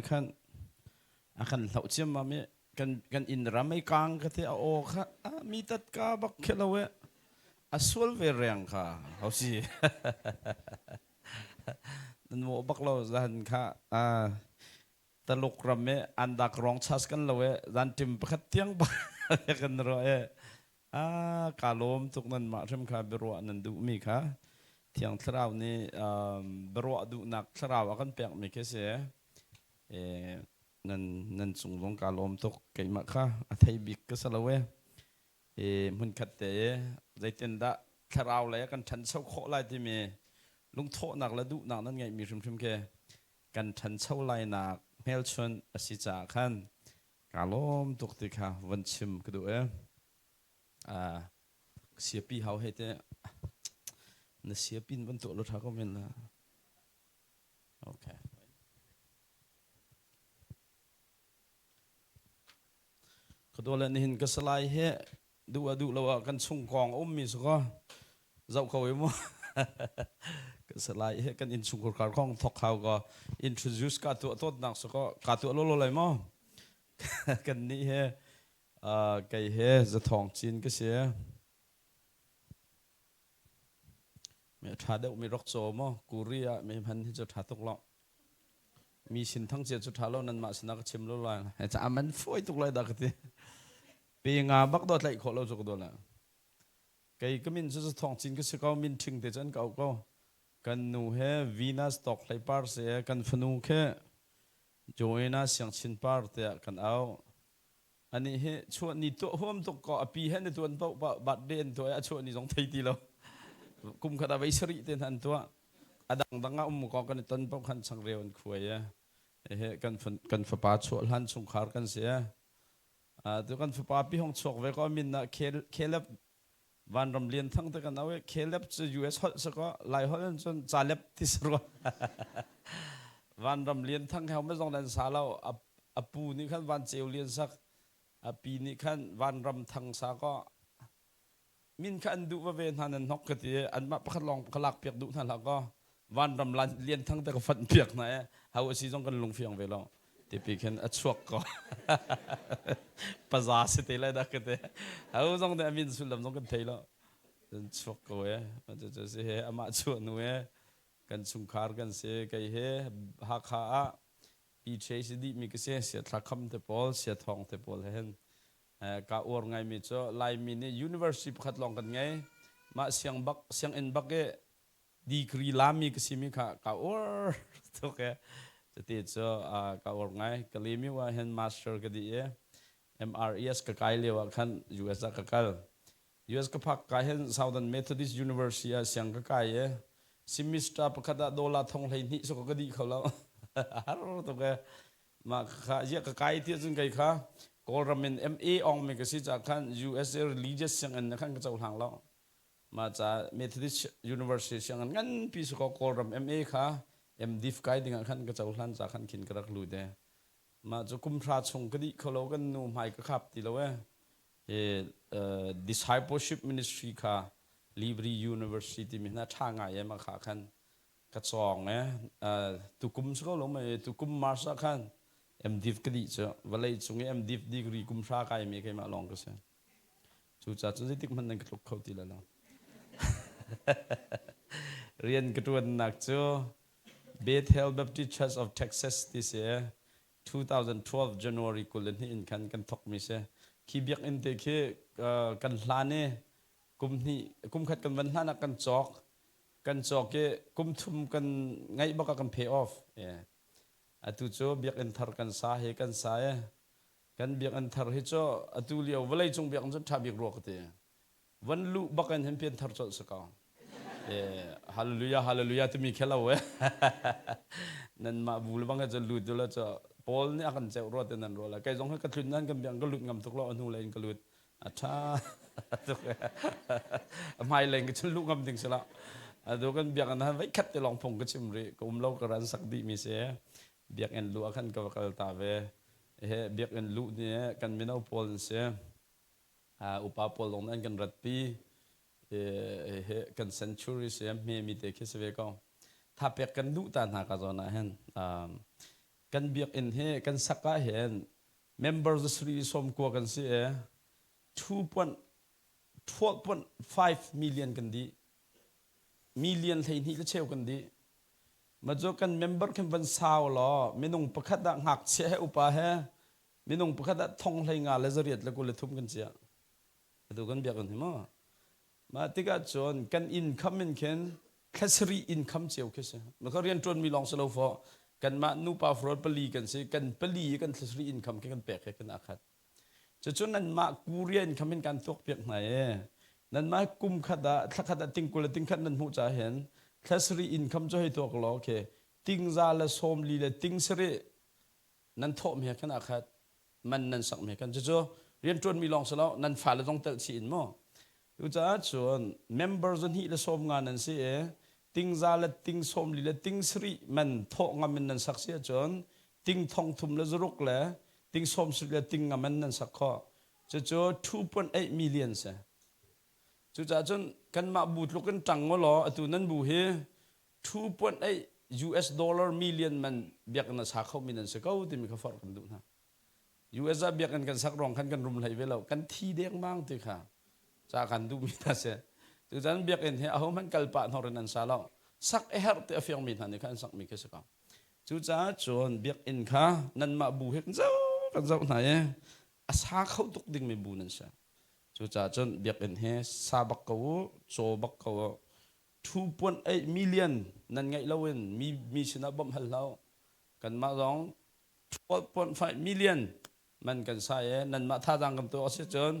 khan a kan hloh ciammam i kan kan inn ram ei kang ka ti a aw kha a mi tat ka bak khi lo e a sual ve reng kha ho si nan mo bak lo zan kha a Taluk ram i an dak rong chas kan lo e zan tim pakhat tiang ba kan ro e a ka lawm tuk nan mah hrim kha biaruah nan duh mi kha Thiang Thlarau nih biaruah duhnak thlarau a kan pek mi khi si e nan nan cung zong ka lawm tuk keimah kha a thei bik ka si lo e e hmunkhat te e zeitindah thlarau lei kan ṭhancho khawh lai timi lungthawhnak le duhnak nan ngeihmi hrimhrim khi kan ṭhancho lainak hmelchunh a si caah khan kaa lawm tuk ti kha von chim ka duh e. Siapi hau he te na siapin van tuah lo ṭha ko men la. Okay. Ka dawle nihin ka salai he duh a duh lo ah kan chung kong a ummi si kaw zoh ko i mu ka salai he kan innchungkhar khar kong thok hau ka introduce ka tuah tawtnak si kaw ka tuah lolo lai maw kan nih he kei he zathawng cin ka si Me ṭha deuh mi rak caw maw kuri ah me hman hi cu ṭha tuk lo mi sin thang cia cu ṭha lo nan mah sinah ka chim lo lai ca man fawi tuk lai dah ka ti pe nga bak do tlaih khawh lo cu ka do la kei ka min cu thong cin ka si ko min ṭhing te cun ka auh ko kan nu he Venus tok hlei par se kan fanu khe Joanna Siangchin par tiah kan auh Anih hi chuah ni tuah huam tuk ko a pi he ni tuan paoh paoh birthday an tuah i a chuah ni zong thei ti lo. Kum khat ah vei sarih te hna an tuah. A dangdang ah um ko kan i ton paoh khan changreu an khuai e. Ehe kan kan fapa chuah hlan chungkhar kan si e. Tu kan fapa pi hong chuak ve ko min ah Caleb Vanram Lian Thang te kan au i Caleb cu US holh si ko Lai holh in cun Caleb ti si rua. Vanram Lian Thang he hom zong nan sa lo a pu nih khan Van Ceu Lian sak a pi nih khan Vanram Thang sa ko min kha an duh va ve hna nan hnok ka ti anmah pakhat lawng ka lak piak duh hna hlah kaw Vanram Lian Thang te ka fanh piak hna e hau a si zong kan lungfiang ve lo tipi khin a chuak ko paza si te lai dah ka te ho zong nih a min sullam zong kan thei lo cun chuak ko e cu si he amah chuah nu e kan chungkhar kan si kei he Hakha ah PHA si dih mi ka si sia thla kham te pawl sia thong te pawl he hin ka uar ngai mi cu Laimi nih university pakhat lawng kan ngei mah siang bak sianginn bak i degree lami ka simi kha ka uar tuk e cuti cu ka uar ngai ka lemi ah hin master ka dih i MRES ka kai lio ah khan US ah ka kal US ka phak ka hin Southern Methodist University ah siang ka kai i semester pakhat ah dollar thong 12 so ka dih kho lo har tuk e mah kha ya ka kai ti cun kai kha Kawlram in MA ong mi ka si ca khan USA religious sianginn khan ka cohlang lo Mah ca Methodist University sianginn nganpi si kaw Kawlram MA kha MDiv kai dingah khan ka cohlan ca khan khin ka rak lut e. Mah cu kum hra chung ka dih kho lo kan nu hmai ka khap ti lo e. Hi discipleship ministry kha Libri University timi hna ṭha ngai e mah kha khan ka cawng e. Tukum si ko lo mei tukum March ah khan MDiv ka dih cu vawlei cung i MDiv degree kum hra kai mi keimah lawng ka si. Cucaah cun zeitik hmanh nan ka tluk kho ti lai lo. Rian ka ṭuannak cu Bethel Baptist Church of Texas ti si 2012 January 22 in khan kan thawkmi si. Khi biakinn te khi kan hlan i kum hnih kum khat kan van hlan ah kan cawk. Kan cawk i kum thum kan ngaih bak ah kan pay off. Atu cu biakinn thar kan sa hi kan sa i Kan biakinn thar hi cu atu lio vawleicung biakinn cu ṭha bik rua ka ti. Van luh bak in hin pianthar colh si ko. Hallelujah hallelujah timi khi lo eh. Nanmah bu le bang hi cu lut ula cu Paul nih a kan ceuh rua te nan ruah lai. Kei zong hi ka tlun nan kan biakinn ka lut ngam tuk lo a hnu lei in ka lut. A ṭha tuk a hmai leng ka cun luh ngam ding si lo. Atu kan biakinn han veikhat te lawng phung ka chim rih. Ka um lo ka ran sak dih mi si. Biakinn luh ah khan ka va kal ta ve. He biakinn luh ni kan mino pawl an si. Upa pawl zong an kan ratpi. He kan century si hme mi te khi si ve ko. Thapek kan duh ta hna ka zawn ah hin. Kan biakinn hi kan sak ah hin member zasarih le 90 kan si i 2.12.5 million kan dih. Million 12 le cheu kan dih. Ma cu kan member khin van sau law minung pakhat ah ngakchia he upa he minung pakhat ah thong hlei nga le zariat le 23 kan chiah. Atu kan biakinn hi maw? Mah tikah cun kan income in khin thla sarih income cio khi si. Mah kha rianṭuan mi lawng si lo fawh. Kanmah nupa farol pali kan si. Kan pali i kan thla sarih income khi kan pek he kan aa khat. Cucu nanmah Korea income in kan tuak piak hna i nanmah kum khat ah thla khat ah ting 20 le ting khat nan hmuh caah hin thla sarih income cu hei tuak law okay ting za le 40 le ting sarih nan thawh mi he khan aa khat. Man nan sak mi kan cucu rianṭuan mi lawng si lo nan fale zong telh chih in mu. Cucaah cun member zahnih le 50 nan si i tingza le ting 40 le ting sarih man thawh ngam in nan sak si ahcun ting thong thum le zaruk le ting 70 le ting nga man nan sak khawh. Cucu 2.8 million si. Cucaah cun kanmah bu tluk in ṭang law atu nan bu hi 2.8 US dollar million man biakinn a sa khomi nan si ko timi kha forh kan duh hna. US ah biakinn kan sak ruang khan kan rum hlei ve lo. Kan thi dengmang ti kha ca kan duhmi hna si. Tuchan biakinn hi ahohmanh kal pah hnor in an sa lo. Sak a herh ti a fiangmi hna nih khan an sakmi khi si ko. Cucaah cun biakinn kha nanmah bu he kan zoh kan zoh hna i a sa kho tuk dingmi bu nan si. Cucaah cun biakinn hi sa bak ko u, caw bak ko u. 2.8 million nan ngeih loin mi mi sinah bawmh hal hlah u. Kanmah zong 12.5 million man kan sa i nanmah thazaang kan tuah a si cun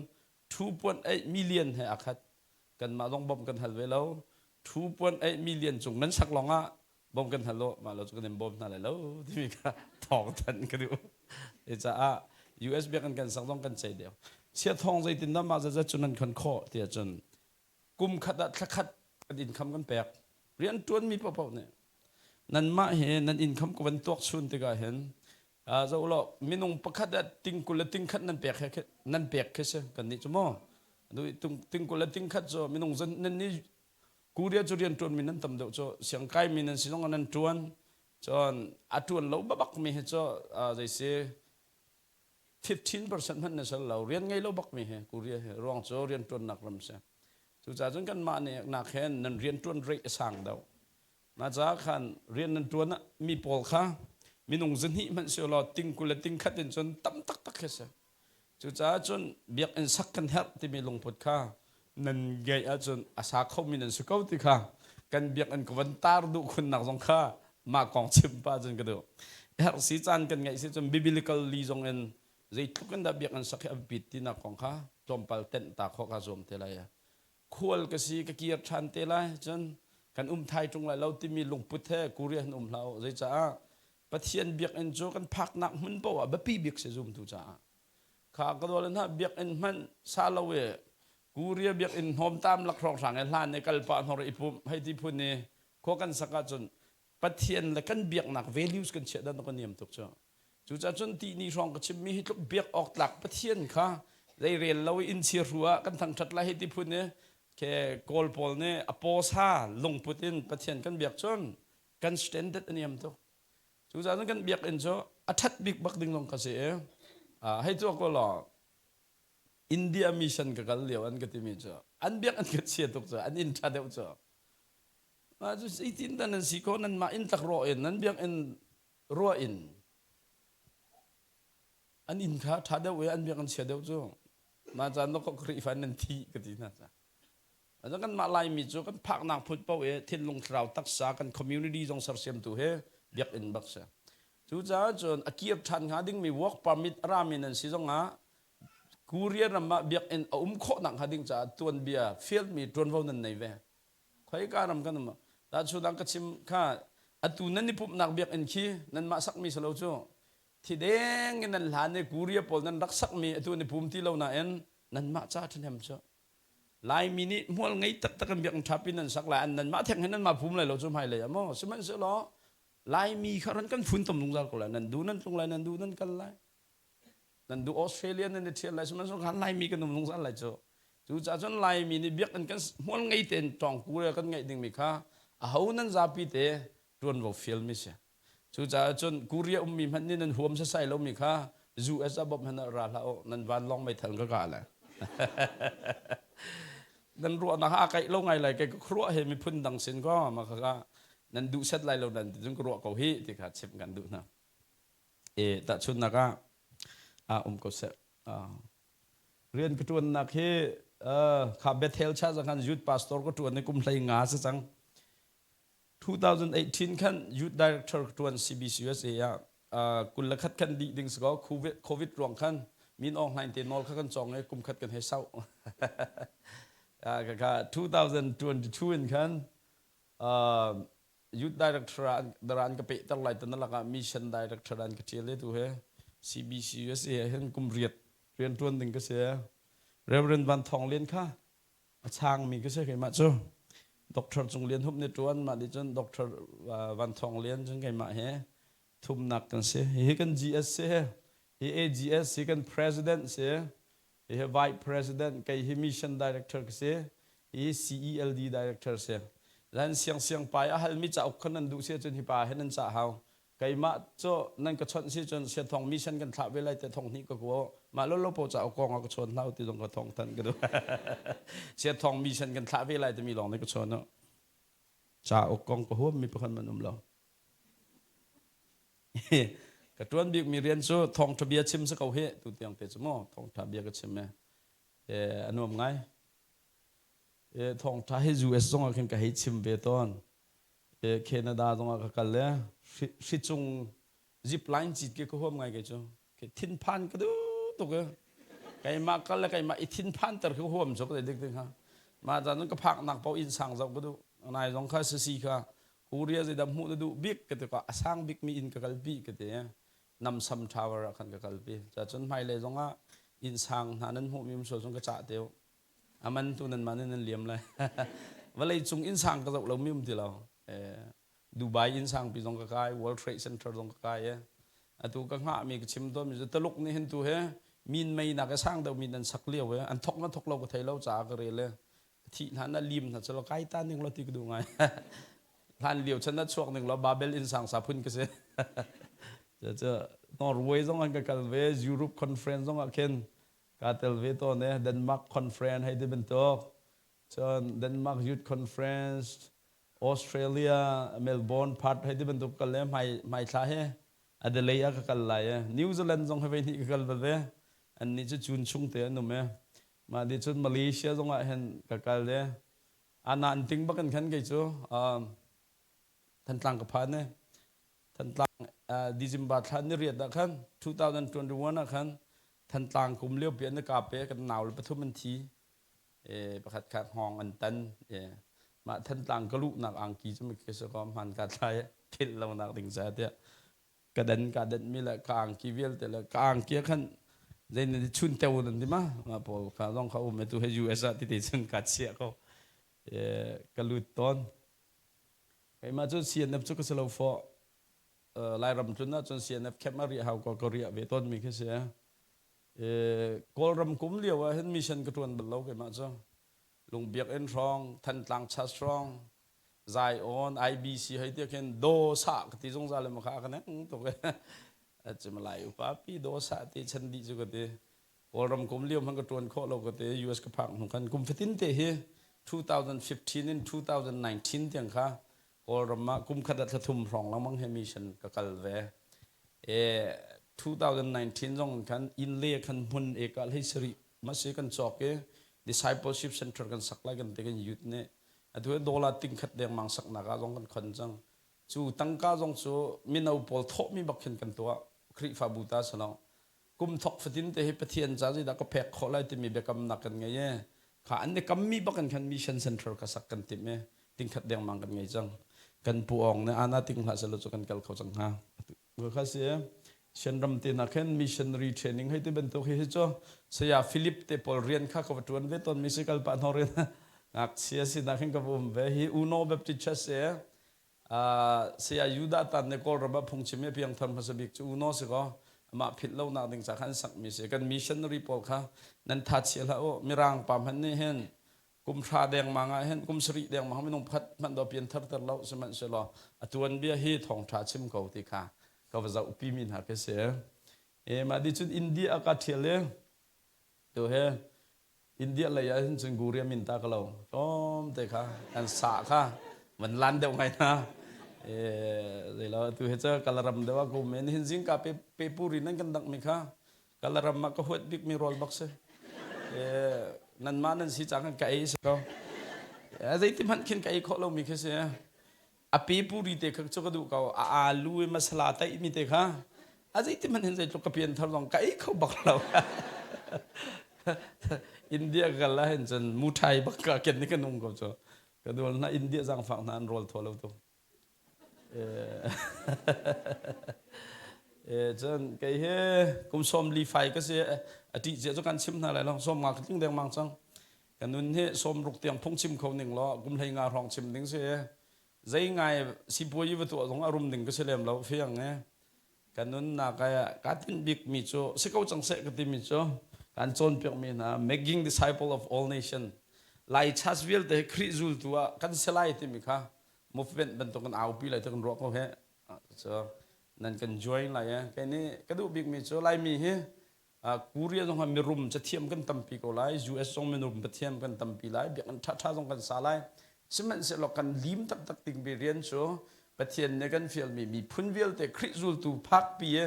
2.8 million he aa khat. Kanmah zong bawmh kan hal ve lo. 2.8 million cung nan sak lawng ah bawmh kan hal u. Mah lo cu kan in bawm hna lai lo timi kha thawng thanh ka duh. Caah US biakinn kan sak zong kan ceih deuh. Chia thawng zeitindah mah zat cu nan khon khawh tiah cun kum khat ah thla khat kan income kan pek. Rian ṭuanmi paohpaoh nih nanmah hi nan income ka van tuak chun tikah hin zoh law minung pakhat ah ting 20 le ting khat nan pek he nan pek khi si kannih cu maw ting 20 le ting khat cu minung zan nan nih Korea cu rian ṭuanmi nan tam deuh cu siangkaimi nan si zong ah nan ṭuan cun a ṭuan lo babak mi hi cu zei si 15% hmanh na sal lo rian ngei lo bak mi hi Korea hi ruang cu rian ṭuannak ram si. Cucaah cun kanmah nih nak hin nan rian ṭuan rate a sang deuh. Na caah khan rian nan ṭuan ah mi pawl kha minung zahnih hmanh si law ting 20 le ting khat in cun tam taktak khi si. Cucaah cun biakinn sak kan herh timi lungput kha nan ngeih ahcun a sa khomi nan si ko ti kha kan biakinn ka van tar duh khunnak zong kha mah kong chim pah cun ka duh. Herh si caan kan ngeih si cun biblical li zong in zeitluk in dah biakinn sak hi a biapit tinak kong kha tlawmpal tenh ta khawh ka zuam te lai. Khual ka si ka kir ṭhan te lai cun kan um thai ṭung lai lo timi lungput he Korea hin um hlah u. Zeicaah Pathian biakinn cu kan phaknak hmun paoh ah biapi bik si zumtu caah. Kha ka dawle hna biakinn hmanh sa lo i Korea biakinn hnawmtam lak hrawnghrang i hlan i kal pah hnor i pumh hei ti phun i khua kan sak ahcun Pathian le kan biaknak values kan chiah dan kan niam tuk cu. Cucaah cun ti ni hrawng ka chimmi hi tluk biak awk tlak Pathian kha zei rel lo i inn chia hru ah kan thangṭhat lai hei ti phun i ke Kawl pawl nih a pawsa lungput in Pathian kan biak cun kan standard a niam tuk. Cucaah cun kan biakinn cu a ṭhat bik bak ding zong ka si i hei tuah ko law India mission ka kal lio an ka timi cu an biakinn ka chia tuk cu an inn ṭha deuh cu. Mah cu zeitin dah nan si ko nanmah inn tlak rawh in nan biakinn ruah in an inn kha ṭha deuh i an biakinn chia deuh cu mah caan dawk Khrihfa nan thi ka ti hna ca. Cun kanmah Laimi cu kan phaknak phut paoh i thinlung thlarau taksa kan community zong sersiamtu hi biakinn bak si. Cucaah cun a kir ṭhan hnga dingmi work permit a rami nan si zongah Korea ram ah biakinn a um khawhnak hnga ding caah tuanbia fialmi ṭuanvo nan nei ve. Khoika ram kan um. Tahchunhnak ka chim kha atu nan i pumhnak biakinn khi nanmah sakmi si lo cu thi deng in nan hlan i Korea pawl nan rak sakmi atu an i pum ti lo nain nanmah ca ṭhahnem cu Laimi nih hmual ngei taktak in biakinn ṭhapi nan sak lai an nanmah theng hin nanmah phum lai lo cu hmailei ah maw sihmanhsehlaw Laimi kha ran kan funtom zungzal ko lai nan du nan tlung lai nan du nan kal lai nan du Australia nan i ṭhial lai sihmanhsehlaw khan Laimi kan um zungzal lai cu cucaah cun Laimi nih biakinn kan hmual ngei tein tawngku le kan ngeih dingmi kha aho nan zapi te ṭuanvo fialmi si. Cucaah cun Korea ummi hmanh nih nan huam sasai lomi kha US ah bawmh hmanh ah ra hlah u, nan vanlawng meithal ka kah lai. Nan ruahnak aa kaih lo ngai lai kei ka khuaruah he miphun dang sin ko ma kha nan duh set lai lo nan ti cun ka ruah ko hi ti kha chimh kan duh hna. E tahchunnak ah a um ko seh. Rian ka ṭuannak hi kha Bethel cha khan youth pastor ka ṭuan i kum hlei nga si cang. 2018 khan youth director ka ṭuan CBCUSA ah 21 khan dih ding si ko COVID ruang khan min Aung Hlaing te nawl kha kan cawng i kum khat kan hei sau. Kha 2022 in khan youth director ah daran ka pehter lai tan lakah mission director an ka ṭial tu he CBC USA ah hin kum riat rian ṭuan ding ka si. Reverend Van Thawng Lian kha a changmi ka si keimah cu. Doctor Cung Lian Hup nih ṭuan mah nih cun Doctor Van Thawng Lian cun keimah he thumnak kan si. Hihi kan GS si hi AGS hi kan president si. Hihi vice president kei hi mission director ka si. Hi CELD director si. Lan siang siang pai a halmi cauk kha nan duh si ahcun hi pa he nan cah hau. Keimah cu nan ka chawnh si cun siathong mission kan thlah ve lai te thong hnih ka kuo. Mah lo lo po cauk kong ah ka chawn hlau ti zong ka thong than ka duh. Siathong mission kan thlah ve lai timi lawng nih ka chawn. Cauk kong ka huam mi pakhat man um lo. Ka ṭuan bikmi rian cu thawngṭha bia chim si ko hih tu tiang te cu maw thawngṭha bia ka chim e a nuam ngai. Thawngṭha hi US zong ah khin ka hei chim ve tawn. Canada zong ah ka kal le hri cung zip line cit ke ka huam ngai kei cu. Thinphan ka duh tuk e. Keimah kal le keimah i thinphan ter khi huam cu ka dik ding ha. Mah caan ka phak nak paoh inn sang zoh ka duh. Nai zong kha sisi kha Korea zeidah hmuh na duh bik ka ti ko a sang bikmi inn ka kalpi ka ti. Namsam Tower ah khan ka kalpi. Cun hmailei zongah inn sang hna nan hmuhmi um sual cun ka cah te u. A man tu nan mah nih nan liam lai. Vawlei cung inn sang ka zoh lomi um ti lo. Dubai inn sangpi zong ka kai, World Trade Center zong ka kai. Atu ka hngahmi ka chim tawnmi cu Taluk nih hin tu he min mei nak i sang deuhmi nan sak lio i an thok na thok lo ka thei lo caah ka rel i thih hna na lim hna cu kai ta ning lo ti ka duh ngai. Hlan lio chan na chuak ning lo Babel inn sang sa phun ka si. Cu Norway zong an ka kal ve, Europe conference zong ah khin ka tel ve tawn e Denmark conference hei ti bantuk. Cun Denmark Youth Conference, Australia Melbourne Perth hei ti bantuk kal le hmai hmai thla he Adelaide ah ka kal lai e. New Zealand zong he vei hnih ka kal bal ve. An nih cu June chung te an um e. Mah di cun Malaysia zong ah hin ka kal e. Ana an ting bak in khan kei cu Thantlang ka phan e. Thantlang December thla ni riat ah khan 2021 ah khan Thantlang kum lio pi an ka pe kan nau le pathum an thi. Pakhat kha hngawng an tan. Mah Thantlang ka luhnak angki cu mikhi si ko hman ka thlai philh lonak ding ca tiah ka dan ka danh mi le ka angki vialte le ka angki ah khan zei nan chun teo nan ti ma ma pawl kha zong kha um tu he US ah ti te cun ka chiah ko ka lut tawn keimah cu CNF cu ka si lo fawh Lairam tlun ah cun CNF camp a riah hau ko ka riah ve tawn mi khi si Kawlram kum lio ah hin mission ka ṭuan bal lo keimah cu Lungbiak inn hrawng Thantlang Church hrawng Zion IBC hei ti khin do sa ka ti zungzal le kha ka neng tuk e cu malai upa pi do sa ti chan di cu ka ti Kawlram kum lio hmanh ka ṭuan khawh lo ka ti US ka phak hnu khan kum fatin te hi 2015 in 2019 tiang kha Kawlram ah kum khat ah thla thum hrawng lengmang he mission ka kal ve. E 2019 zong khan inn le khan hmun eka hlei sarih masi kan cawk i discipleship center kan sak lai kan ti kan youth nih atu dollar ting khat dengmang saknak ah zong kan khon cang. Cu tangka zong cu mino pawl thawhmi bak khin kan tuah Khrihfabu ta sano kum thok fatin te hi Pathian ca zeidah ka pek khawh lai timi biakamnak kan ngei i kha an i kammi bak in khan mission center ka sak kan timh i tingkhat dengmang kan ngei cang kan pu ong ne ana ting hlah selo cu kan kal kho cang hnga kha si Shenram te na khen missionary training hei ti bantuk hi hi cu saya Philip te pawl rian kha ka va tuan ve ton mi si kal pa no rian ngakchia si na khin ka va um ve hi Uno Baptist Church se Saya Judah tan nih Kawlram ah phungchim i piangthar hmasa bik cu Uno si kaw amah philh lonak ding ca kha an sakmi si. Kan missionary pawl kha nan tha chia hlah u. Mirang pa hmanh nih hin Kum hra dengmang ah hin kum sarih dengmang minung pakhat hmanh do pian thar ter lo sihmanhsehlaw a tuanbia hi thawngṭha chim ko ti kha ka va zohpi mi hna khi si. E mah di cun India ka ṭhial i tu he India lei ah hin cun Guria min ta ka lo tlawm te kha an sa kha van lan deuh ngai hna. E zeilo tu he ca kalaram deuh ah kum men hin zingka pe pe puri nan kan dangh mi kha Kalaram ah ka huat bikmi rawl bak si. Nanmah nan si cang ka ei si ko. Zeiti hmanh khin ka ei khawh lomi khi si. A pe puri te kha cu ka duh ko. A alu i masala taih mi te kha. A zeiti hmanh hin zeitluk ka pian thar zong ka ei kho bak lo. India kal ah hin cun muthai bak ka ken ni ka nung ko cu. Ka dual na India zangfak hna an rawl thaw lo tu. Cun kei hi kum 45 fai ka si. A ṭih cia cu kan chim hna lai lo. 50 ka tling dengmang cang. Ka nun hi 60 tiang phungchim kho ning law kum 15 hrawng chim ding si. Zei ngai sipuazi va tuah zong a rum ding ka si lem lo fiang e. Ka nunnak ah kaa tinh bikmi cu si ko cang seh ka timi cu kan cawnpiakmi hna making disciple of all nation Lai church vialte hi Khrih zultu ah kan si lai timi kha movement bantuk kan aupi lai ti kan ruah ko he cu nan kan join lai e kei nih ka duh bikmi cu Laimi hi Korea zong ah mirum cathiam kan tampi ko lai US zong mirum pathiam kan tampi lai biakinn ṭhaṭha zong kan sa lai sihmanhsehlaw kan lim taktak dingmi rian cu Pathian nih kan fialmi miphun vialte Khrih zultu phakpi i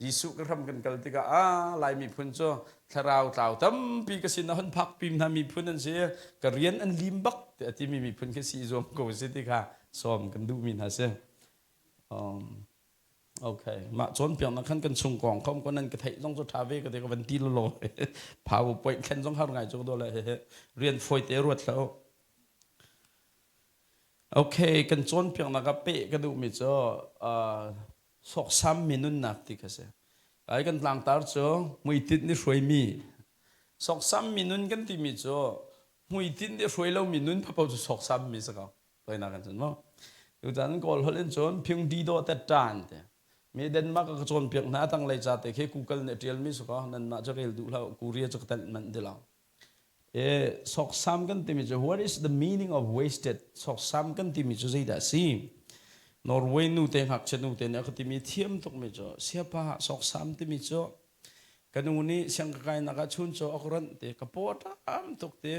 Jesuh ka hram kan kal tikah ah Lai miphun cu thlarau tlau tampi ka sin ah hun phakpi hna miphun an si ka rian an lim bak tiah a timi miphun khi si zuam ko si ti kha sawm kan duhmi hna si. Okay, mah cawnpiaknak khan kan chung kong khom ko nan ka theih zong cu ṭha ve ka ti ka van ti lolo. PowerPoint thlen zong har ngai cu do le he rian fawi te ruat hlah u. Okay, kan cawnpiaknak ah peh ka duhmi cu sawksam mi nunnak ti kha si. Ai kan tlangtar cu hmuitinh nih hruaimi. Sawksam mi nun kan timi cu hmuitinh nih hruai lomi nun paoh cu sawksam mi si ko. Toinak kan cun mu. Tutan Kawl holh in cun phing di do tet ṭan te. Mi Denmark ka cawnpiak hna tanglei ca te khi Google nih ṭialmi si ko nanmah cu rel duh hlah Korea cu ka telh manh ti lo. E soksam kan timi cu what is the meaning of wasted soksam kan timi cu zeidah si? Norway nu te ngakchia nu te nih a ka timi thiam tukmi cu siapa soksam timi cu Ka nu nih siang ka kainak ah chuncaw a ka ronh ti ka paw a ṭam tuk ti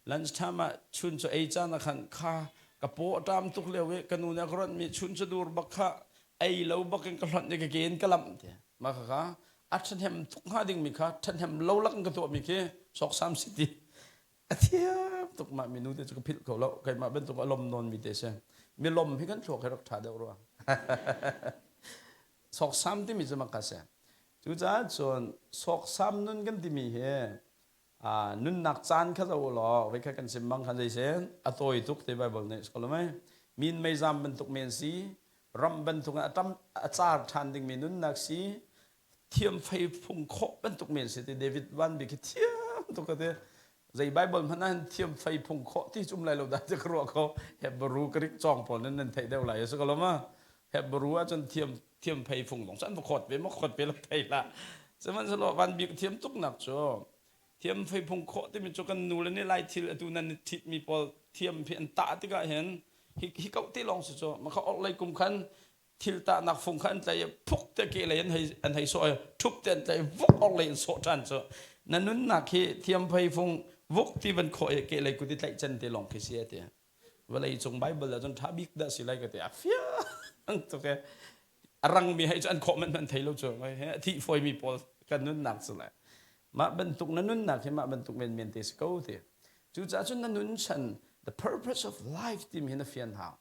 lunch time ah chuncaw ei caan ah khan kha ka paw a ṭam tuk lio i ka nu nih a ka ronhmi chuncaw dur bak kha ei lo bak in ka hlonh i ka ke in ka lamh ti mah khakha a ṭhahnem tuk hnga dingmi kha ṭhahnem lo lak in ka tuahmi khi sawksam si ti a thiam tuk mah minu te cu ka philh kho lo keimah bantuk a lom nawn mi te si mi lom hi kan thluak hi rak ṭha deuh rua sawksam timi cu mak a si Cucaah cun sawksam nun kan timi hi nunnak caan kha zoh law voikhat kan sim bang khan zeisen a tawi tuk ti Bible nih so mei min meizam bantuk men si ram bantuk in a tam a car ṭhan dingmi nunnak si thiam fei phung khawh bantuk men si ti David Van Bik hi thiam tuk ka ti zei Bible hmanh ah hin thiam fei phung khawh ti cu um lai lo dah ti ka ruah ko Hebrew Greek cawng pawl nan nan theih deuh lai a si ko lo ma Hebrew ahcun thiam thiam phei fung zong cu an va khawt ve ma khawt ve lo thei hlah sihmanhsehlaw van bik thiam tuknak cu thiam fei phung khawh timi cu kan nu le nih lai thil atu nan thit mi pawl thiam phi an tah tikah hin hi hi koh te lawng si cu ma kha orhlei kum khan thil tahnak fung kha an tlai i phuk te ke lei an hei an hei sawh i thup te an tlai vuk orhlei in sawh ṭhan cu na nunnak hi thiam phei fung vuk ti van khawh i ke lei kut i tlaih cen te lawng khi si a ti vawlei cung Bible ah cun ṭha bik dah si lai ka ti a fiang tuk e a rangmi hei cu an khawh manh thei lo cu a thih fawimi pawl kan nunnak cu le mah bantuk na nunnak hi mah bantuk menmen te si ko ti cucaah cun na nun chan the purpose of life timi hi na fian hau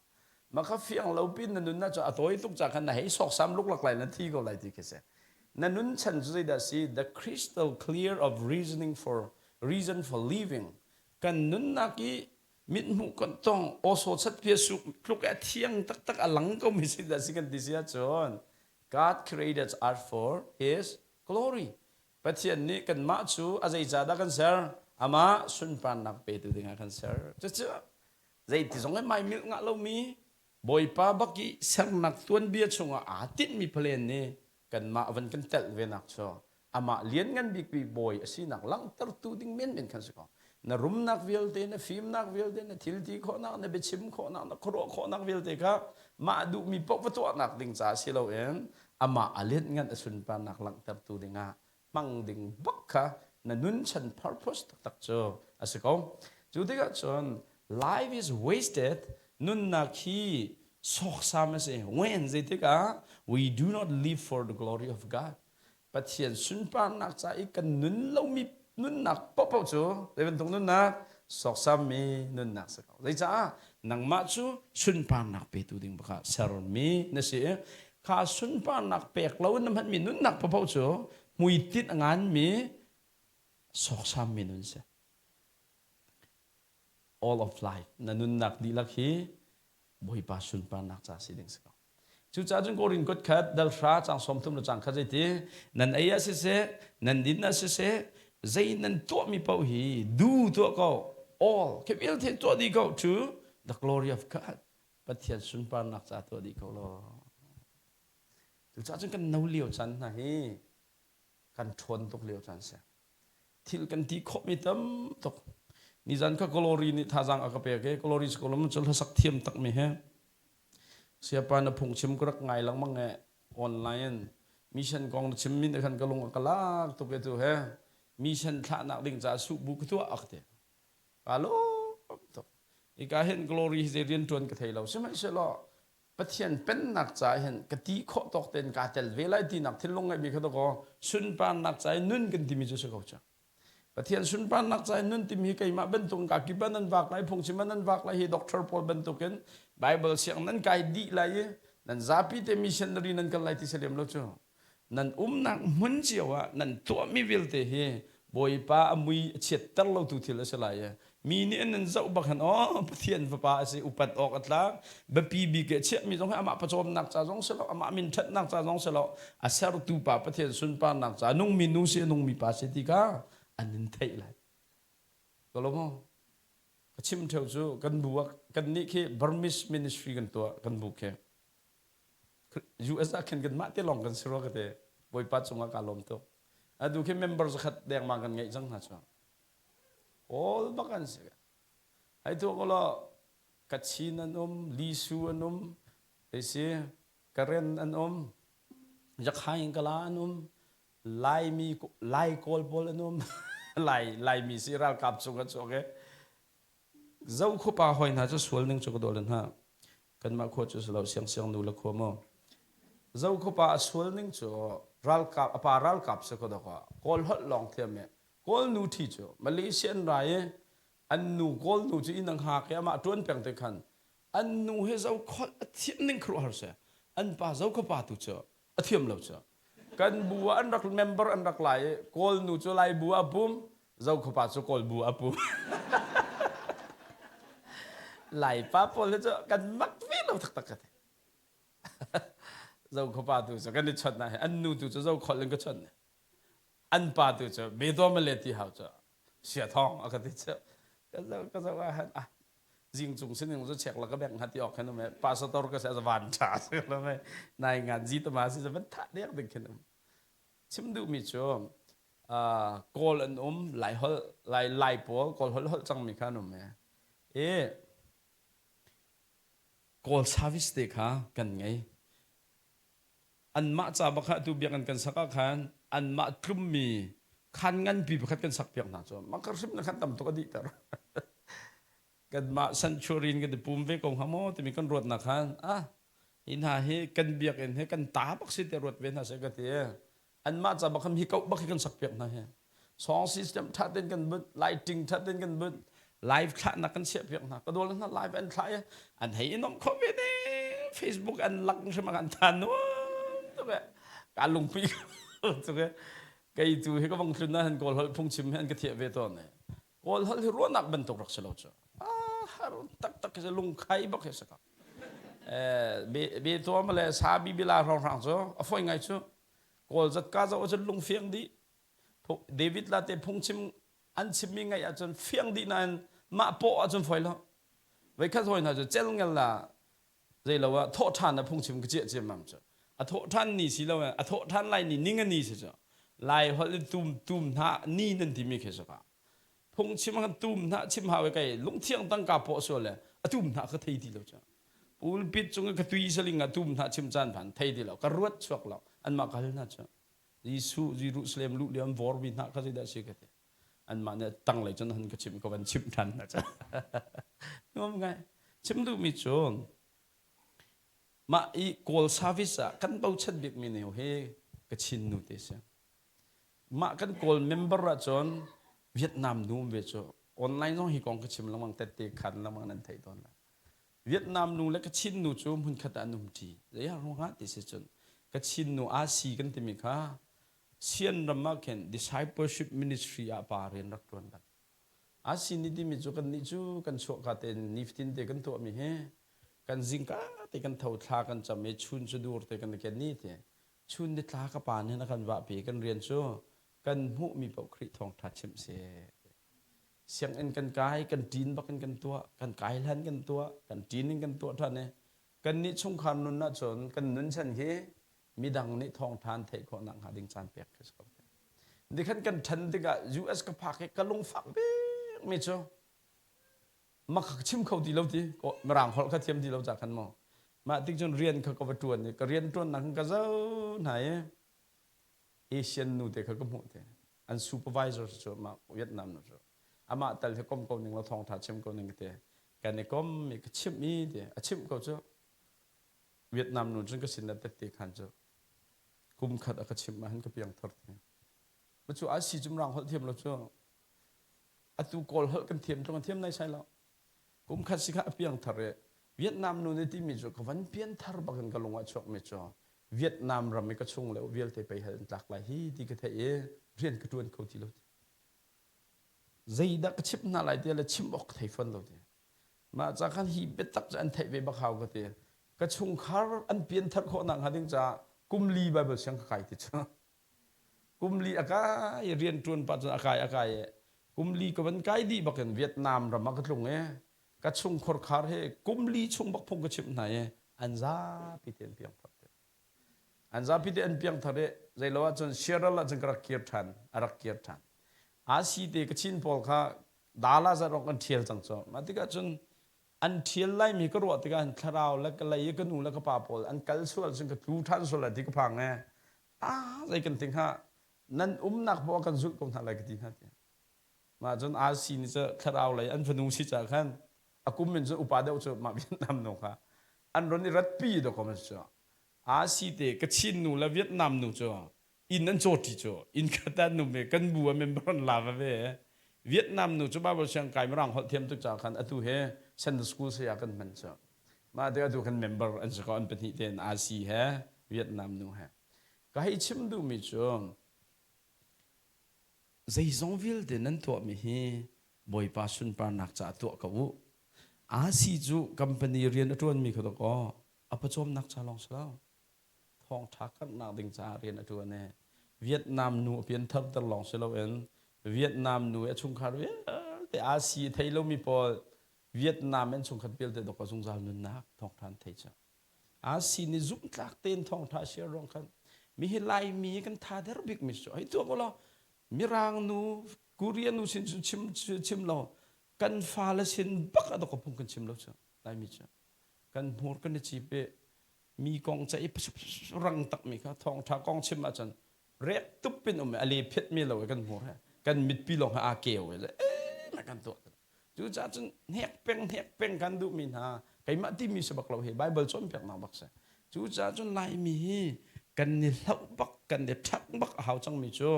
mah kha fiang lo pin na nun ah cu a tawi tuk ca khan na hei sawksam luklak lai na thi ko lai ti khi si na nun chan cu zeidah si the crystal clear of reasoning for reason for living kan nunnak i mithmuh kan tong awsaw chatpia suk tluk a thiang taktak a lang ko mi si dah si kan ti si ahcun God created us for his glory Pathian nih kanmah cu a zeica dah kan ser amah sunparnak petu dingah kan ser cucu zeiti zong in mai milh ngah lomi Bawipa bak i sernak tuanbia chungah aa tinhmi plan nih kanmah van kan telh venak cu amah lianngan bikmi bawi a sinak langhtertu ding menmen khan si ko. Na rumnak vialte, na fimnak vialte, na thilti khawhnak, na biachim khawhnak, na khuaruah khawhnak vialte kha mah duhmi paoh va tuahnak ding caah si loin amah a lianhngan a sunparnak langhtertu dingah hmang ding bak kha na nun chan purpose taktak cu a si ko. Cu tikah cun life is wasted nunnak hi sawksam a si. When zeitik ah we do not live for the glory of God. Pathian sunparnak ca i kan nun lomi nunnak paohpaoh cu zei bantuk nunnak sawksammi nunnak si ko. Zeicah nangmah cu sunparnak petu ding baka sermi na si i kha sunparnak pek lo in na hmanmi nunnak paohpaoh cu hmuitinh a nganmi sawksammi nun si. All of life na nunnak dihlak hi Bawipa sunparnak ca si ding si ko. Cucaah cun Korin kut khat dal hra cang 30 le cang khat zeiti nan ei ah siseh nan din ah siseh zei nan tuahmi paoh hi du tuah ko all khi vialte tuah dih ko to the glory of God Pathian sunparnak ca tuah dih ko law. Cucaah cun kan no lio caan hna hi kan ṭhawn tuk lio caan si. Thil kan ti khawhmi tam tuk. Nizan kha Glory nih thazaang a ka pek i Glory School cu hlasak thiam takmi he siapa na phungchim ka rak ngai lengmang e online mission kong na chimmi nih khan ka lung a ka lak tuk e tu he mission thlahnak ding caah suh bu ka tuah ak ti. Ka lawm tuk. Ika hin Glory hi zei rian ṭuan ka thei lo. Sihmanhsehlaw Pathian pennak caah hin ka ti khawh tawk tein kaa tel ve lai tinak thinlung ngeihmi kha dakaw sunparnak ca i nun kan timi cu si ko cu. Pathian sunparnak ca i nun timi hi keimah bantuk ka kip ah nan vak lai phungchim ah nan vak lai hi doctor pawl bantukin Bible siang nan kai dih lai i nan zapi te missionary nan kal lai ti si lem lo cu. Nan umnak hmun cio ah nan tuahmi vialte hi Bawipa a mui a chiatter lotu thil a si lai i mi nih an nan zoh bak hin aw Pathian fapa a si upat awk a tlak biapi bik i a chiahmi zong hi amah pawcawmnak ca zong si lo amah min ṭhatnak ca zong si lo a sertu pa Pathian sunparnak ca nungmi nu si a nungmi pa si ti kha an in theih lai ko lo maw ka chim ṭheo cu kan bu ah kannih khi Burmese ministry kan tuah kan bu khi US ah khin kanmah te lawng kan si rua ka ti. Bawipa cungah kaa lawm tuk. Atu khi member zakhat dengmang kan ngeih cang hna cu. Kawl bak an si. Hai tu ko law Kachin an um, Lisu an um, si Karen an um, Yakhain Kala an um, Laimi Lai Kawl pawl an um. Lai Laimi si ralkap chung an chuak i Zohkhuapa hawi hna cu sual ning cu ka dawl hna. Kanmah khua cu si lo siangsiang nu le khua maw. Zohkhuapa a sual ning cu ralkap a pa ralkap si ko dawk ah Kawl holh lawng thiam i Kawl nu ṭhi cu Malaysia an ra i an nu Kawl nu cu inn a hngak i amah ṭuan peng te khan an nu he zohkholh a thiam ning khuaruahhar si. An pa Zohkhuapa tu cu a thiam lo cu kan bu ah an rak member an rak lai i kawl nu cu lai bu ah pum zokhuapa cu kawl bu ah pum lai pa pawl hi cu kan mak ve lo taktak ka ti zokhuapa tu cu kan i chawnh na an nu tu cu zokhol in ka chawnh an pa tu cu bedawm le ti hau cu sia thong a ka ti cu ka zo ka zo ah han ah zing cung sining cu chek la ka bek ngati ok khan um pastor ka se van tha se lo me nai ngan zi tama si van tha dek ding khin um chim duh mi cu kawl an um lai hol lai lai pawl kawl hol hol cang mi kha an um e e kawl service te kha kan ngei anmah ca bak atu biakinn kan sak ah khan anmah tlummi khan nganpi pakhat kan sak piak hna cu makar hrim na khan tam tuk a dih ter kanmah sanctuary in kan i pum ve ko hnga maw timi kan ruatnak khan ah hi hna hi kan biakinn hi kan ta bak si te ruat ve hna seh ka ti anmah ca bak khan hi koh bak hi kan sak piak hna hi song system tha ten kan but lighting tha ten kan but live thlahnak kan chiah piak hna ka dol hna live an thlah i an hei i nom kho ve ne Facebook an lak hrim an than nuam tuk e ka lungpi tuk e kei tu hi ka vang thlun na han kawl holh phungchim hi an ka thiah ve tawn ne kawl holh hi ruahnak bantuk rak si lo cu har tak tak hi lungkhai bak hi saka be be tuam le sa bi bila hrang hrang cu a foi ngai cu kawl zat ka zo cun lung fiang dih David la te phungchim an chimmi ngaih ahcun fiang dih nain mah paw ahcun foi lo voikhat hawi hna cu cel ngel la zei lo ah thawh ṭhan a phungchim ka ciah ciammam cu a thawh ṭhan ni si lo a thawh ṭhan lai ni ning a ni si cu lai holh in tum tum hna ni nan timi khi saka. Phungchim ah tum hna chim hau kai lungthiang tangka pawh sual le a tum hna ka thei ti lo cu. Pulpit cung i ka tui saling ah tum hna chim caan phan thei ti lo ka ruat chuak lo anmah ka hal hna cu. Jesuh Jerusalem luh lio an vormi hna kha zeidah si ka ti. Anmah nih tanglei cun han ka chim ka van chimh ṭhan hna cu. Nuam ngai. Chim duhmi cu mah i Kawl service ah kan bochan bikmi neu hi Kachin nu te si. Mah kan Kawl member ahcun Vietnam nu um ve cu online zong hi kong ka chim lengmang tette khan lengmang nan theih tawn lai. Vietnam nu le Kachin nu cu hmunkhat ah an um ṭi. Zei ah ruangah ti si cun Kachin nu asi kan timi kha Sian ram ah khin discipleship ministry ah pa rian rak ṭuan bal. Asi ni timi cu kannih cu kan chuahka tein nifatin te kan tuahmi hi kan zingka te kan tho thla kan cam i chun cu dur te kan i ken ni ti chun ni tla ka pa nih a kan vahpi kan rian cu kan hmuhmi paoh Khrih thawngṭha chimh si. Sianginn kan kai, kan ṭin bak in kan tuah, kan kai hlan kan tuah, kan ṭin in kan tuah ṭhan i kannih chungkhar nun ahcun kan nun chan hi midang nih thawngṭha an theih khawh nakhnga ding caan pek khi si ko. Nikhan kan ṭhan tikah US ka phak i ka lungfak bikmi cu mak ka chim kho ti lo ti mirang holh kha thiam ti lo ca khan maw mah tik cun rian kha ka va ṭuan i ka rian ṭuannak khan ka zoh hna i Asian nu te kha ka hmuh te an supervisor cu mah Vietnam nu cu amah tal hi kom ko ning law thawngṭha chim ko ning te kan i kom i ka chimh i ti a chimh ko cu Vietnam nu cun ka sin ah tette khan cu kum khat a ka chimh ah hin ka piang thar te ma cu a si cum rang holh thiam lo cu atu kawl holh kan thiam tlung thiam nai sai lo kum khat si kha a piang thar i Vietnam nu nih timi cu ka van pian thar bakin ka lung ah chuak mi cu Vietnam ram i ka chung le vialte pei hal in tlak lai hi ti ka theih i rian ka tuan kho ti lo ti zeidah ka chimh hna lai ti le chim awk ka thei fawn lo ti Mah ca khan hi biatak cu an theih ve bak hau ka ti. Ka chungkhar an pianthar khawh nakhnga ding caah kum li Bible siang ka kai ti cu. Kum li a kai rian ṭuan pah cun a kai a kai i kum li ka van kai dih bakin Vietnam ram ah ka tlung i ka chungkhar khar he kum li chung bak phung ka chimh hna i an zapi te an piangthar te. An zapi te an piangthar i zeilo ahcun Sierra ahcun ka rak kir ṭhan, a rak kir ṭhan. Asi te Kachin pawl kha Dala zat rok an ṭhial cang cu. Mah tikah cun an ṭhial laimi ka ruah tikah hin thlarau le ka lei i ka nu le ka pa pawl an kal sual cun ka tlu ṭhan sual lai ti ka phang e. Ah zei kan ti hnga nan umnak poah kan zulh ko hna lai ka ti hna ti. Mah cun RC nih cu thlarau lei an fanu si caah khan a kum in cun upa deuh cu mah Vietnam nu kha an ron i ratpi dawkaw cu. RC te Kachin nu le Vietnam nu cu inn an cawṭi cu inn khat ah num i kan bu a member an la veve. Vietnam nu cu Bible siang kai mirang holh thiam tuk caah khan atu he Sunday school saya kan hman cu. Mah te atu kan member an si ko an pahnih tein RC he Vietnam nu he. Ka hei chim duhmi cu zeizong vialte nan tuahmi hi Bawipa sunparnak caah tuah ko u. RC cu company rian a ṭuanmi kha dawkaw a pawcawmnak ca lawng si lo. Thawngṭha karhnak ding caah rian a ṭuan i Vietnam nu a piantharter lawng si loin Vietnam nu i a chungkhar vialte aa si a thei lomi pawl Vietnam an chungkhat vialte dawk zungzal nunnak thawngṭha an thei cu. Aa si nih zumhtlak tein thawngṭha a share ruang khan mi hi Laimi kan tha der bikmi cu hei tuak ulaw Mirang nu Korea nu sin cu chim chim lo kan fale sin bak ah dawk phung kan chim lo cu Laimi cu kan hmur kan i cip i mi kong ca i rang takmi kha thawngṭha kong chim ahcun rek tup in um i a le phet mi lo i kan hmur he kan mitpi lawng he aa keu i le eh kan tuah cucaah cun hnek peng hnek peng kan duhmi hna keimah timi si bak lo hi Bible cawnpiaknak bak si cucaah cun Laimi hi kan i hlauh bak kan i ṭhak bak a hau cangmi cu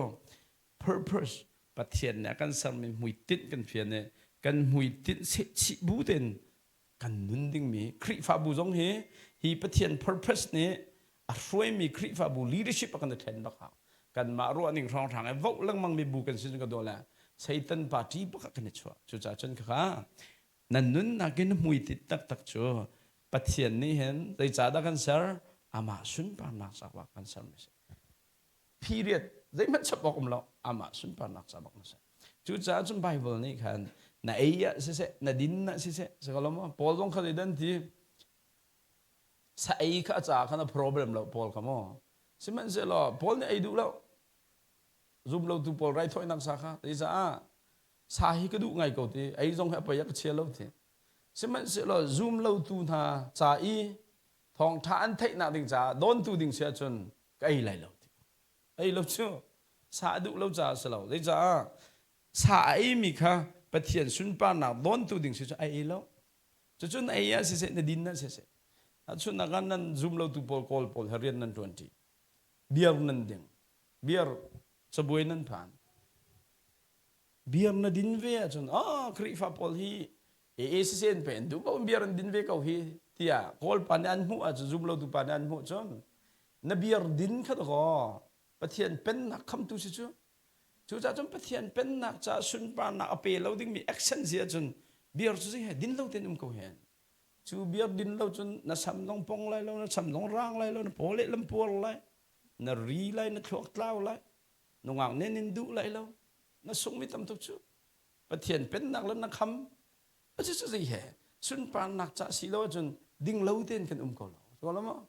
purpose Pathian nih a kan sermi hmuitinh kan fian i kan hmuitinh sehchih bu tein kan nun dingmi Khrihfabu zong hi hi Pathian purpose nih a hruaimi Khrihfabu leadership a kan i thlen bak hau. Kanmah ruahning hrawnghrang i voh lengmang mi bu kan si ka daw le Satan party bak ah kan i chuah. Cucaah cun khakha nan nunnak in hmuitinh taktak cu Pathian nih hin zeicahdah kan ser? Amah sunparnak caah kan sermi si. Period. Zeihmanh chap awk um lo. Amah sunparnak ca bak na si. Cucaah cun Bible nih khan na ei ah siseh, na din ah siseh, si ko lo maw? Paul zong kha zeidah an ti? Sa ei kha a caah khan a problem lo Paul kha maw? Sihmanhsehlaw Paul nih ei duh lo. Zum lotu pawl raithawinak sa kha. Zeicah? Sa hi ka duh ngai ko ti, ei zong hi a pei a ka chia lo ti. Sihmanhsehlaw zum lotu hna ca i thawngṭha an theihnak ding caah dawntu ding si ahcun ka ei lai lo ti. Ei lo cu sa a duh lo caah a si lo. Zeicah sa a eimi kha Pathian sunparnak dawntu ding si cu a ei lo. Cucu na ei ah siseh, na din ah siseh. Tahchunhnak ah nan zum lotu pawl Kawl pawl he rian nan ṭuanṭi. Beer nan ding. Beer cabuai nan phan. Beer na din ve ahcun ah Khrihfa pawl hi ee siseh an pe an duh ko beer an din ve ko hi tiah Kawl pa nih an hmuh ahcun zum lotu pa nih an hmuh cun na beer din kha dakaw Pathian pennak khamtu si cu. Cucaah cun Pathian pennak caah sunparnak a pe lo dingmi action si ahcun beer cu zei he din lo tein um ko hen. Cu beer din lo cun na sam zong pong lai lo, na sam zong rang lai lo, na paw lehlam puar lai, na ri lai, na thluak tlau lai, nungak nen in duh lai lo, na sungmi tam tuk cu. Pathian pennak le na kham cu cu zei he sunparnak ca si lo ahcun ding lo tein kan um ko lo. So lo maw?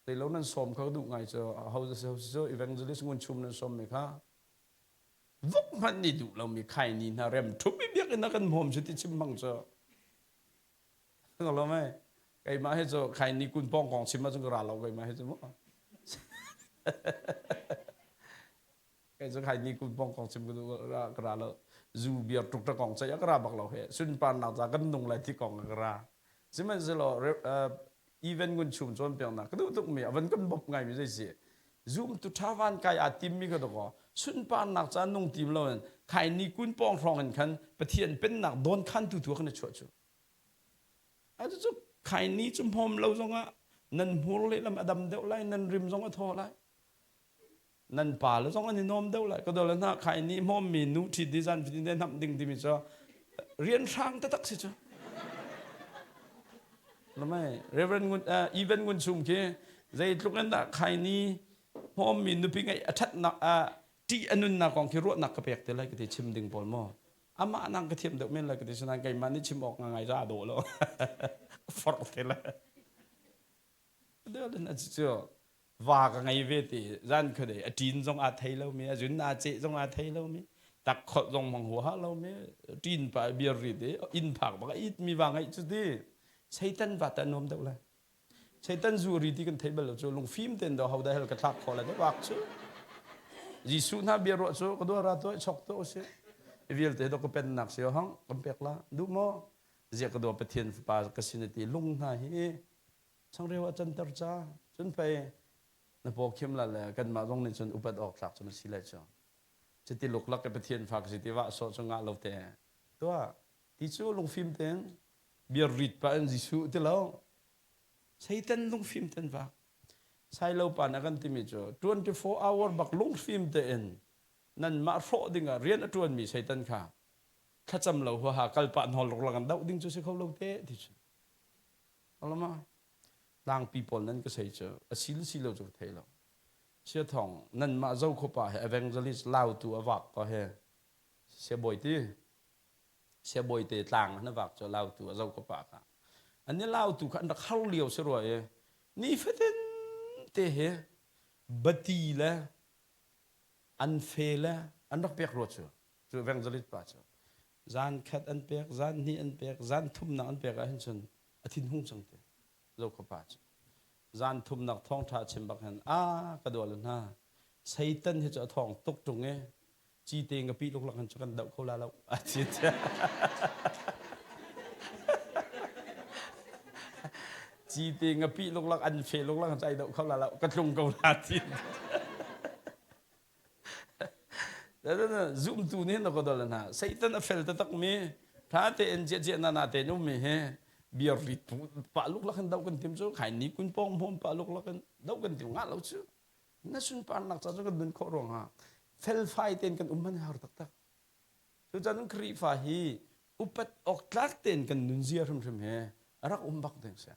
Zeilo nan sawm kha ka duh ngai cu ho cu evangelist ngun chum nan sawm mi kha vok hmanh nih duh lomi khaini hna rem ṭhup i biakinn ah kan hmawm cu ti chim hmang cu lo mei keimah hi cu khaini kun pawng kong chim ahcun ka ra lo keimah hi cu mu kei cu khaini kun pawng kong chim ka duh ka ra lo zu beer tuk ta kong ceih ah ka ra bak lo he sunparnak ca kan nung lai ti kong ka ra sihmanhsehlaw even ngun chum cawnpiaknak ka duh tukmi a van kan bawmh ngaimi zei si zumtu ṭha van kai aa timmi ka dawkaw sunparnak ca nung tim lo in khaini kun pawng hrawng in khan Pathian pennak dawn khantu tu kan i chuah cu a cu khaini cu hmawm lo zongah nan hmur lehlam a dam deuh lai nan rim zong a thaw lai nan pa le zong an i nuam deuh lai ka dole hna khai ni hmawmmi nu ṭhit di zan fitin te hnamh ding timi cu rian hrang taktak si cu lamai Reverend Ngun uh, Even Ngun Chum khi zeitluk in dah khai ni hmawmmi nupi ngeih a ṭhatnak uh, ṭih a nunnak kong khi ruahnak ka pek te lai ka ti chim ding pawl maw amah nang ka thiam deuh men lai ka ti sinain keimah nih chim awk ngai ra dawh lo forh te lai Cu va ka ngei ve ti zan khuadei a ṭin zong aa thei lomi a zun aa ceh zong aa thei lomi takkholh zong hmang huaha lomi ṭin pa beer ri te inn phak bak a it mi va ngeih cu ti Satan va ta nuam deuh lai Satan zu ri ti kan thei bal lo cu lungfim ten do ho dah hel ka thlak khawh lai wak cu Jesuh hna bia ruah cu ka dua ra tuah chok to usih vialte do ka pennak si hang kan pek la duh maw zia ka dua Pathian fapa ka sin ti lung hna hi changreu a canter ca cun pei na paw khim la le kanmah zong nih cun upat awk tlak cu na si lai cu cuti luklak ke Pathian fa ka si ti vah sawh cu ngah lo te tuah ti cu lungfim ten beer rit pa in Jesuh ti lo Satan lungfim ten vak Sailo pa na kan timi cu 24 hour bak lungfim tein nanmah hrawh dingah rian a ṭuanmi Satan kha thlacam lo huaha kalpah hnawl ruk lang doh ding cu si kho lo te ti cu Alama tlangpi pawl nan ka sei cu a si le si lo cu ka thei lo. Sia thong nanmah zo khuapa he evangelist lautu a vak ko he siabawi ti siabawi te tlang an vak cu lautu a zo khuapa kha an i lautu kha an rak har lio si rua i ni fatin te he bati le an fe le an rak pek rua cu cu evangelist pa cu zan khat an pek zan hnih an pek zan thumnak an pek ahhin cun a thinhung cang te zokhapa cu zan thumnak thawngṭha chim bak hin a ka dual hna Satan hi cu a thawng tuk ṭung i cite ngapi luklak hin cu kan doh kho la lo a ti cite ngapi luklak an fe luklak hin cu ai doh kho la lo ka tlung ko la ti Zumtu nih na ka dol hna. Satan a fel taktak mi tha tein cia cia na na tein ummi hi beer rit pah luklak in doh kan tim cu khai ni kun pong hmawm pah luklak in doh kan tim ngah lo cu na sunparnak ca cu kan nun khawh ruangah felfai tein kan um man har taktak cucaah Khrihfa hi upat awk tlak tein kan nunzia hrimhrim he a rak um bak ding si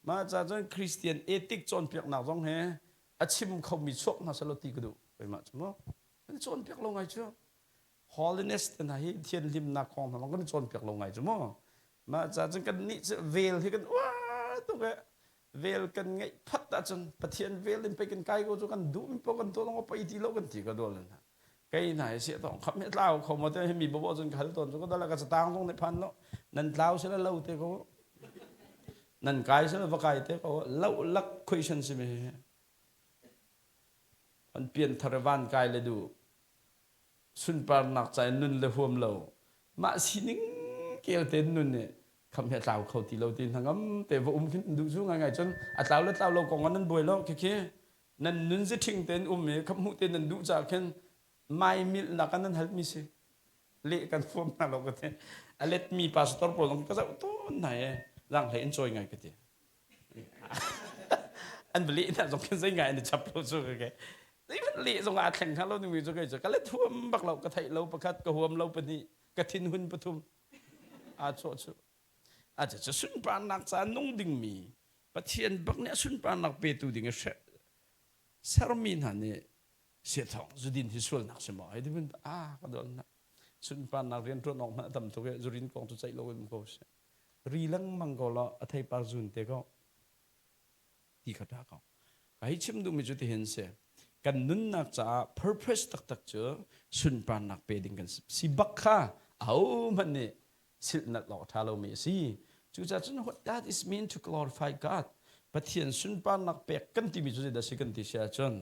mah ca cun Christian ethic cawnpiaknak zong he a chim khomi chuak hna selaw ti ka duh keimah cu mu kan cawnpiak lo ngai cu holiness te hna hi thianhlimnak kong hna kan cawnpiak lo ngai cu mu mah ca cun kan nih cu vel hi kan uar tuk e vel kan ngeih phat ahcun Pathian vel in pei kan kai ko cu kan duh mi paoh kan tuah lawng pei ti lo kan ti ka dual hna. Kei hna hi sia tong kham hi tlau kho mo te hi mi bobo cun ka hal tawn cu ka dala ka catang zong nih phan lo. Nan tlau sila lo te ko. Nan kai sila va kai te ko. Lo lak question si mi hi. An pian thar van kai le du. Sunparnak ca in nun le huam lo. Mah sining kel te nun nih kham hi a tlau kho ti lo ti hnangam te va um khin duh cu ngai ngai cun a tlau le tlau lo kong ah nan buai lo khikhi nan nun zi ṭhing tein um i khamhmuh te nan duh caah khin mai milhnak ah nan halmi si leh kan fuam hna lo ka ti a letmi pastor pawl zong ka zoh tawn hna i zaanghlei in cawi ngai ka ti an va leh hna zong khin zei ngai an i chap lo cu ka ke zeihmanh leh zong aa thleng hnga lo dingmi cu kei cu ka let huam bak lo ka theih lo pakhat ka huam lo pahnih ka thinhun pathum aa chawh cu a cu sunparnak ca nung dingmi Pathian bak nih a sunparnak petu ding i sermi hna nih siathawng zudin hi sualnak si maw hei ti a ka dol na sunparnak rian ṭuan awk hmanh a tam tuk i zurin kong cu ceih lo in ko si ri lengmang ko law a theipar zun te ko ti kha ṭha ko ka hei chim duhmi cu tihin si kan nunnak caah purpose taktak cu sunparnak pe ding kan si bak kha ahohmanh nih silhnalh awk a ṭha lomi a si. Cucaah cun what that is mean to glorify God Pathian sunparnak pek kan timi cu zeidah si kan ti si ahcun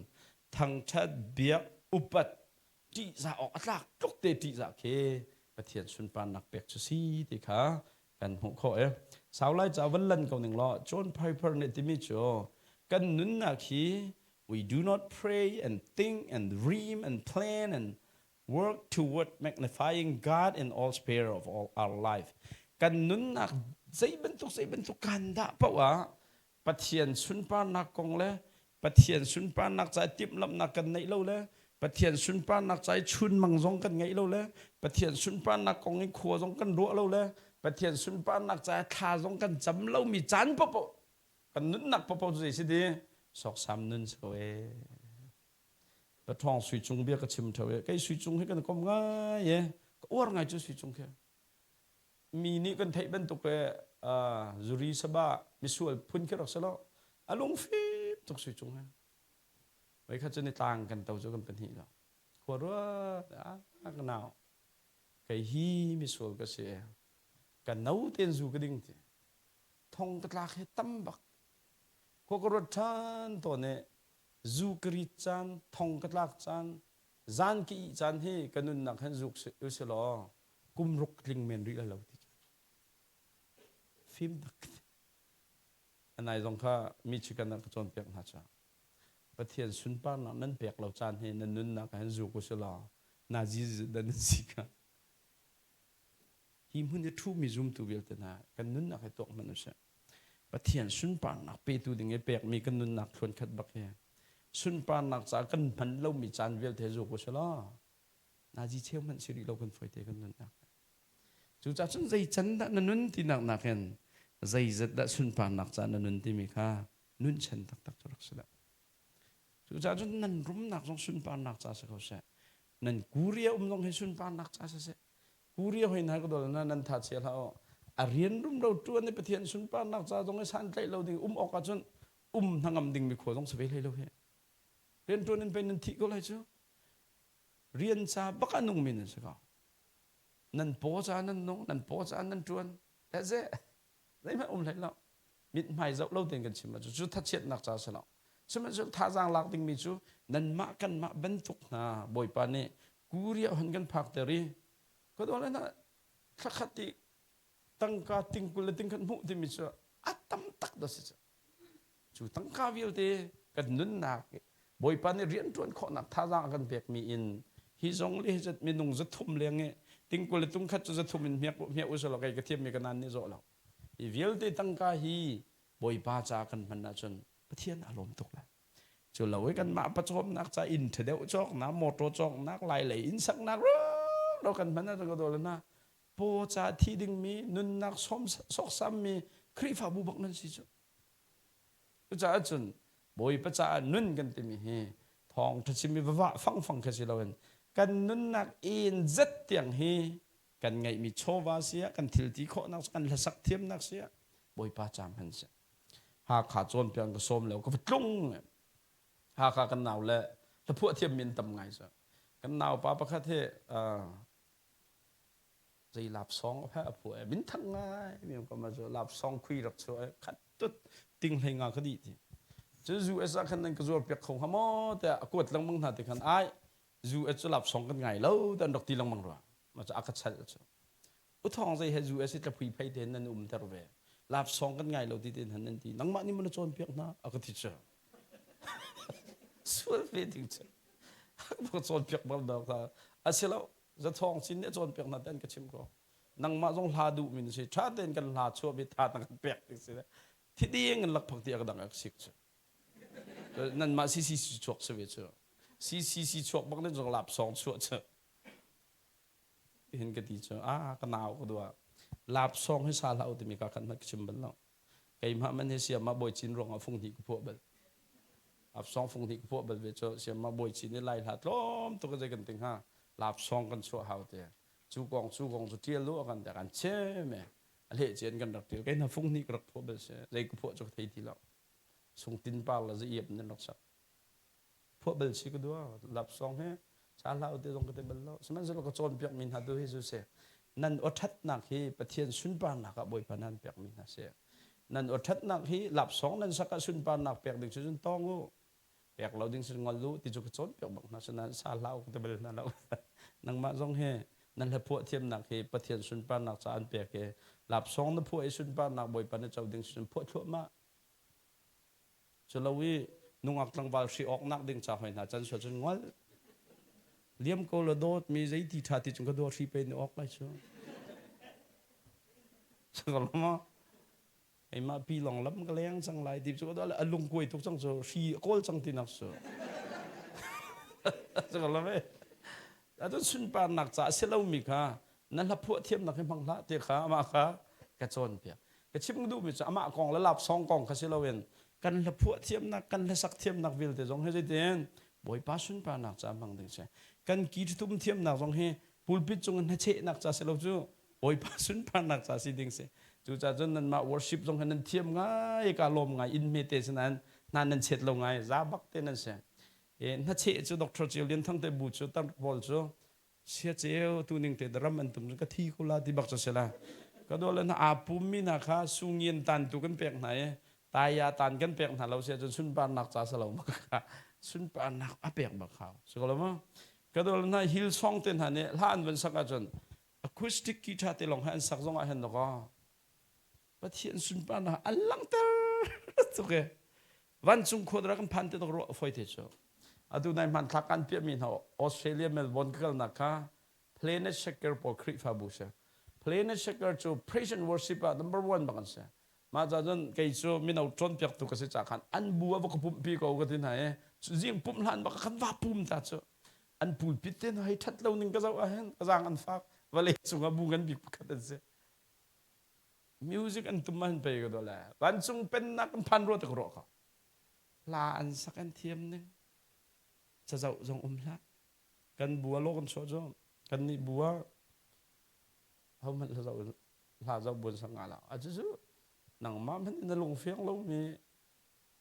thangṭhat biak upat ṭihzah awk a tlak tluk te ṭihzah khi Pathian sunparnak pek cu si ti kha kan hmuh khawh i sau lai ca van lan ko ning law John Piper nih timi cu kan nunnak hi we do not pray and think and dream and plan and work toward magnifying God in all sphere of all our life. Kan nunnak zei bantuk zei bantuk kan dah paoh ah Pathian sunparnak kong le Pathian sunparnak ca timhlamhnak kan neih lo le Pathian sunparnak ca i chunmang zong kan ngeih lo le Pathian sunparnak kong i khua zong kan ruah lo le Pathian sunparnak ca thla zong kan cam lomi caan paoh kan nunnak paoh cu zei si di sawksam nun si ko ee. Paṭhawng Sui Cung bia ka chim ṭheo i kei Sui Cung hi kan kom ngai i ka uar ngai cu Sui Cung khi. Mi nih kan theih bantuk i zuri saba misual phun khi rak si lo. A lungfim tuk Sui Cung hi. Voikhat cu nitlang kan to cu kan pahnih lo. Khua ruat ah ka nau. Kei hi misual ka si. Ka no tein zu ka ding ti. Thong ka tlak hi tam bak. Khua ka ruat ṭhan tawn i zu ka rit caan, thong ka tlak caan, zan ka ih caan hi ka nunnak hin zuk si law kum ruk tling men rih lo ti fim tak anai zong kha Michigan ah ka cawnpiak hna ca Pathian sunparnak nan pek lo caan hi nan nunnak hin zuk u si law nazi dan nan si kha hi hmun i ṭhumi zumtu vialte hna kan nunnak hi tuak hmanh usih Pathian sunparnak petu ding i pekmi kan nunnak thluan khat bak hi sunparnak caah kan hman lomi caan vialte zuk u law nazi cheu hmanh si rih lo kan foite kan nunnak cucaah cun zei can dah na nun tinak nakin zeizat dah sunparnak caah na nun timi kha nun chan taktak cu rak si dah cucaah cun nan rumnak zong sunparnak ca si ko seh nan kuria um zong hi sunparnak ca si seh Korea hoi hna ka dol na nan tha chia hlah aw a rian rumro tuan i Pathian sunparnak ca zong i santlaih lo ding um awk ahcun um hnangam ding mi khua zong si ve hlei lo hi rian tuan in pei nan thih ko lai cu rian ca bak a nung mi nan si ko nan paw ca nan nung nan paw ca nan tuan that's it zeihmanh um hlei lo mithmai zoh lo tein kan chim ahcun cu thachiatnak ca si lo sihmanhsehlaw thazaang lak dingmi cu nanmah kanmah bantuk hna Bawipa nih Korea hon kan phak ter i ka dawle hna thlakhat i tangka tingkul le tingkhat hmuh timi cu a tam tak da si cu cu tangka vialte kan nunnak Bawipa nih rianṭuan khawhnak thazaang a kan pekmi in hi zong le hi zat minung zathum leng i tingkul le tungkhat cu zathum in hmiak hmiak usalaw kei ka thiammi ka nan nih zawh lo hi vialte tangka hi Bawipa caah kan hman ahcun Pathian aa lawm tuk lai cu lo i kanmah pawcawmnak ca inn ṭha deuh cawknak motor cawknak lai lei inn saknak ro kan hman ahcun ka dawl hna paw ca thi dingmi nunnak sawm sawksammi Khrihfabu bak nan si cu Cucaah cun Bawipa caah nun kan timi hi thawngṭha chim i va vah fangfang kha si loin kan nunnak in zet tiang hi kan ngeihmi chawva si ah kan thil ti khawhnak kan hlasak thiamnak si ah Bawipa ca hman si. Hakha cawnpiak ka sawm lo ka va tlung. Hakha kan nau le hlaphuah thiammi an tam ngai cu. Kan naupa pakhat hi zei lapsong a phuah e minthang ngai mi ko ma cu lapsong khui rak chuah e khat tut ting hlei nga ka dih ti. Cu US ah khan nan ka zuar piak kho hnga maw tiah a kuat lengmang hna ti khan ai US cu lapsong kan ngai lo ti an rak ti lengmang rua. Ma cu a ka chalh cu. Uthawng zei he US i tlaphui phei te nan um ter ve. Lapsong kan ngai lo ti te nan ti. Nangmah nih maw na cawnpiak hna? A ka ti cu. Sual ve ding cu. Ka cawnpiak bal dawk ta. Asilo zathawng cin nih cawnpiak hna te an ka chim ko. Nangmah zong hla duh min si. Tha tein kan hla chuah mi tha na kan pek ti si. Thi ding in lakphak ti a ka dang a ka sik cu. Nanmah CCC chuak si ve cu. CCC chuak bak nan zong lapsong chuah cu. Hin ka ti cu a ka nau ka dua lapsong hi sa hlah u timi ka khan hmanh ka chim bal lo. Keimah man hi siamah bawi cin ruangah fung hnih ka phuah bal. Lapsong fung hnih ka phuah bal ve cu siamah bawi cin i lai hla tlawm tuk zei kan ting ha lapsong kan chuah hau te. Cu kong cu kong cu tial lu kan te kan chem e. A hleh cian kan rak tial. Kei hna fung hnih ka rak phuah bal si. Zei ka phuah cu ka thei ti lo. Sungtin par la za iap nan rak sak. Phuah bal si ka dua lapsong he sa hlah te zong ka te bal lo. Sihmanhsehlaw ka cawnpiak mi hna tu hi cu si nan aw ṭhatnak hi Pathian sunparnak ah Bawipa nan pek mi hna si. Nan aw ṭhatnak hi lapsong nan sak ah sunparnak pek ding cu cun tawng u. Pek lo ding cun ngol u ti cu ka cawnpiak bak hna. Sinain sa hlah u ka ti bal hna lo. Nangmah zong hi nan hlaphuah thiamnak hi Pathian sunparnak ca an pek i lapsong na phuah i sunparnak Bawipa na co ding cun phuah thluahmah. Culo i nungak tlangval hri awknak ding ca hoi hna can sual cun ngol. Liam ko la dawt mi zeiti ṭha ti cun ka dawt hri pe ni awk lai cu. Sakalama keimah pi long lam ka leng cang lai ti cu a lung kuai tuk cang cu hri a kawl cang ti nak cu. Sakalama Atun sunparnak ca a si lomi kha na hlaphuah thiamnak hi hmang hlah ti kha amah kha ka cawnpiak. Ka chim duhmi cu amah kong le lapsong kong kha si loin kan hlaphuah thiamnak, kan hlasak thiamnak vialte zong hi zeitin Bawipa sunparnak ca hmang ding si. Kan ki ṭhitum thiamnak zong hi pulpit cung in hnachehnak ca si lo cu Bawipa sunparnak ca si ding si. Cucaah cun nanmah worship zong hi nan thiam ngai ka lawm ngai inn hmete sinain hna nan chet lo ngai za bak te nan si. Hnacheh cu Dr. Ceu Lian Thang te bu cu tar pawl cu sia ceu tu ning te ram an tum cu ka thi ko la ti bak cu si la. Ka dawt le hna aa pum mi hna kha sungien tan tu kan pek hna i taya tan kan pek hna lo si ahcun sunparnak ca si lo bak kha sunparnak a pek bak hau. Si ko lo maw? Ka dawt le hna Hillsong te hna nih hla an van sak ahcun acoustic guitar te lawng he an sak zong ah hin dawkaw Pathian sunparnak an langhter tuk e. Vancung khua dara kan phan te tuk ruah foi te cu. Atu nai hmanthlak kan piahmi hna Australia Melbourne ka kalnak kha Planet Shaker pawl Khrihfabu si. Planet Shaker cu praise and worship ah number one bak an si. Mah ca cun kei cu mino cawnpiaktu ka si ca khan an bu ah va ka pumhpi ko ka ti hna i zing pumh hlan bak kan va pum ta cu an pulpit te hna hei ṭhat lo ning ka zoh ah hin ka zaang an fak vawlei cungah bu ngan bik pakhat an si. Music an tum an pei ka do le vancung pennak an phan rua te ka ruah ko. Hla an sak an thiam ning cazoh zong um hlah. Kan bu ah law kan chuah cu kan nih bu ah ho hmanh hla zoh hla zoh buan sak nga lo. A cu cu nangmah hmanh in na lungfiang lomi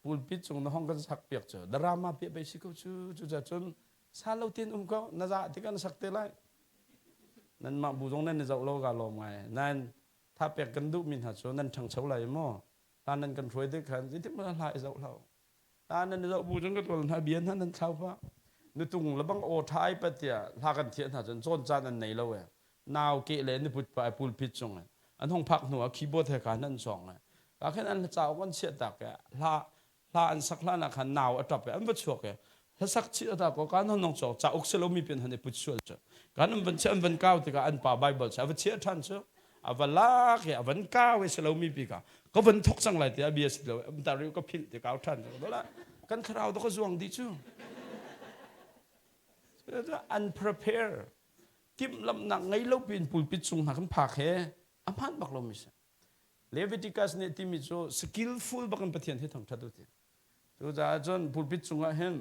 pulpit cung na hong kan sak piak cu drama piah pei si ko cu. Cucaah cun sa lo tin um ko na za ti kan sak te lai. Nanmah bu zong nan i zoh lo ka lawm ngai. Nain tha pek kan duhmi hna cu nan ṭhangcho lai maw? Hla nan kan hruai tik khan zeitik hmanh hla i zoh hlah u. Hla nan i zoh bu cun ka tual hna bia hna nan thlau pah. Nutung lebang aw ṭha ai pat tiah hla kan thiah hna cun cawn caan an nei lo e. Nau keh le nuput pa ai pulpit cung e. An hong phak hnu ah keyboard he khan an sawng e. Ka khin an cauk an chiah tak e. Hla hla an sak hlan ah khan nau a ṭap i an va chuak i hlasak chih ata ko kan hon nong cawk cauk si lomi pin han i put sual cu kan an van chiah an van kau tikah an pa Bible cu a va chiah ṭhan cu a va lak i a van kau i si lomi pi ka ka van thok cang lai tiah bia si lo tar ka philh ti kau ṭhan cu dola kan thlarau to ka zuang dih cu unprepare timhlamhnak ngei lo pin pulpit cung hna kan phak he a hmaan bak lomi si. Leviticus nih timi cu skillful bak in Pathian hi thangṭhat u ti. Cucaah cun pulpit cungah hin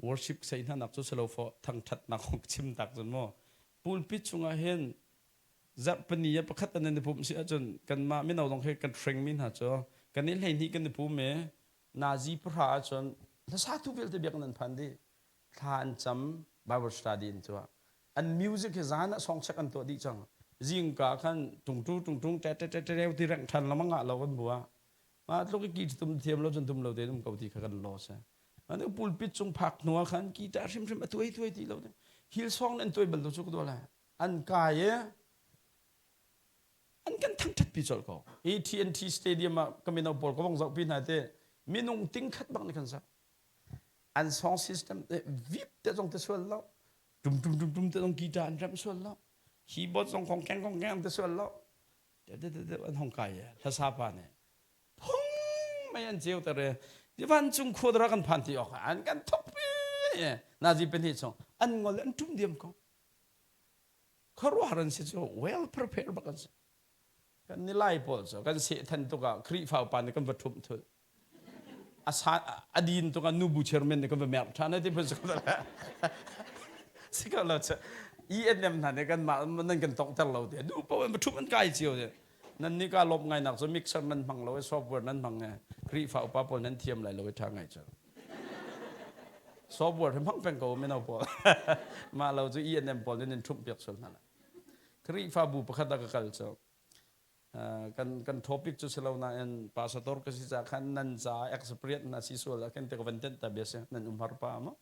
worship sei hna nak cu silo fo thangṭhatnak kong chim tak cun mu pulpit cungah hin zarhpini ah pakhat an i pumh si ahcun kanmah mino zong khi kan hringmi hna cu kan i 12 kan i pum i nazi pahra ahcun hlasatu vialte biakinn an phan dih. Thla an cam, Bible study an tuah. An music hi zan ah song check an tuah dih cang. Zingka khan tungtu tungtung te te te te ti reng than lamang ngah lo kan bua. Mah tluk i ki tum thiam lo cun tum lo te um ko ti kha kan lo se. An pulpit cung phak hnu ah khan guitar hrimhrim a tuai tuai ti lo. Hillsong an tuai bal lo cu ka tuah lai. An kai i an kan thangṭhat pi colh ko. AT&T Stadium ah ka mino pawl ka vong zoh pi hna te minung ting khat bak nih khan sak. An song system te vip te zong te sual lo. Tum tum tum tum te zong guitar an rem sual lo. Keyboard zong kong keng kong keng te sual lo. Te te te an hong kai e. Hlasa pa nih phung mei an ceu ter e. Vancung khua dara kan phan ti awk an kan thok pi. Nazi pahnih chung an ngol an tum diam ko. Khuaruahhar an si cu well prepared bak an si. Kan ni lai pawl cu kan seh than tuk ah Khrihfa upa nih kan va ṭhumh thul. A sa a din tuk ah nubu chairman nih kan va merh ṭhan ti phun si ko lo cu ENM hna nih kan mah nan kan tonghter lo te nu paoh an va ṭhumh an kai cio te. Nan nih ka lawmh ngai nak cu mixer nan hmang lo i software nan hmang e Khrihfa upa pawl nan thiam lai lo i ṭha ngai cu. Software hi hmang peng ko mino pawl. Mah lo cu E&M pawl nih nan ṭhumh piak sual hna lai. Khrihfabu pakhat ah ka kal cu kan kan topic cu si lo nain pastor ka si ca khan nan ca experience na si sual ah khin te ka van tenh ta bia si nan um har pa ma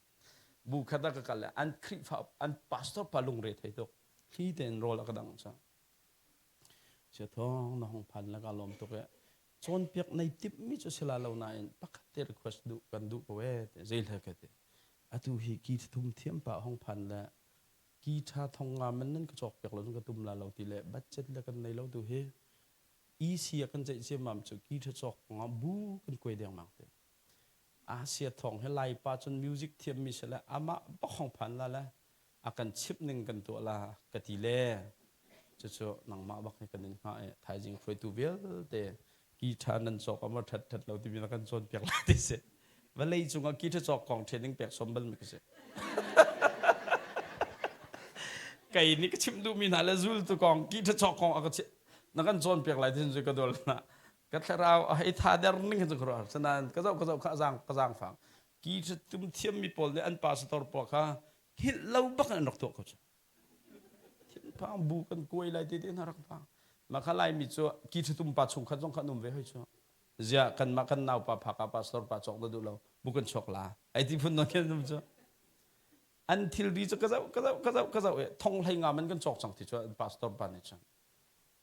bu khat ah ka kal le an Khrihfa an pastor pa lungre thei tuk thli tein rawl a ka dang ca Sia thawng na hong phan le ka lawm tuk e. Cawnpiak nei timhmi cu sila lo nain pakhat te request duh kan duh ko e te zei hle ka ti. Atu hi ki thum thiam pa hong phan le ki tha thong nga man nan ka cawk piak lo ka tum la lo ti le budget le kan nei lo tu hi EC a kan ceih ciammam cu ki tha cawk kongah bu kan kuai dengmang te. Asia thawng he Lai pa cun music thiam mi si le amah bak hong phan la le a kan chimh ning kan tuah la ka ti le cucu nangmah bak hi kan in hngah i thaizing hruaitu vialte ki ṭha nan cawk ama ṭhat ṭhat lo timi na kan cawnpiak lai ti si vawlei cungah ki ṭha cawk kong training pek som bal mi ka si kei nih ka chimh duhmi hna le zultu kong ki ṭha cawk kong a ka na kan cawnpiak lai tin cu ka dol na ka thlarau a hei tha der ning cu ka ruah sanain ka zoh ka zoh kha a zang ka zang fang ki ṭha tum thiammi pawl nih an pastor pawl kha hngilh lo bak in an rak tuah ko cu thinphang bu kan kuai lai te te hna rak phang mah kha laimi cu ki ṭhitum pa chungkhat zong kha an um ve hoi cu ziah kanmah kan naupa phaka pastor pa cawk na duh lo bu kan chuak la ai ti phun non khin um cu an thilri cu ka zoh ka zoh ka zoh ka zoh e thong hlei nga man kan cawk cang ti cu an pastor pa nih cun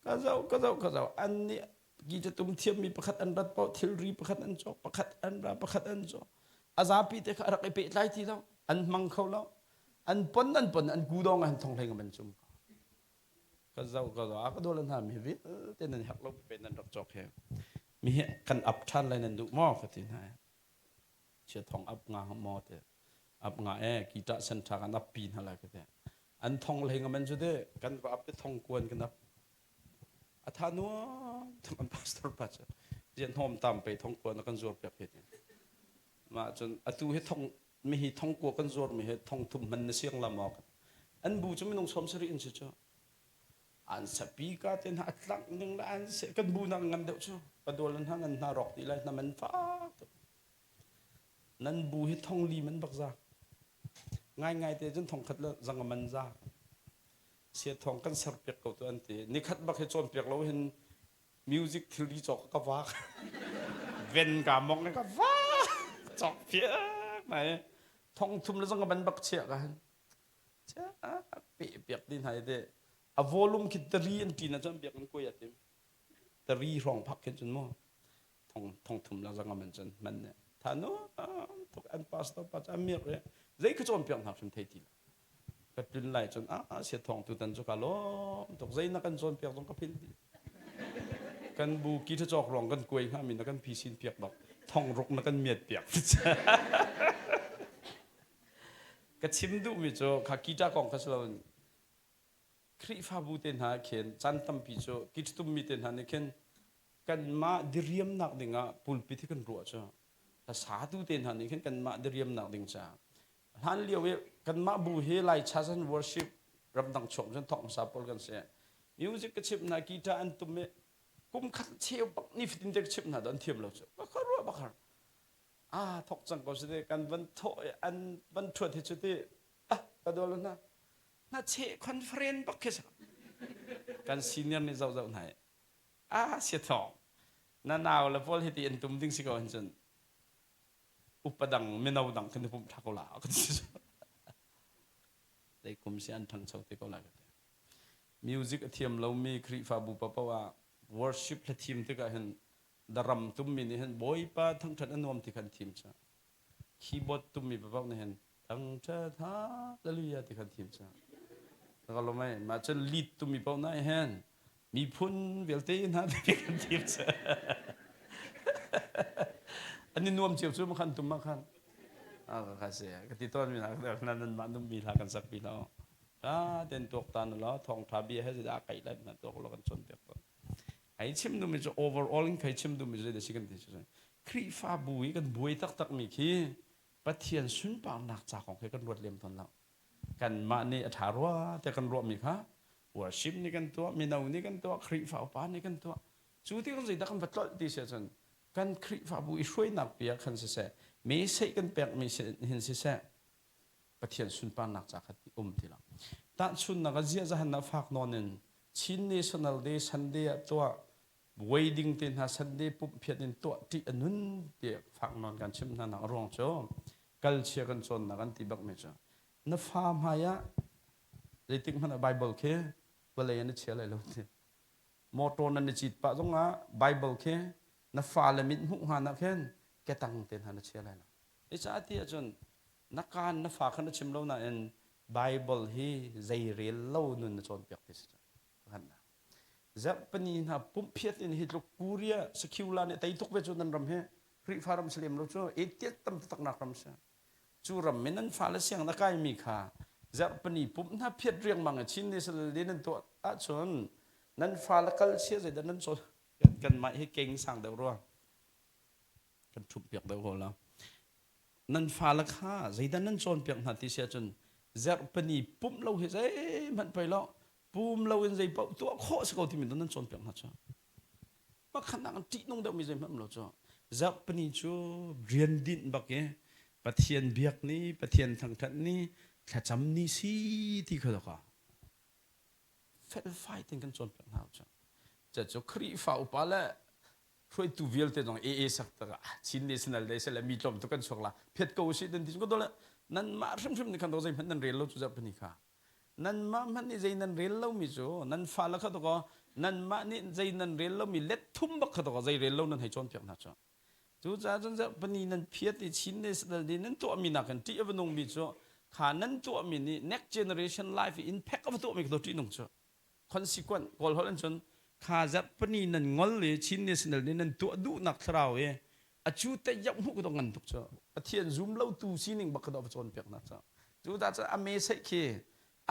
Ka zoh, ka zoh, ka zoh. An nih tum thiammi pakhat an rat paoh thilri pakhat an cawk, pakhat an ra, pakhat an cawk. A zapi te kha a rak i pehtlai ti lo. An hmang kho lo. An pon an pon an kudawng ah hin thong hlei ngam an cum. Ka zoh, ka zoh. A ka dawl hna mi vialte nan herh lo pe nan rak cawk he. Mi hi kan ap ṭhan lai nan duh maw ka ti hna. Chia thong ap nga maw te. Ap nga e kita sen ṭha kan ap pi hna lai ka ti. An thong hlei ngam an cu te kan va ap te thong kuan kan ap. A tha nuam thong an pastor pa cu zian hnawm tam pe thong kuan a kan zuar piak he ti. Mah cun atu hi thong mi hi thong kua kan zuar mi hi thong thum hman na siang lam awk. An bu cu minung som sarih in si cu. An sapi ka te hna a tlangh ning le an se kan bu nak ngan deuh cu. Padual hna nan hna rawk ti lai hna man fak tuk. Nan bu hi thong li man bak za. Ngaingai te cun thong khat le zang man za. Sia thong kan ser piak ko tu an ti. Nikhat bak hi cawn piak lo hin music thilri cawk ka vak. Ven ka mong ka vak. Cawk piak mai. Thong thum le zang man bak chia ka hin. Chia pe piak din hai te. A volume khi tari an ti na cun biak an kuai atim. Tari hrawng phak khin cun mu. Thong thong thum la zanga man cun man ne tha nu tuk an pastor pa an mir re zei ka cawn piak hna hrim thei ti lo ka tlun lai cun a sia thong tu tan cu ka lawm tuk zei na kan cawn piak zong ka phil ti kan bu ki tha cawk rong kan kuai hnga mi na kan phi sin piak bak thong ruk na kan miat piak ka chim duh mi cu kha kita kong kha silo Khrihfabu te hna khin caan tampi cu kiṭtummi te hna nih khin kanmah diriamnak dingah pulpit hi kan ruah cu hlasatu te hna nih khin kanmah diriamnak ding caah hlan lio i kanmah bu hi Lai Church and Worship ramdang chuak cun thawk hmasa pawl kan si. Music ka chimh hna guitar an tum i kum khat cheu bak ni fatin te ka chimh hna an thiam lo cu ka ruah bak har. Ah thok cang ko si ti kan van thawh i an van ṭhuat hi cu ti ah ka dawl hna na cheh conference bak khi si kan senior nih zoh zoh hna i ah sia thawng na nau le pawl hi ti an tum ding si ko hin cun upa dang mino dang kan i pumh ṭha ko la ka ti Zei kum si an ṭhangcho te ko lai ka ti. Music a thiam lomi Khrihfabu paoh ah worship hla thim tikah hin daram tummi nih hin Bawipa thangṭhat a nuam ti khan thim ca. Keyboard tummi paoh nih hin thangṭhat hallelujah ti khan thim ca. Ka lo mei mah cun lead tummi paoh na hin miphun vialte hna ti kan thim ca. An i nuam cio cu ma khan tum ma khan. Ka si ka ti tawn mi hna nan mah nummi hla kan sak pi lo. Ta ten tuak ta na lo thawng tha bia he dah kai lai na tuak lo kan chon piak to. Ai chim du mi cu overall in kai chim du mi zei da si kan ti cu. Khrihfabu i kan buai taktak mi khi Pathian sunparnak ca kong khi kan ruat lem tawn lo. Kanmah nih a ṭha rua tiah kan ruahmi kha worship nih kan tuah, mino nih kan tuah, Khrihfa upa nih kan tuah. Cu ti kan zeidah kan va tlolh ti si ahcun kan Khrihfabu i hruainak pi ah khan siseh, meseih kan pekmi hin siseh, Pathian sunparnak ca kha um ti lo. Tahchunhnak ah ziah zahan ah fak nawn in Chin National Day Sunday ah tuah wedding te hna Sunday pumh phiat in tuah ṭih a nun ti fak nawn kan chim hna nak a ruang cu kalchia kan cawnnak an ti bakmi cu na fa hmai ah zeitik hmanh ah Bible khi vawlei ah na chia lai lo ti. Motor nan i cit pah zong ah Bible khi na fale mit hmuh hnga nak hin ketang te hna na chia lai lo. Zeicah ti ahcun na kaan na fa kha na chim lo nain Bible hi zei rel lo nun na cawnpiak ti si cu. Zarhpini hna pumhphiat in hi tluk Korea secular nih tei tuk ve cu nan ram hi Khrihfa ram si lem lo cu atheist tam taktak nak ram si. Cu ram in nan fale siang na kaimi kha zarhpini pumh hna phiat riangmang i Chin National Day nan tuah ahcun nan fale kal chia zeidah nan cawn kanmah hi keng sang deuh rua kan ṭhumh piak deuh ko la nan fale kha zeidah nan cawnpiak hna ti si ahcun zarhpini pumh lo hi zeihmanh pei lo pum lo in zei paoh tuah khawh si ko timi nan cawnpiak hna cu pakhatnak an ṭihnung deuhmi zeihmanh um lo cu zarhpini cu rian dinh bak i Pathian biak ni Pathian thangṭhat ni thlacam ni si ti kha ka felfai ten kan cawnpiak hna cu cu Khrihfa upa le hruaitu vialte zong AA sak tak Chin National Day sele mi tlawm tu kan chuak la phet ko si dan ti ko dole nan mah hrimhrim ni khan do zei hmanh nan rel lo cu zarhpini kha nanmah hmanh nih zei nan rel lomi cu nan fale kha dakaw nanmah nih zei nan rel lomi let thum bak kha dakaw zei rel lo nan hei cawnpiak hna cu cucaah cun zarhpini nan phiat i Chin National Day nan tuahmi nakin ṭih a va nungmi cu kha nan tuahmi nih next generation life i impact a va tuahmi kha ṭih nung cu consequent kawl holh in cun kha zarhpini nan ngol i Chin National Day nan tuah duhnak thlarau i a cu te yauh hmuh ka ngan tuk cu Pathian zum lo tu sining bak ka va cawnpiak hna cu cu dah cu a me seih khi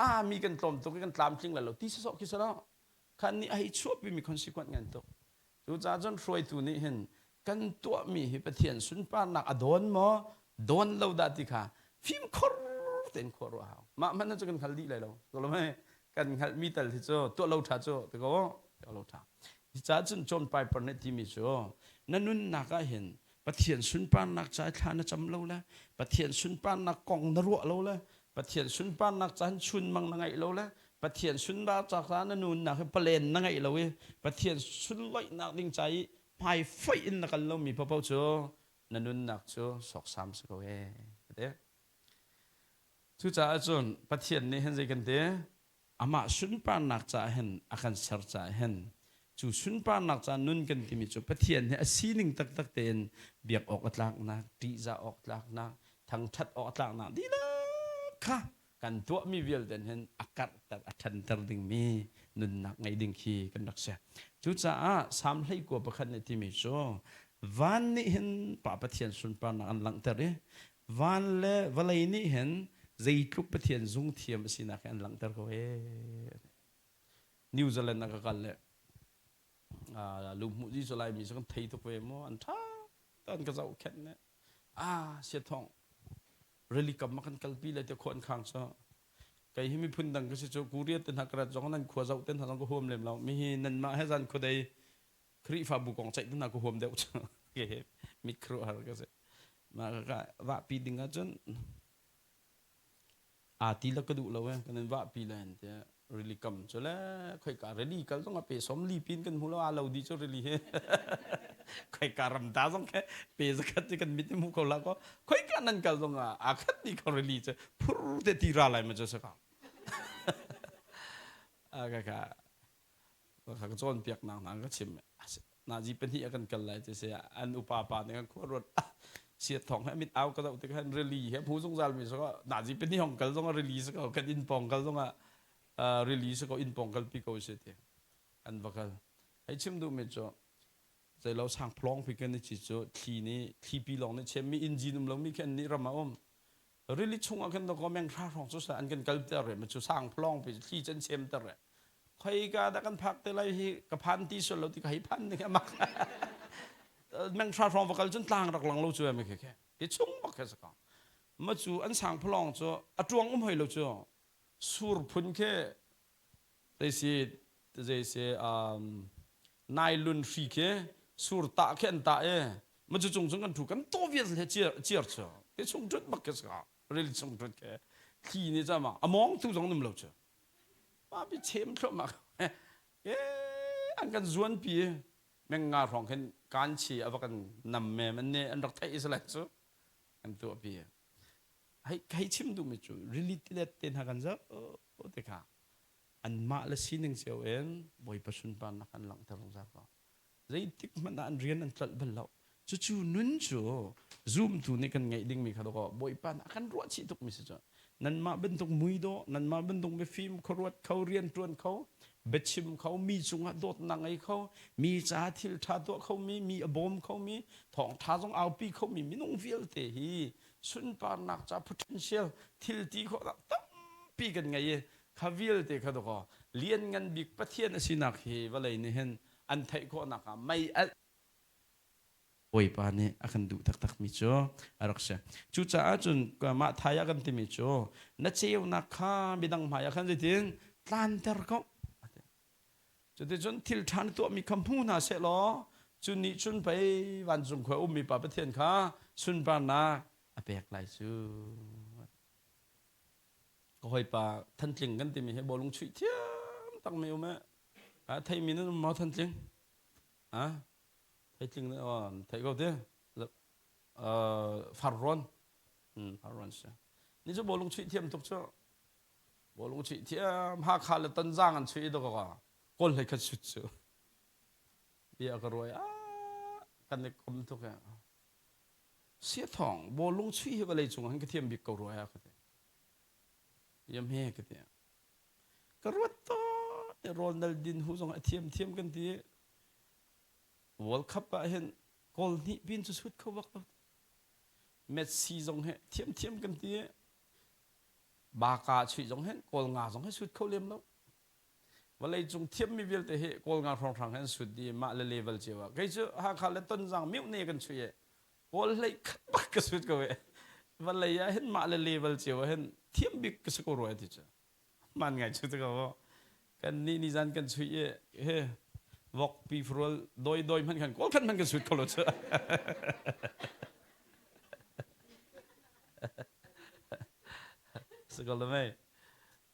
a mi kan tlawm tuk i kan tlamtling lai lo ti sawsawh khi salo khan nih a hei chuahpi mi consequent ngan tuk cucaah cun hruaitu nih hin kan tuahmi hi Pathian sunparnak a dawn maw dawn lo dah ti kha fimkhur tein khua ruah hau mah hmanh cu kan hngal dih lai lo kan hngalhmi tal hi cu tuah lo ṭha cu ti ko tuah lo ṭha Cucaah cun John Piper nih timi cu na nunnak ah hin Pathian sunparnak ca thla na cam lo le Pathian sunparnak kong na ruah lo le Pathian sunparnak ca chunmang na ngeih lo le Pathian sunparnak ca na nunnak hi palen na ngeih lo i Pathian sunloihnak ding ca i hmai foih in na kal lomi paohpaoh cu na nunnak cu sawksam si ko ee. Cucaah cun Pathian nih hin zei kan ti? Amah sunparnak caah hin a kan ser caah hin cu sunparnak ca nun kan timi cu Pathian he a sining taktak tein biak awk a tlaknak, ṭihzah awk tlaknak, thangṭhat awk a tlaknak dihlak kha kan tuahmi vialte hin a karhter, a ṭhanter dingmi nunnak ngei ding khi kan rak si. Cucaah Salm 19 pakhat nih timi cu van nih hin Pa Pathian sunparnak an langhter i Van le vawlei nih hin zeitluk Pathian zungthiam a sinak hi an langhter ko ee. New Zealand ah ka kal le lumhmuh Jesuh Laimi cu kan thei tuk ve mu an ṭha an ka zohkhenh ne. Ah siathawng rili kam ah kan kalpi le te khua an khang cu kei hi miphun dang ka si cu Korea te hna ka rat zong nan khua zoh te hna zong ka huam lem lo mi hi nanmah he zan khuadei Khrihfabu kong ceih te hna ka huam deuh cu mit khuaruahhar ka si. Mah ka vahpi ding ahcun aa ti le ka duh lo eh kan in vahpi le an ti. Rili kam cu le khoika rili kal zong a pe som li pin kan hmu lo aa lo dih cu rili hi. Khoika ram ta zong khe pe zakhat ti kan mit i hmu ko la ko. Khoika nan kal zong ah aa khat dih ko rili cu phur te ti ra lai ma cu si ko. Ka ka ka cawnpiaknak hna ka chim. Nazi pahnih a kan kal lai ti si an upa pa nih kan khua ruat siat thong he mit au ka zoh tik han rili he hmu zungzal mi so nazi pahnih hong kal zong rili si ko kan inn pawng kal zong ah rili si ko inn pawng kal pi ko si ti an va kal hei chim duh mi cu zeilo sang phlong pi kan i chi cu thli nih thlipi lawng nih chem mi engine um lo mi khi an nih ram a um Rili chungah khin dawkaw meng hra hrawng cu an kan kalter re ma cu sang phlong pi thli can chem ter re khoi ka dah kan phak te lai hi ka phan ti sual lo ti ka hei phan ding amak meng hra hrawng va kal cun tlang rak lang lo cu me khe khe ti chung bak khe saka ma cu an sang phlong cu a tuang um hoi lo cu sur phun khe zei si zei si um nailun hri khi sur tah khi an tah i ma cu cung cung kan thu kan to vial he ciar ciar chu ti chung thut bak ke sa ril chung thut ke thli ni chama among tu zong num lo chu ma bi chem thlo ma e an kan zuan pi meng nga rong khin kan chi ava kan nam me man ne an rak thei isla chu an tu pi hei hei chim du mi chu rili tilet te hna kan zo te kha anmah le sining cio in Bawipa sunparnak an langhter zungzal ko. Zeitik hmanh ah an rian an tlolh bal lo. Cucu nun cu zumtu nih kan ngeih dingmi kha dawkaw Bawipa nih a kan ruah chih tukmi si cu. Nanmah bantuk muidawh, nanmah bantuk mifim, khuaruat kho, rianṭuan kho, biachim kho, mi cungah dawtnak ngei kho, mi caah thil ṭha tuah khomi, mi a bawm khomi, thawngṭha zong aupi khomi minung vialte hi sunparnak ca potential thil ti khawhnak tampi kan ngei i kha vialte kha dawkaw lianngan bik Pathian a sinak hi vawlei nih hin an theih khawhnak ah mei alh Bawipa nih a kan duh taktakmi cu a rak si. Cucaah cun mah thai ah kan timi cu na ceunak kha midang hmai ah khan zeitin tlanter ko. Cuticun thil ṭha na tuahmi kha hmu hna seh law cu nih cun pei vancung khua ummi pa Pathian kha sunparnak a pek lai cu. Ka hawipa Thantling kan timi hi bawlung chuih thiam takmi um eh. A theimi nan um maw Thantling? Ha? Theitling na oh, theih ko ti. Farrawn. Farrawn si. Ni cu bawlung chuih thiam tuk cu. Bawlung chuih thiam Hakha le Tonzang an chuih dawk ka kawl hlei khat sut cu. Bia ka ruai ah kan i kom tuk eh. Siathawng bawlung chuih hi vawlei cung ah hin ka thiam bik ko rua ya ka ti. Yam he ka ti. Ka ruat to te rawl nal din hu zong a thiam thiam kan ti. World Cup ah hin goal hnih pin cu sut kho bak lo. Messi zong he thiam thiam kan ti. Baka chuih zong hin goal nga zong he sut kho lem lo. Vawlei cung thiammi vialte hi Kawl nga hrawnghrang he an sut dih mah le level cio ah. Kei cu Hakha le Tonzang miohne kan chuih i Kawl hlei khat bak ka sut ko i vawlei ah hin mah le level cio ah hin thiam bik ka si ko rua ti cu. Man ngai cu ko. Kan nih nizan kan chuih i he vok pi furual doi doi hmanh khan kawl khat hmanh kan sut kho lo cu. Si ko lo mei.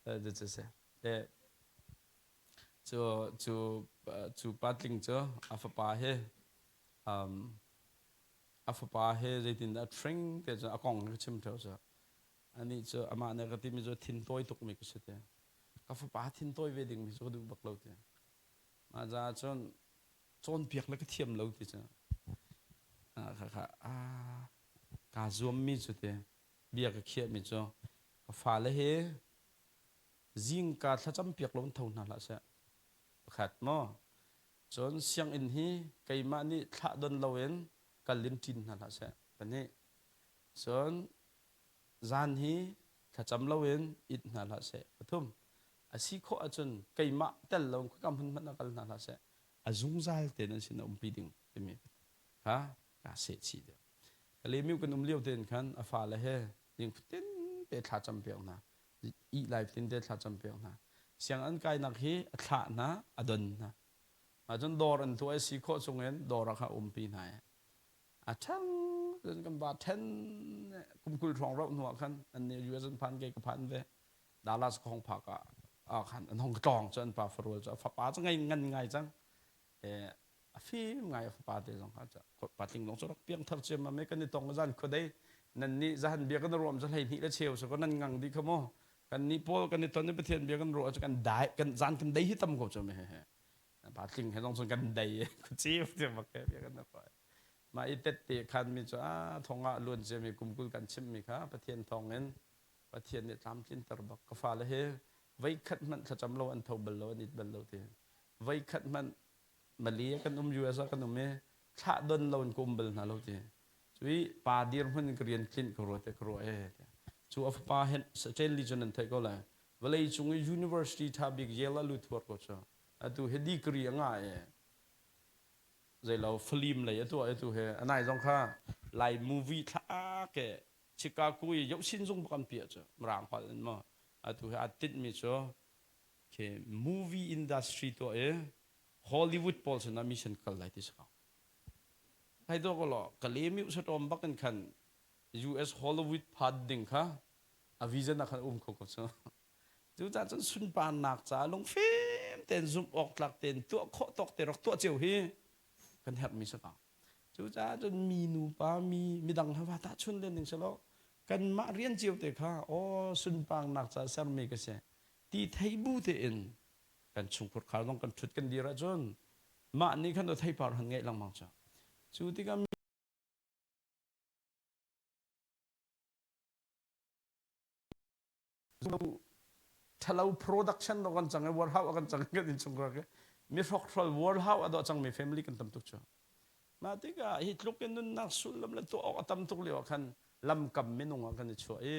Cu si. Cu cu cu patling cu a fapa he um, a fapa he zeitindah thring te cu a kong ka chim theo cu anih cu amah nih ka timi cu thintawi tukmi ka si te ka fapa thintawi ve dingmi cu ka duh bak lo ti mah caah cun cawnpiak le ka thiam lo ti cu kha kha kaa zuammi cu te bia ka khiahmi cu ka fale he Zingka thlacam piak lo in tho hna hlah seh. Pakhat maw? Cun sianginn hi keimah nih thlah don loin kal in ṭin hna hlah seh. Pahnih. Cun zan hi thlacam loin it hna hlah seh. Pathum. A si khawh ahcun keimah tel lo in khua hmun hmanh ah kal hna hlah seh. A zungzal tein an sin a umpi ding timi kha kaa seh chih deuh. Kalemiu kan um lio tein khan a fale he zing fatin te thla cam piak hna. Ih lai fatin te thla cam piak hna. Siang an kainak hi a thlah hna, a don hna. Ahcun dawr an tuah i si khawh chungin dawr ah kha umpi hna i a ṭhang. Cun kan va ṭhen kum 20 hrawng rauh hnu ah khan an nih US an phan kei ka phan ve. Dallas ka hong phak ah khan an hong tlawng cu an pa farual cu a fapa cu ngei ngan ngai cang. A fim ngai a fapa te zong kha patling zong cu rak piang thar ciam ma me kan i tong zan khuadei nan nih zahan bia kan ruam cu 12 le cheu so ko nan ngang di kha mu kan nih pawl kan i ton i Pathian bia kan ruah cu kan dai kan zan kan dei hi tam ko cu me he he patling he zong cun kan dei khuci ti bak ke bia kan ruah mah i tette khan mi cu a thong ah luan cia mi kum 20 kan chim mi kha Pathian thawng in Pathian nih tlamtlinter bak ka fale he voikhat hmanh thlacam lo an tho bal lo an it bal lo ti voikhat hmanh Mali ah kan um US ah kan um i thlah don lo in ka um bal hna lo ti cui pa dirhmun in ka rian tlinh ka ruat ka ruah e cu a fapa hen Stanley cu nan theih ko lai vawlei cung i university tha bik Yale ah lut huar ko cu atu he degree a ngah e zeilo film lei a tuah atu he anai zong kha lai movie thla ke Chicago i yohsin zung bak an piah cu mirang holh in maw atu he aa tinh mi cu khi movie industry tuah i Hollywood pawl sinah mission kal lai ti si ko. Hai to ko law Kalemi usatom bak in khan US Hollywood phat ding kha a vision ah khan um kho ko cu. Cucaah cun sunparnak ca lungfim tein zumh awk tlak tein tuah khawh tawk te rak tuah cio hi kan herhmi si ko. Cucaah cun mi nupa mi midang hna va tahchun len ding si lo kanmah rian cio te kha aw sunparnak ca sermi ka si ti thei bu tein kan chungkhur khar zong kan ṭhut kan dir ahcun mah nih khan theipar han ngeih lengmang cu. Cu tikah ṭhalo production dawh kan cang i warehouse kan cang kan innchungkhar ke mi hrokhrol warehouse a dawh cangmi family kan tam tuk cu. Mah tikah hi tluk in nunnak sullam le tuah awk a tam tuk lio ah khan lamkam minung ah kan i chuah i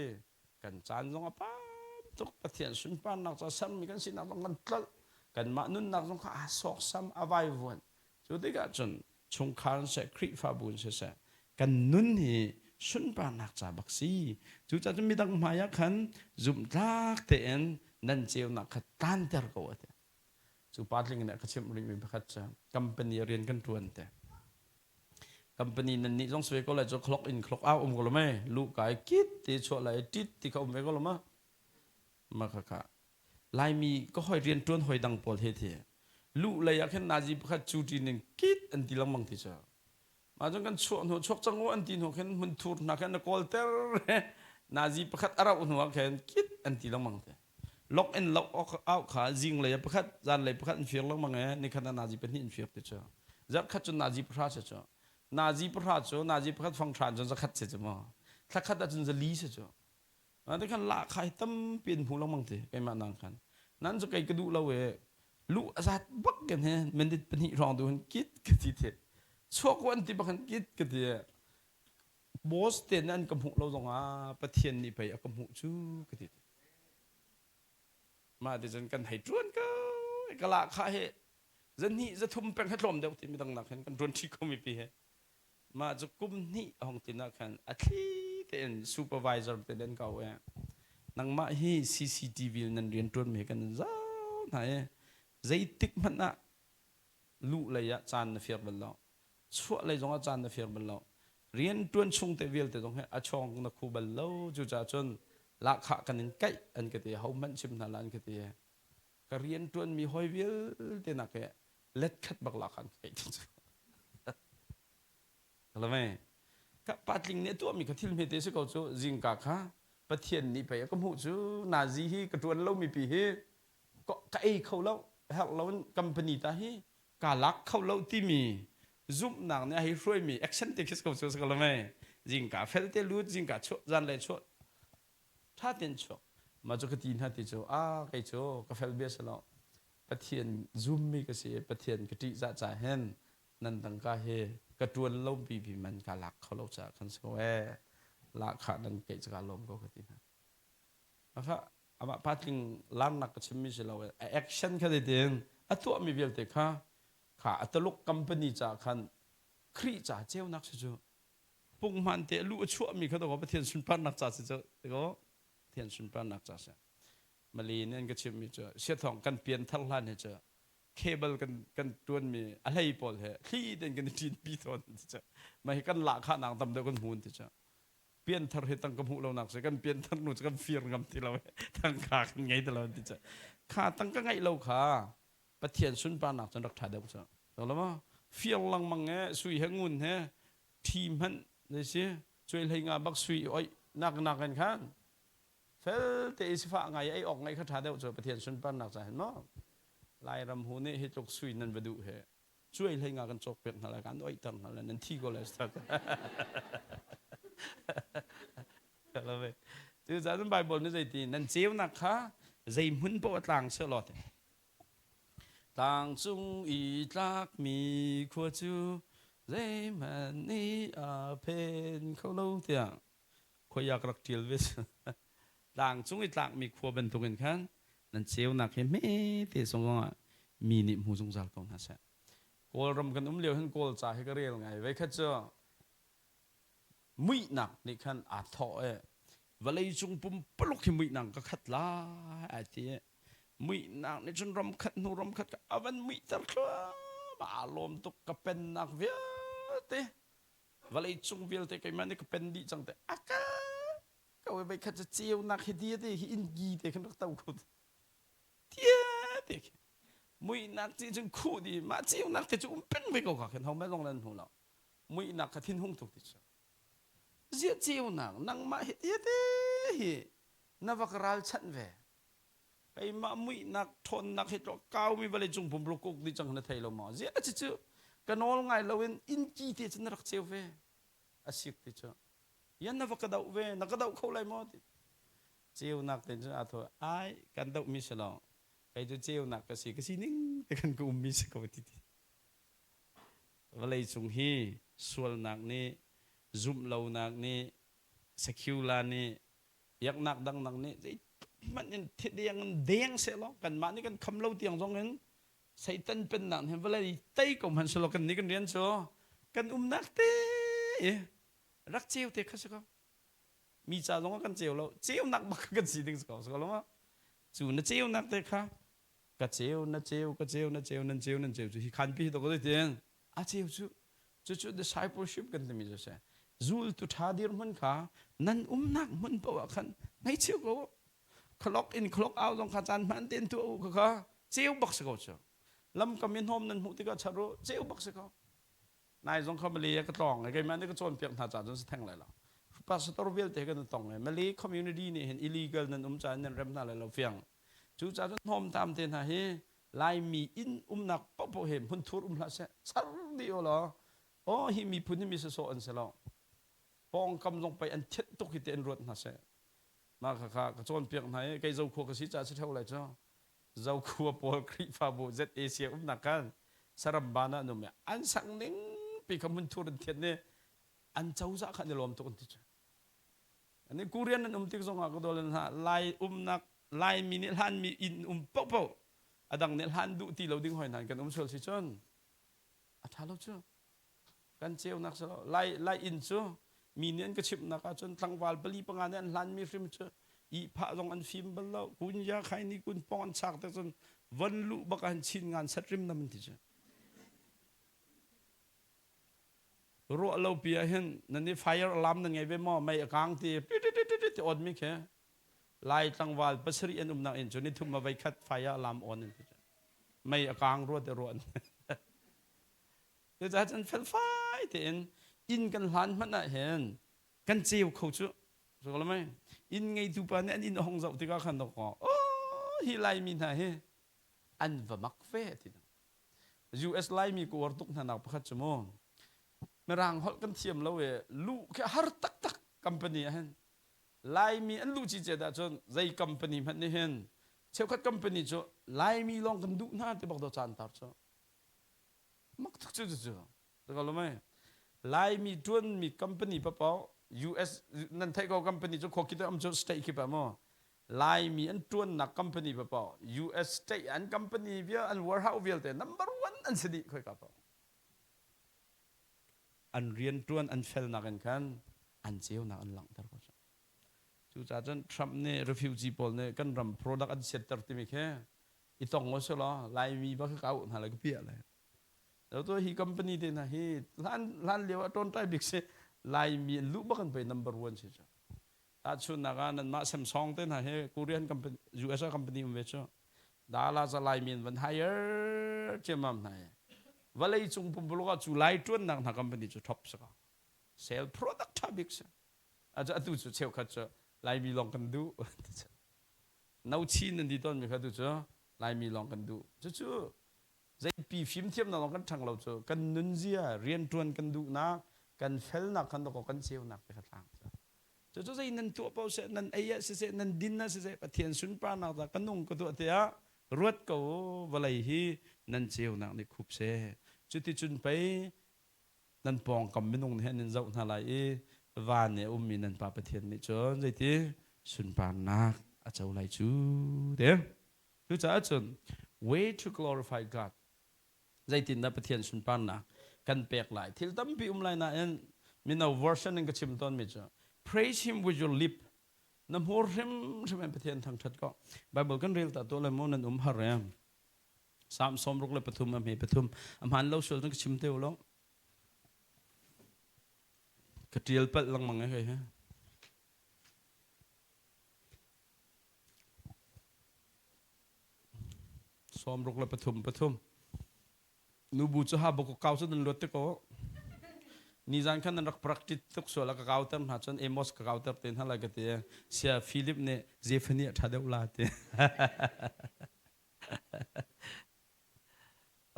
kan caan zong a pam tuk. Pathian sunparnak ca sermi kan sinak zong kan tlolh, kanmah nunnak zong kha aa sawksam, a vaivuan. Cu tikah cun chungkhar in seh, Khrihfabu in siseh, kan nun hi sunparnak ca bak si. Cucaah cun midang hmai ah khan zumhtlak tein nan ceunak kha tlanter ko a ti. Cu pa tling nih a ka chimh rihmi pakhat cu company rian kan ṭuan te. Company nan nih zong sui ko lai cu clock in clock out um ko lo mei lu kai kit ti chuah lai tit ti kha um ve ko lo ma ma kha kha Laimi ka hoi rian ṭuan hoi dang pawl he thi lu lei ah khin nazi pakhat cu ṭin in kit an ti lengmang ti cu Mah cun kan chuah hnu chuak cang u an ti hnu khin hmunthur hna khin na kawlter nazi pakhat a rauh hnu ah khin kit an ti lengmang te. Lok in lok au kha zinglei ah pakhat zanlei pakhat an fir lengmang e nikhat ah nazi pahnih an fir ti cu. Zarhkhat cun nazi pahra si cu. Nazi pahra cu nazi pakhat fang hra cun zakhat si cu mu. Thlakhat ah cun zali si cu. Te khan lahkhah hi tampi an hmu lengmang ti keimah nang khan. Nan cu kei ka duh lo e lu a zat bak kan he minute pahnih hrawng tu hin kit ka ti the. Chuak an ti bak hin kit ka ti. Boss te nan ka hmuh lo zong ah Pathian nih pei a ka hmuh cu ka ti. Mah ti cun kan hei ṭuan ko ka lahkhah hi zahnih zathum peng he tlawm deuh ti midang nak hin kan ṭuan ṭhi ko mipi he. Mah cu kum hnih a hung tin ah khan a thli tein supervisor te an ka auh i nangmah hi CCTV nan rianṭuan mi kan in zoh hna i zeitik hmanh ah luh lei ah caan na fir bal lo, chuah lei zong ah caan na fir bal lo, rianṭuan chung te vialte zong hi a chawng na khu bal lo. Cucaah cun lahkhah kan in kaih an ka ti, hohmanh chim hna hlah an ka ti. Ka rianṭuan mi hawi vialte nak he let khat bak lahkhah an ka kaih ti cu. Lame ka patling nih a tuahmi kha thil hmete si ko cu. Zingka kha Pathian nih pei a ka hmuh cu. Nazi hi ka ṭuan lomi pi hi ka ei kho lo, herh lo in company ta hi kaa lak kho lo timi zumhnak nih a hei hruaimi action te khi si ko cu si ko lame zingka fel te lut, zingka chuah, zanlei chuah ṭha tein chuak. Mah cu ka ti hna ti cu a kei cu ka fel bia si lo, Pathian zummi ka si i Pathian ka ṭihzah ca hin nan tangka hi ka ṭuan lo pipi man ka lak kho lo caah khan si ko ee, lahkhah nan keih cu kaa lawm ko ka ti hna. Akha amah patling larnak ka chimmi si lo, a action kha tiin a tuahmi vialte kha kha a Taluk company caah khan Khrih ca ceunak si cu. Punghman te lu a chuahmi kha to Pathian sunparnak ca si cu ko Pathian sunparnak ca si. Mali nih an ka chimmi cu siathawng kan pian thar hlan hi cu. Cable kan kan tuanmi a hlei pawl he thli tein kan i ṭin pi tawn ti cu. Mah hi kan lahkhah nak tam deuh kan hmu ti cu. Pianthar hi tangka hmuh lonak si kan pianthar nu cu kan fir ngam ti lo tangka kan ngei ti lo ti cu. Kha tangka ngeih lo kha Pathian sunparnak cun rak ṭha deuh cu. So lo ma fir lengmang he sui he ngun he ṭhi hmanh zei si cuai hlei nga bak sui oih nak nak in khan fel te i sifah ngai ei awk ngai kha ṭha deuh cu Pathian sunparnak ca hin maw Lairam hu nih hi tluk sui nan va duh he cuai hlei nga kan cawk piak hna lai kan oihter hna lai nan thi ko lai Cucaah Bible nih zeiti nan ceunak kha zei hmun paoh a tlang seh law Tlangcung i tlakmi khua cu zeihmanh nih a phen kho lo tiah khuaiak rak ṭial ve. Tlangcung i tlakmi khua bantukin khan nan ceunak hi hmete zongah mi nih hmu zungzal ko hna seh. Kawlram kan um lio hin Kawl ca hi ka rel ngai. Voikhat cu muihnak nih khan aa thawh i vawleicung pumpaluk hi muihnak ka khat lai ai ti i muihnak nih cun ram khat hnu ram khat a van muihter thluahmah. Aa lawm tuk ka pennak vialte vawleicung vialte keimah nih ka pen dih cang te a ka ka voi khat cu ceunak hi dia te hi innki te khan rak to kho tia te khi muihnak ci cun khuh di mah ceunak te cu um peng ve ko kha khin ho meh zong nan hmu lo muihnak kha thinhung tuk ti cu ziah ceunak nangmah hi tia te hi na va ka ralchanh ve keimah muihnak ṭhawnnak hi tlawh kaumi vawlei cung pumruk kuk dih cang na thei lo maw ziah ci cu ka nawl ngai loin innki te cu na rak ceu ve a sik ti cu yan na va ka doh ve na ka doh kho lai maw ti ceunak te cu aa thaw ai kan doh mi si lo kei cu ceunak ka si ka si ning te kan ka um mi si ko ti ti vawlei cung hi sualnak nih zumh lonak nih secular nih biaknak dangdang nih zeihmanh in thideng in deng sehlaw kanmah nih kan kham lo tiang zong in Satan pennak nih vawlei tei ko hmanh selaw kan nih kan rian cu kan umnak te i rak ceu te kha si ko mi ca zong ah kan ceu lo ceunak bak kan si ding si ko si ko lo ma cu na ceunak te kha ka ceu na ceu ka ceu na ceu nan ceu nan ceu cu hi khan pi to ko tin a ceu cu cucu discipleship kan timi cu si zultu ṭha dirhmun kha nan umnak hmun paoh ah khan ngei cio ko clock in clock out zong kha caan hmaan tein tuah u kha kha ceu bak si ko cu lamkam i hnawm nan hmuh tikah char u ceu bak si ko nai zong kha Malay ka tlawng i keimah nih ka cawnpiak hna ca cun si theng lai lo pastor vialte kan tong i Malay community nih hin illegal nan um caah nan rem hna lai lo fiang cu caah cun hnawm tam te hna hi Laimi inn umnak paohpaoh he hmunthur um hlah seh char dih u law aw hi miphun hi mi sawsawh an si lo pawngkam zong pei an thianh tuk hi ti an ruat hna seh mah kha kha ka cawnpiak hna i kei zokhua ka si caah si theo lai cu zokhua pawl Khrihfabu ZAC umnak khan saram ban ah an um i an sang ning pi kha hmunthur an thianh i an cozah kha an i lawm tuk an ti cu Ani Korean nan um tik zongah ka dawl hna Lai umnak Laimi nih hlanmi inn um paohpaoh a dang nih hlan duh ti lo ding hoi hna kan um sual si cun a ṭha lo cu kan ceunak si lo Lai Lai inn cu mi nih an ka chimhnak ahcun tlangval pali panga nih an hlanmi hrim cu ihphah zong an fim bal lo kun ya khai ni kun pong an chak te cun von luh bak ah chin ngan sat rim nam an ti cu Ruah lo pi ah hin nan i fire alarm nan ngei ve maw? Mei a kang ti ti on mi khi Lai tlangval pasarih an umnak inn cu ni thum a vei khat fire alarm on in ti mei a kang rua te ruan. Cucaah cun felfai tein inn kan hlan hmanh ah hin kan ceu kho cu so mei inn ngeitu pa nih an inn a hong zoh tikah khan dok oh hi Laimi hna hi an va mak ve ti US Laimi ka uar tuk hna nak pakhat cu mu Mirang holh kan thiam lo i luh khi har taktak company ah hin Laimi an luh ci cet ahcun zei company hmanh nih hin cheukhat company cu Laimi lawng kan duh hna ti bak do caan tar cu mak tuk cu cu cu lo mei Laimi ṭuanmi company papaw US nan theih ko company cu khua kip am cu state kip ah maw Laimi an ṭuannak company paoh US state an company vial an warehouse vialte number one an si dih khoika paoh an rian ṭuan an felnak in khan an ceunak an langhter ko cucaah cun Trump nih refugee pawl nih kan ram product an siatter timi khi I tong o selaw Laimi bak ka auh hna lai ka piah lai. To hi company te hna hi hlan hlan lio ah ṭawnṭai bik si Laimi an luh bak an pei number one si cu. Tahchunhnak ah nanmah Samsung te hna hi Korean company US company um ve cu. Dala za Laimi an van hire ciammam hna i vawlei cung pumpuluk ah cu lai ṭuannak hna company cu top si ko. Sale product ṭha bik si. Atu cu cheukhat cu Laimi lawng kan duh. No chin nan ti tawnmi kha tu cu Laimi lawng kan duh. Cucu zeipi fimthiamnak lawng kan ṭhang lo cu kan nunzia rianṭuan kan duhnak kan felnak khan dawkaw kan ceunak te kha tlang cu. Cucu zei nan tuah paoh seh nan ei ah siseh nan din ah siseh Pathian sunparnak dah ka nung ka tuah tiah ruat ko vawlei hi nan ceunak nih khup seh. Cuticun pei nan pawngkam minung nih an in zoh hna lai i van i a ummi nan Pa Pathian nih cun zeiti sunparnak a co lai cu ti. Cucaah cun way to glorify God zeitindah Pathian sunparnak kan pek lai thil tampi um lai nain mino version in ka chim tawnmi cu praise him with your lip na hmur hrimhrim in Pathian thangṭhat ko Bible kan rel ta tuah lai maw nan um har em Psalm 63 a hme pathum a hmaan lo sual cun ka chim te u lo ka ṭial palh lengmang e hei he 63 pathum nubu cu ha buk kau cu nan luat te ko nizan khan nan rak practice tuk sual a ka kauter hna cun Amos ka kauter te hna lai ka ti sia Philip nih Zephaniah ṭha deuh la ti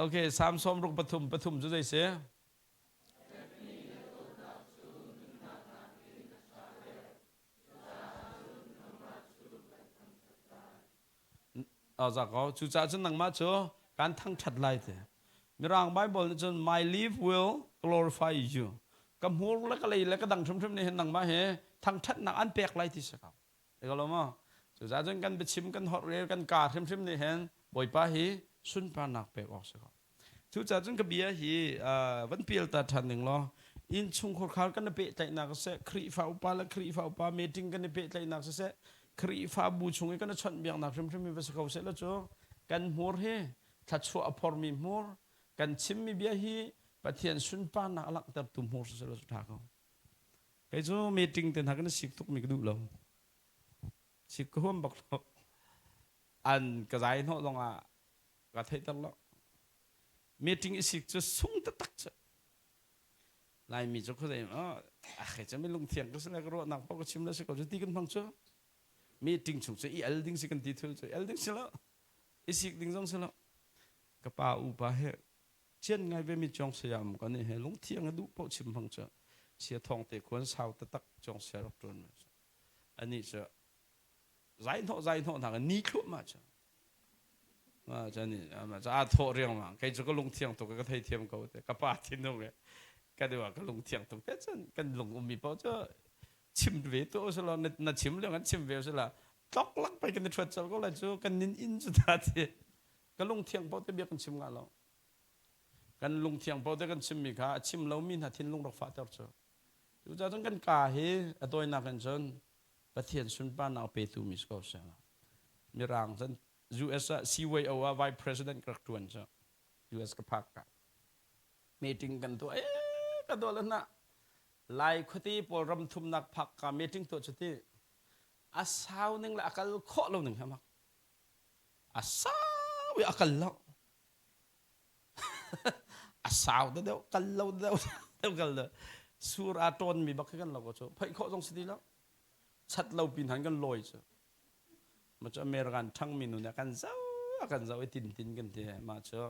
Okay, Psalm 63 pathum cu zei si? Za ko. Cucaah cun nangmah cu kan thangṭhat lai ti. Mirang Bible nih cun my leaf will glorify you. Ka hmur le ka lei le ka dang hrimhrim nih hin nangmah hi thangṭhatnak an pek lai ti si ko. Eko lo maw? Cucaah cun kan biachim kan holh rel kan kaa hrimhrim nih hin Bawipa hi sunparnak pek awk si ko. Cucaah cun ka bia hi van pial ta ṭhan ning law innchungkhar khar kan i pehtlaihnak siseh, Khrihfa upa le Khrihfa upa meeting kan i pehtlaihnak siseh, Khrihfabu chung i kan i chawnhbiaknak hrimhrim hi va si ko seh law cu kan hmur hi thluachuah a phormi hmur, kan chimmi bia hi Pathian sunparnak a langhtertu hmur siseh law cu ṭha ko. Kei cu meeting te hna kan i sik tukmi ka duh lo. Sik ka huam bak lo. An ka zai hnawh zong ah ka theihter lo. Meeting i sik cu sung taktak cu. Laimi cu khuazei oh, ah kei cu mi lungthiang ka si le ka ruahnak paoh ka chim le si ko cu ti kan hmang cu. Meeting chung cu i al ding si kan ti thul cu i al ding si lo. I sik ding zong si lo. Ka pa upa he Cian ngai ve mi Cawng sayam kan i he lungthiang a duh paoh chim hmang cu sia thawng te khuan sau taktak Cawng sia rak ṭuan anih cu zai hnawh zai hnawh hna ni thluahmah cu ma cani ma ca thawh riangmang kei cu ka lungthiang tuk ka thei thiam ko te ka pa thinung e ka deuh ka lungthiang tuk te cun kan lung ummi paoh cu chim ve tu usila na chim le kan chim ve usila tlok lak pai kan i ṭhuat col ko lai cu kan nin in cu ta ti ka lungthiang paoh te bia kan chim nga lo Kan lungthiang paoh te kan chimmi kha a chim lomi hna thinlung rak fahter cu. Cucaah cun kan kaa hi a tawinak in cun Pathian sunparnak a petu mi si ko seh. Mirang cun US ah CYO ah Vice President ka rak ṭuan cu. US ka phak ka. Meeting kan tuah ee ka tuah le na Lai khuate pawl ram thumnak phak ka meeting tuah cu ti a sau ning le a kal khawh lo ning he mak. A sau i a kal lo. A sau da deuh kal lo deuh deuh kal deuh sur aa ṭawn mi bak khi kan lo ko cu phoih khawh zong si ti lo chat lo pin han kan lawi cu ma cu American ṭhang mi nu nih kan zoh a kan zoh i tin tin kan ti mah cu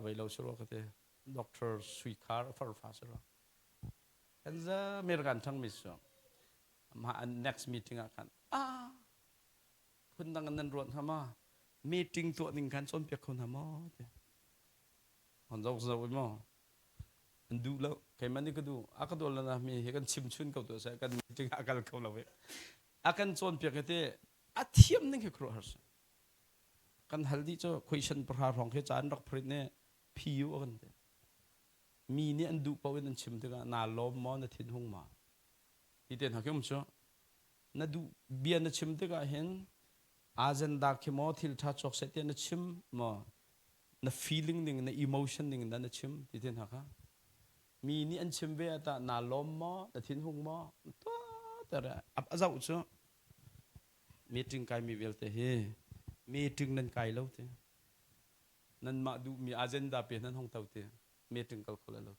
vei lo si rua ka ti Doctor Sui Khar a farfa si rua kan za American ṭhang mi cu mah next meeting ah khan ah phundang in nan ruat hnga ma meeting tuah ning khan cawnpiak kho hna maw ti hon zok zo maw an duh lo keimah nih ka duh a ka duh lo mi hi kan chim chun ko tu seh kan meeting a kal kho lo a kan cawnpiak hi te a thiam ning hi khuaruah har kan hal dih cu question pahra hrawng khi ca an rak print ne PU a kan ti mi nih an duh paoh in an chim tikah naa lawm maw na thin hung ma ti te hna khi um cu na duh bia na chim tikah hin. Agenda khi maw thil ṭha chuak seh tiah na chim maw na feeling ning na emotion ning in dah na chim ti te hna kha mi nih an chim ve ah tah naa lawm maw na thinhung maw tuah a zoh cu meeting kai mi vialte hi meeting nan kai lo ti nanmah duhmi agenda pe nan hong to ti meeting kal kho le lo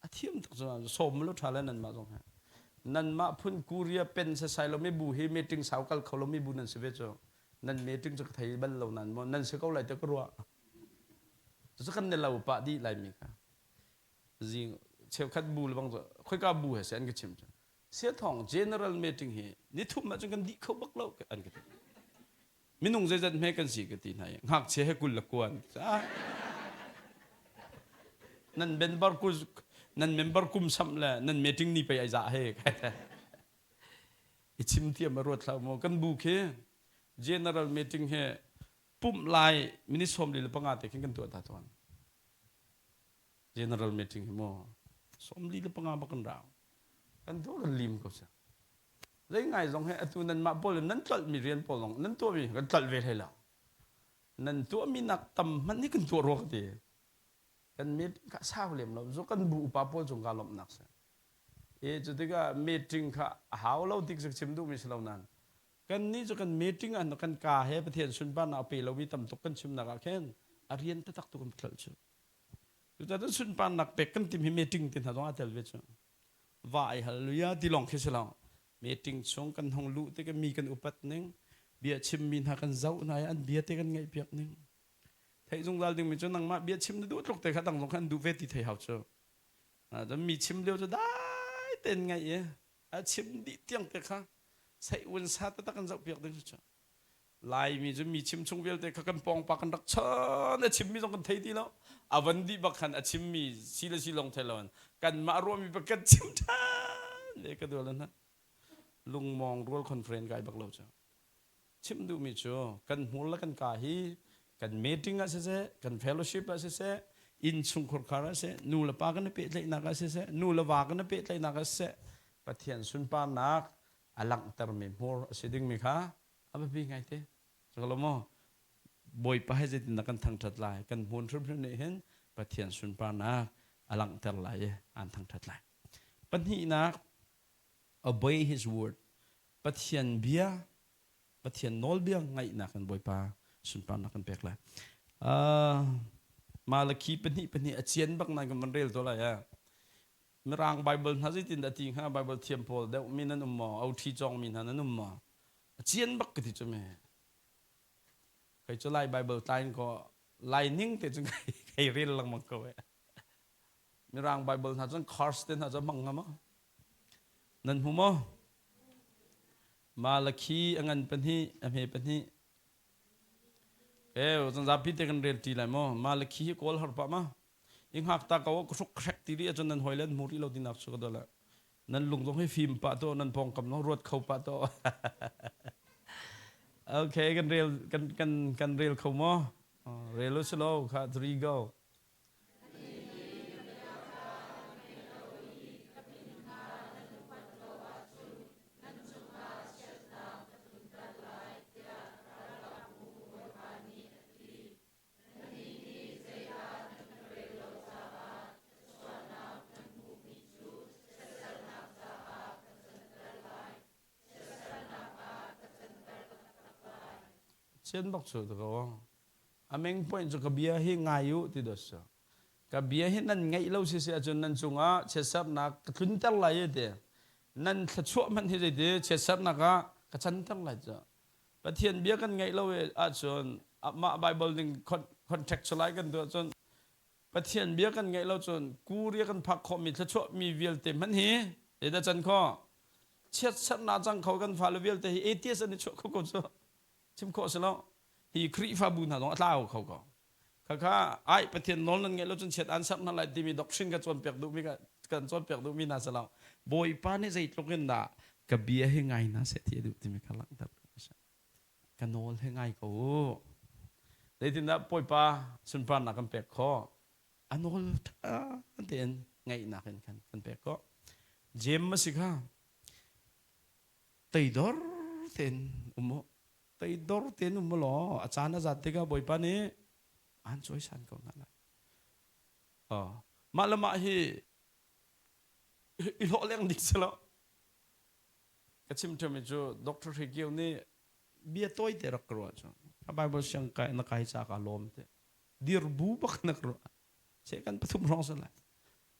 a thiam tuk cu sawm lo ṭha le nanmah zong he nanmah phun Korea pen sasai lomi bu hi meeting sau kal kho lomi bu nan si ve cu nan meeting cu ka thei bal lo nan maw nan si ko lai te ka ruah cu kan ne lo pah dih lai mi kha zing cheukhat bu le bang cu khoika bu he se an ka chim cu Siathawng general meeting hi nithum ahcun kan dih kho bak lo an ka ti minung zeizat hme kan si ka ti hna i ngakchia he kul le kuan nan member ku nan member kum sam le nan meeting ni pei ai za he i chim thiam a ruat hlah maw kan bu khi general meeting he pumh lai minute 45 te khin kan tuah ta tuan general meeting hi maw 45 bak kan rau kan tuah kan lim ko sa zei ngai zong he atu nan mah pawl nan tlolh mi rian pawl zong nan tuah mi kan tlolh ve hlei lo nan tuah mi nak tam hmanh hi kan tuah rua ka ti kan meeting kha sau lem lo zu kan bu upa pawl cung ka lawmhnak si e cu tikah meeting kha a hau lo tik chim duh mi si lo nan kan nih cu kan meeting an kan ka he Pathian sunparnak a pe lomi tam tuk kan chimnak ah khin a rian taktak tu kan tlolh cu Cucaah sunparnak pek kan tim hi meeting ti hna zong aa tel ve cu. Va ai hallelujah ti lawng khi si lo. Meeting chung kan hong luh tik mi kan upat ning, bia chimmi hna kan zoh hna i an bia te kan ngaih piak ning. Theih zungzal dingmi cu nangmah bia chim na duh tluk te kha dang zong kha an duh ve ti thei hau cu. Cun mi chim lio cu dai tein ngaih i a chim dih tiang te kha sei un sa taktak kan zoh piak ding cu. Laimi cu mi chim chung vialte kha kan pawngpa kan rak chan a chimmi zong kan thei ti lo a van dih bak khan a chimmi si le si lawng thei lo kanmah ruahmi bak kan chim ṭhan le ka dual hna lungmawng rual conference kai bak lo cu chim duhmi cu kan hmur le kan ka hi kan meeting ah siseh kan fellowship ah siseh inn chungkhur khar ah siseh nu le pa kan i pehtlaihnak ah siseh nu le va kan i pehtlaihnak ah siseh Pathian sunparnak a langhtermi hmur a si dingmi kha a biapi ngaite cu maw Bawipa he zeitindah kan thangṭhat lai kan hmun hrimhrim nih hin Pathian sunparnak a langhter lai i aan thangṭhat lai pahnihnak obey his word Pathian bia Pathian nawlbia ngaihnak in Bawipa sunparnak kan pek lai Malakhi pahnih pahnih a cian bak nan kan van rel to lai Mirang Bible hna zeitin dah ti hnga Bible thiam pawl deuh mi nan um maw OT cawng mi hna nan um maw a cian bak ka ti cu me kei cu Lai Bible tlai ko Lai ning te cun kei rel lengmang ko e Mirang Bible hna cun curse te hna cu hmang hnga maw nan hmu maw Malakhi a ngan pahnih a hme pahnih e zan zapi te kan rel ti lai maw Malakhi hi kawl har pah ma i ngak ta ko ka hruk hrek ti rih ahcun nan hawi le an hmu rih lo tinak cu ka dol nan lung zong hi fim pah to nan pawngkam zong ruat kho pah to okay kan rel kan kan kan rel kho maw rel u silo kha three go Nannih nih zeidah nan ka rel lo caah thluachuahnak nan hmuhmi cu siasernak caah ka canter lai, siasernak ah ka canter taktak lai. Chian bak cu ko. A meng point cu ka bia hi ngai u ti dawt su. Ka bia hi nan ngaih lo si si ahcun nan cungah chiatsernak ka tlunter lai e ti. Nan thluachuah hmanh hi zeiti chiatsernak ah ka canter lai cu. Pathian bia kan ngaih lo ahcun mah Bible ning contextualize kan tuah cun Pathian bia kan ngaih lo cun Korea kan phak khawhmi thluachuah mi vialte hmanh hi zeidah can kho chiatsernak cang kho kan fale vialte hi atheist an i chuah kho ko cu chim khawh si lo hi Khrihfabu hna zong a tlau kho ko khakha ai Pathian nawl nan ngaih lo cun chiat an serh hna lai timi doctrine ka cawnpiak duhmi kan cawnpiak duhmi hna si lo Bawipa nih zeitluk in dah ka bia hi ngai hna seh ti a duh timi kha langhter ka nawl hi ngai ko u zeitindah Bawipa sunparnak kan pek khawh a nawl ṭha tein ngaihnak in khan kan pek khawh Jem a si kha teidor tein um u. Toidor tein um law a caan a zat tikah Bawipa nih aan cawisan ko hna lai. Mah le mah hi i hlawh leng ding si lo. Ka chim ṭhemi cu Dr. Hre Kio nih bia tawite rak ka ruah cu. A Bible siang kai na kai ca ka lawm te. Dir bu bak na ka ruah. Se kan pathum hrawng si lai.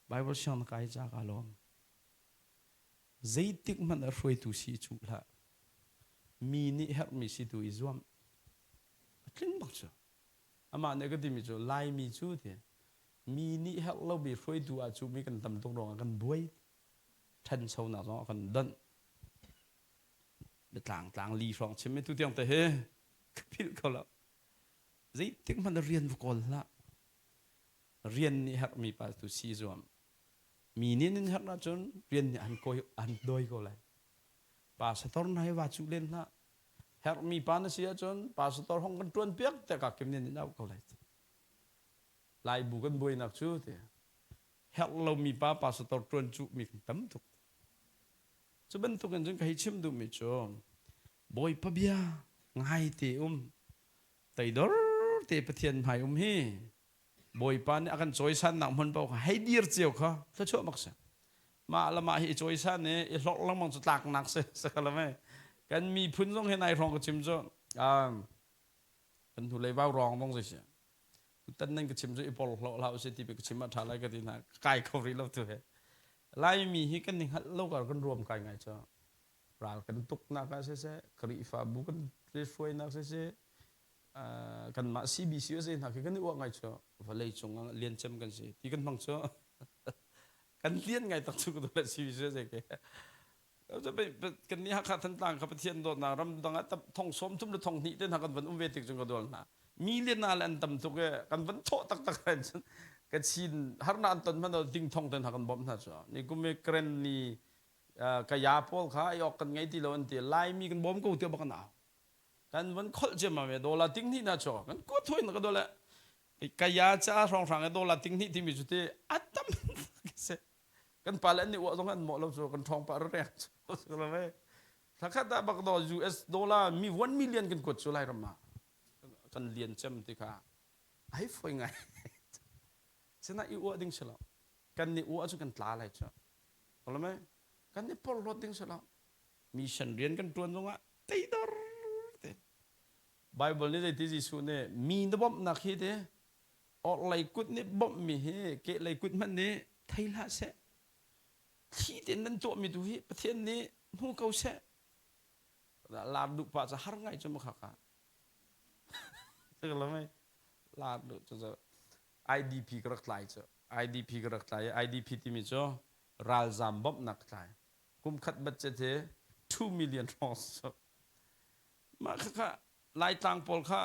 Bible siang na kai ca ka lawm. Zeitik hmanh ah hruaitu si i cuh hlah. Mi nih herhmi si tu i zuam. A tling bak cu. Amah nih ka timi cu Laimi cu ti mi nih herh lomi hruaitu ah cuhmi kan tam tuk ruangah kan buai. Ṭhanchonak zong a kan donh. Biatlang tlang li hrawng chim i tutiang te hi ka philh kho lo. Zeitik hmanh rian va kawl hlah. Rian nih herhmi pa tu si zuam. Mi nih nan herh ahcun rian nih an kawi an dawi ko lai. Pastor na hi va cuh len hlah. Herhmi pa na si ahcun pastor hong kan ṭuan piak tiah ka kim nih nan auh ko lai. Laibu kan buainak cu ti. Herh lomi pa pastor ṭuan cuh mi kan tam tuk. Cu bantuk in cun ka hei chim duhmi cu Bawipa bia ngai te um teidor te Pathian hmai um hi Bawipa nih a kan cawisannak hmun paoh kha hei dir cio kha thluachuah bak si. Mah le mah hi i cawisan i i hlorh lengmang cu tlaknak si si Kan miphun zong hi nai hrawng ka chim cu kan hnulei vau rawng zong si. Tutan nan ka chim cu i porhlawh hlah usih ti ka chim ah ṭha lai ka ti hna. Kai kho rih lo tu he. Laimi hi kan i hngalh lo kar kan ruam kai ngai cu. Ral kan tuknak ah siseh, Khrihfabu kan hruainak siseh, kanmah CBC a hna khi kan i uah ngai cu vawlei cung ah lian cem kan si ti kan hmang cu kan lian ngai tak cu ka CBC a ke kan nih Hakha Thantlang kha Pathian dawtnak ram dang ah thong sawm thum le thong hnih te hna kan van um ve tik cun ka dual hna mi le na le an tam tuk e kan van thawh taktak ren cun ka chin harna an ton hmanh ding thong te hna kan bawmh hna cu ni kum i kren ni kaya pawl kha ai ok kan ngei ti lo an ti Laimi kan bawm ko tiah bak an au kan van kholh ciammam e dollar ting hnih na chuak kan kuat thui na ka dole kaya cha hrong hrang e dollar ting hnih timi cu ti atam se kan pa le an ni uah zong an mawh lo cu kan ṭhawng pa rek cu lo ve thakhat ah bak do US dollar mi 1 million kan kuat cu lai ram ah kan lian cem ti kha ai foi ngai sina i uah ding si lo kan ni uah cu kan tla lai cu lo kan ni porhlawt ding si lo mission rian kan ṭuan zongah teidor te Bible nih zeiti Jesuh nih mi na bawmhnak hi te orhlei kut nih bawmhmi hi kehlei kut hmanh nih thei hlah seh thli tein nan tuahmi tu hi Pathian nih hmu ko seh lar duh pa cu har ngai cu ma khaka lar duh cu IDP ka rak tlai cu IDP ka rak tlai IDP timi cu ralzam bawmhnak ka tlai kum khat budget hi 2 million hrawng so mah khakha Laitlang pawl kha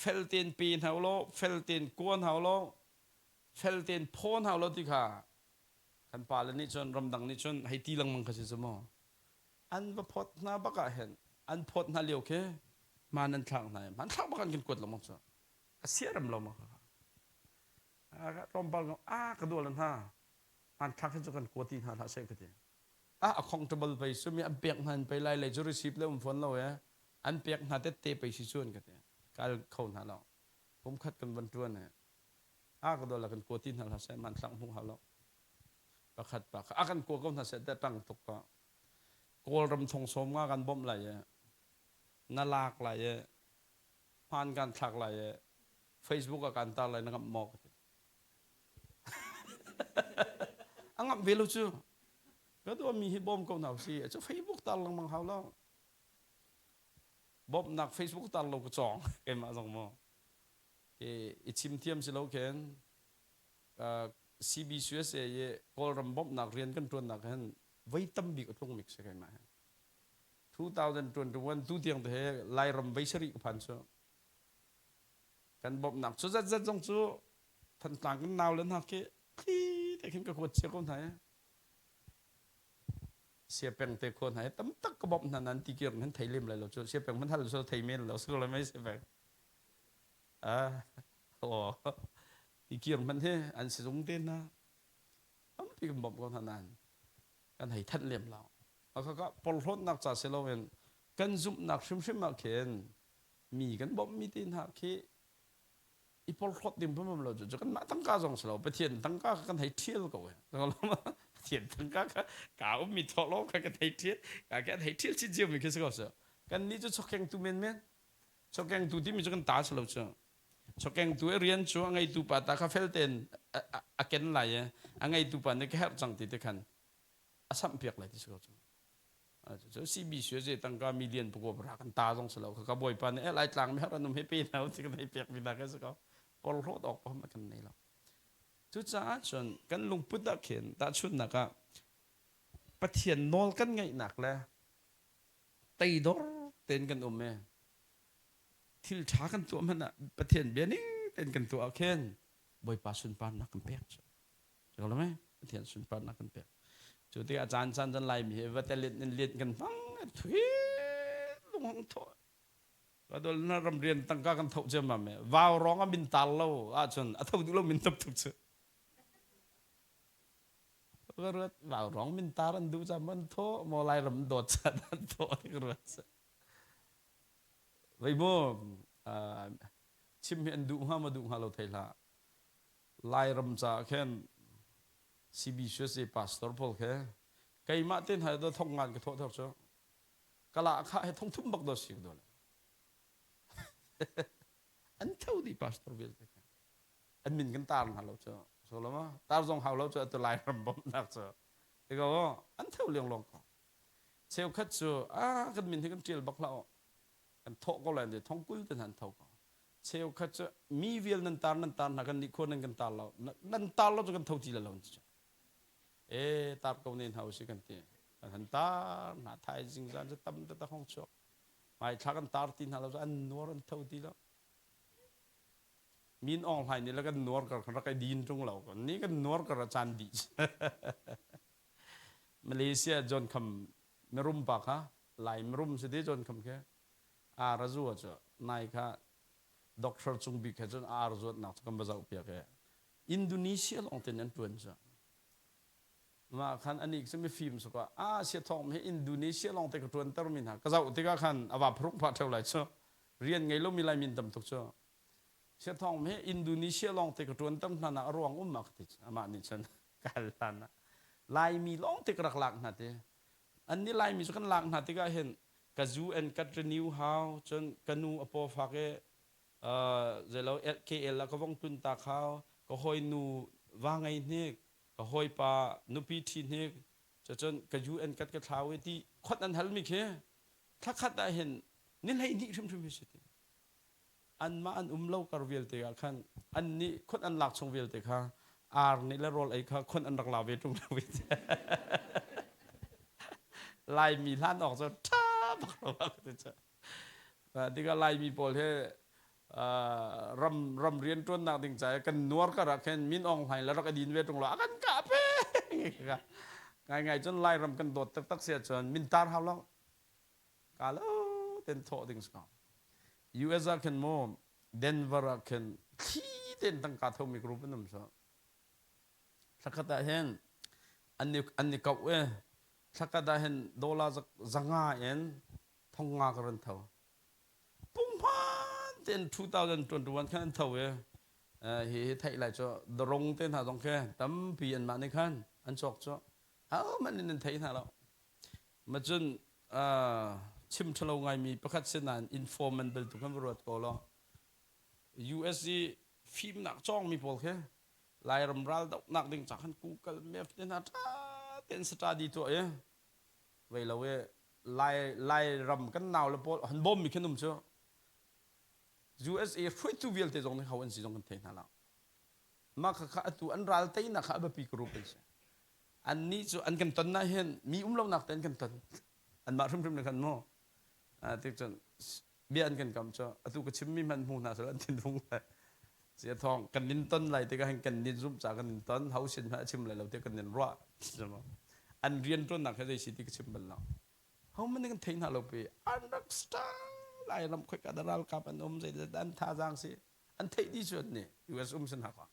fel tein pe hna law fel tein kua hna law fel tein phaw hna law ti kha kan pale nih cun ramdang nih cun hei ti lengmang kha si cu mu an va phawt hna bak ah hin an phawt hna lio khi hman an thlak hna i hman thlak bak an kan kuat lengmang cu a siaram lo ma kha tlawmpal a ka dual hna hmanthlak hi cu kan kua ti hna hlah seh ka ti. Ah accountable pei su mi an pek hna in pei lai lei cu receipt le um fawn lo e an pek hna tette pei si cu an ka ti. Kal kho hna lo. Kum khat kan van tuan he. A ka dola kan kua ti hna hlah seh hmanthlak hmuh hau lo. Pakhat pa kha a kan kua ko hna seh te tang tuk ko. Kawlram thong sawm nga kan bawmh lai e. Na lak lai e. Hman kan thlak lai e. Facebook ah kan tar lai na ngamh maw ka ti. A ngamh ve lo cu. Ka tuahmi hi bawm ko hna usih. Cu Facebook tar lengmang hau lo. Bawmhnak Facebook tar lo ka cawng keimah zong maw. Ke i chim thiam si lo khin CBCUSA i Kawlram bawmhnak rian kan ṭuannak hin voi tam bik a tlung bik si keimah hi. 2021 tu tiang te he Lairam voi sarih ka phan cu. Kan bawmhnak cu zatzat zong cu Thantlang kan nau le hna khi thli te khin ka kuat cia ko hna i siapeng te khua hna hi tam tak ka bawmh hna nan ti kir nan thei lem lai lo cu siapeng man hal so thei men lo so le mei siapeng ah oh ti kir man hi an sizung te hna tampi kan bawmh ko hna nan kan hei thanh lem lo ka porhlawtnak ca si loin. Kan zumhnak hrimhrim ah khin mi kan bawmhmi te hna khi i porhlawt ding phun lo cu kanmah tangka zong si lo, Pathian tangka kha kan hei ṭhial ko e. Pathian tangka kha ka ummi thawhlawm kha kan hei ṭhial, ka kan hei ṭhial chin cio mi khi si ko si. Kan nih cu chawkengtu menmen, chawkengtu timi cu kan ta si lo cu. Chawkengtu i rian cu a ngeitu pa ta kha fel tein a ken lai i a ngeitu pa nih ka herh cang ti te khan a samh piak lai ti si ko cu. Cu CBC cu tangka million pakua pahra kan ta zong si lo. Ka bawipa nih eh Laitlang mi har an um he pe hna ti kan hei pek mi hna kan si ko. Porhlawt awk paham kan nei lo. Cucaah cun kan lungput ah khin tahchunhnak ah Pathian nawl kan ngaihnak le teidor tein kan um i thil ṭha kan tuah hmanh ah Pathian bia ning tein kan tuah ah khin Bawipa sunparnak kan pek cu. Pathian sunparnak kan pek. Cu tikah caan caan cun Laimi hi va telit in lian kan hmang thui lung thaw. Adol na ram rian tangka kan tho ciam ma me. Vau rong a min tar lo ahcun a tho duh lo min tuk tuk cu. Ka ruat vau rong min tar an duh cam an tho mo Lai ram dawt chan an tho ka ruat. Vei mu chim hi an duh hnga ma duh hnga lo thei hlah. Lairam caah khin CBCUSA pastor pawl khi keimah te hna do thong ngan ka thawh thawk cu kala kha he thong thum bak do si do le an tho di pastor vialte kha an min kan tar hna lo cu so lo ma tar zong hau lo cu atu Lairam bawmhnak cu tiko an tho liang long ko cheukhat cu a kan min hi kan tial bak hlah kan thawh ko lai an thong kul te hna an tho ko. Cheukhat cu mi vial nan tar nan tar hna, kan nih khua nan kan tar lo, nan tar lo cu kan tho ti lo cu. E tar ko ne hna usih kan ti, kan han tar hna. Thaizing zan cu tam te hong chuak hmai thla kan tar ti hna lo cu an nuar, an tho ti lo. Min Aung Hlaing nih le kan nuar kar kan rak i din ṭung lo, kan ni kan nuar kar a caan dih. Malaysia John Kham mirum pa kha, Lai mirum si ti John Kham khi ar a zua cu nai kha doctor Cung Bik he cun ar zuatnak cu kan va zoh piak i Indonesia lawng tein an ṭuan cu. Mah khan anih cu mifim su ka a sia thawng hi Indonesia lawng te ka ṭuanter mi hna ka zoh tikah khan a va phruk phah ṭheo lai cu, rian ngei lomi Lai min tam tuk cu. Sia thawng hi Indonesia lawng te ka ṭuanter hna nak a ruang um ma ka ti. Amah nih cun ka hal hlan ah Laimi lawng te ka rak lak hna ti. Annih Laimi cu kan lak hna tikah hin ka zu and ka renew hau, cun ka nu a paw fak i zeilo KL ah ka vong tlun ta khau, ka hawinu va ngei hnik, ka hawipa nupi ṭhi hnik, cucun ka UN kat ka thlau i ti khot an halmi khi thlakhat ah hin ni 12 hrimhrim hi si ti. Anmah an um lo kar vialte ah khan annih khon an lak chung vialte kha ar nih le rawl ei kha khon an rak la ve ṭung lo ve. Laimi hlan awk cu ṭha bak lo bak ti cu. Tikah Laimi pawl hi ram ram rian ṭuannak ding ca kan nuar kar ah khin Min Aung Hlaing le rak i din ve ṭung lo a kan kah peng. Ngai ngai cun Lairam kan dawt taktak si ahcun min tar hau lo ka lo ten thawh ding si ko. US ah khin mu Denver ah khin thli ten tangka thomi group an um so thlakhat ah hin an i koh i thlakhat ah hin dollar 500 in 5,000 ka ran tho pumhan ten 2021 khan an tho i hi theih lai cu darong te hna zong khi tampi an mah nih khan an cawk cu ahohmanh in an thei hna lo. Macun chim ṭhalo ngaimi pakhat si nain informant bel tu kan va ruat ko law, US i fimnak cawngmi pawl khi Lairam ral dohnak ding ca khan Google Map te hna ṭha tein study tuah i vei lo i Lai Lairam kan nau le pawl han bawmmi khin um cu USA hruaitu vialte zong nih ho an si zong kan thei hna lo. Mah khakha atu an ral teinak kha a biapi group an si. Annih cu an kan ton ah hin mi um lonak te an kan ton, anmah hrimhrim nih khan mu tik cun bia an kan kam cu atu ka chimmi hmanh hmu hna sel an thinhung lai. Sia thawng kan nin ton lai tikah hin kan nin zumh ca kan nin ton ho sin hmanh a chim lai lo tiah kan nin ruah. An rian ṭuannak he zei si ti ka chim bal lo. Ho man kan thei hna lo pi an rak star Lairam khoika da ralkap an um, zei an thazaang si an theih dih cu an nih US um sin haka.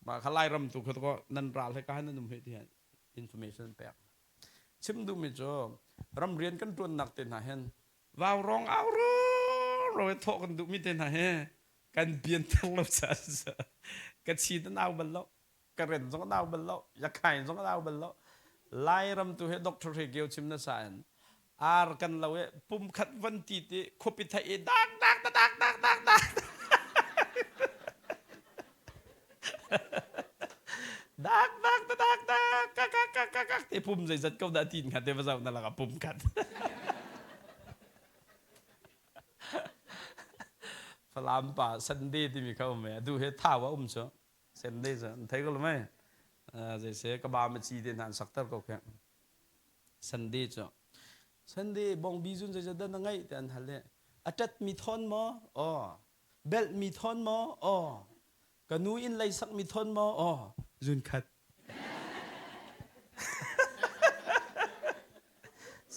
Mah kha Lairam tu kha ko nan ral he ka nan um he ti information pek. Chim duhmi cu ram rian kan ṭuannak te hna hin. Vaurawng au ro ro thawh kan duhmi te hna he kan pianthar lo caah ka chi an au bal lo. Karen zong an au bal lo. Yakhai zong an au bal lo. Lairam tu he Dr. Hre Kio chim na sa in ar kan lo e pum khat van ti ti khuapi thai e dak dak dak dak dak dak dak dak dak dak kak kak kak kak kak te pum zeizat ko dah tin kha te va zau na laka pum khat Falam pa Sunday timi kha um e adu he thau a um cu Sunday cu an thei ko lo mei zei se ka ba ma ci te hna an sakter ko khe Sunday cu Sunday bongbi zun zeizat dah na ngeih te an hal i a ṭat mi thawn maw aw belh mi thawn maw aw ka nu inn lei sak mi thawn maw aw zun khat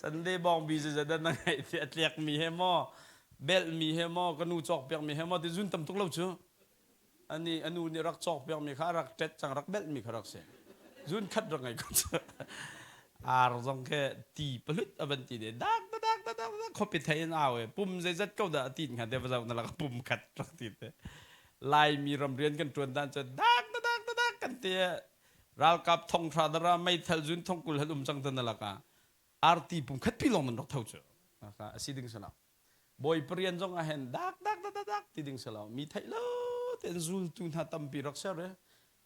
Sunday bongbi zeizat dah na ngeih ti a tlek mi he maw belh mi he maw ka nu cawk piak mi he maw ti zun tam tuk lo cu ani anu nih rak cawk piakmi kha rak ṭet cang rak belhmi kha rak si zun khat rak ngei ko cu ar zong khi ti pahlut a van ti de dak dak dak dak dak khuapi thei in au e pum zeizat ko dah a tin hnga te va zoh na lak pum khat rak ti te Laimi ramrian kan ṭuan dan cu dak dak dak dak kan ti ralkap thong hra dara meithal zun thong kul han um cang tan na laka arti pum khat pi lawng nan rak tho cu a si ding sala Bawipa rian zong ah hin dak dak dak dak ti ding si lo mi theih lo tein zultu hna tampi rak ser i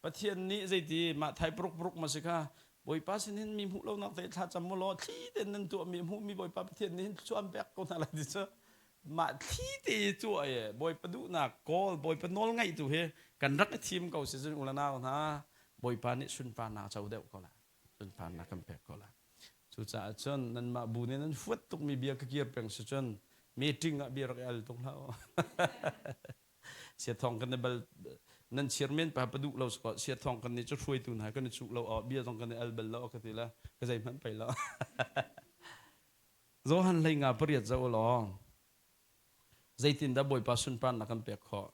Pathian nih zeiti mah thai paruk paruk ma si kha Bawipa sin hin mi hmuh lonak te thla cam mu law thli tein nan tuah mi hmuh mi Bawipa Pathian nih hin thluachuah an pek ko hna lai ti cu mah thli te i tuah i Bawipa duhnak kawl Bawipa nawl ngaih tu hi kan rak i thim ko si cun u le nau hna Bawipa nih sunparnak co deuh ko lai sunparnak kan pek ko lai Cucaah cun nanmah bu nih nan fuat tukmi bia ka kir peng si cun meeting ah bia rak i al tuk hlah u. Siathawng kan i bal nan chairman pa pa duh lo sakaw siathawng kan nih cu hruaitu hna kan i cuh lo aw bia zong kan i al bal lo ka ti la ka zeihmanh pei lo. Johan hlei nga pariat zoh u law zeitindah Bawipa sunparnak kan pek khawh?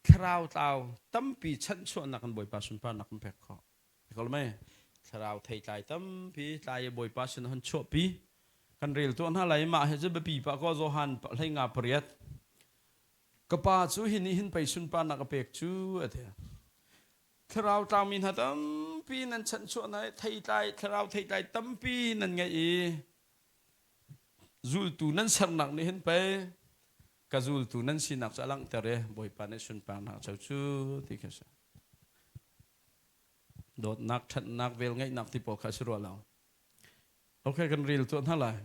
Thlarau tlau tampi chanhchuahnak kan Bawipa sunparnak kan pek khawh. Thlarau theitlai tampi tlai i Bawipa sin hon chuahpi. Kan rel tuah hna lai mah hi cu biapi pah kaw Johan hlei nga pariat. Ka pa cu hi nih hin pei sunparnak a pek cu a ti. Thlarau tlangmi hna tampi nan chanhchuah hna i theitlai thlarau theitlai tampi nan ngeih i zultu nan sernak nih hin pei ka zultu nan sinak cu a langhter i Bawipa nih sunparnak co cu ti khi a si. Dawtnak, ṭhatnak, velngeihnak ti pawl kha a si rua lo. Okay, kan rel tuah hna lai.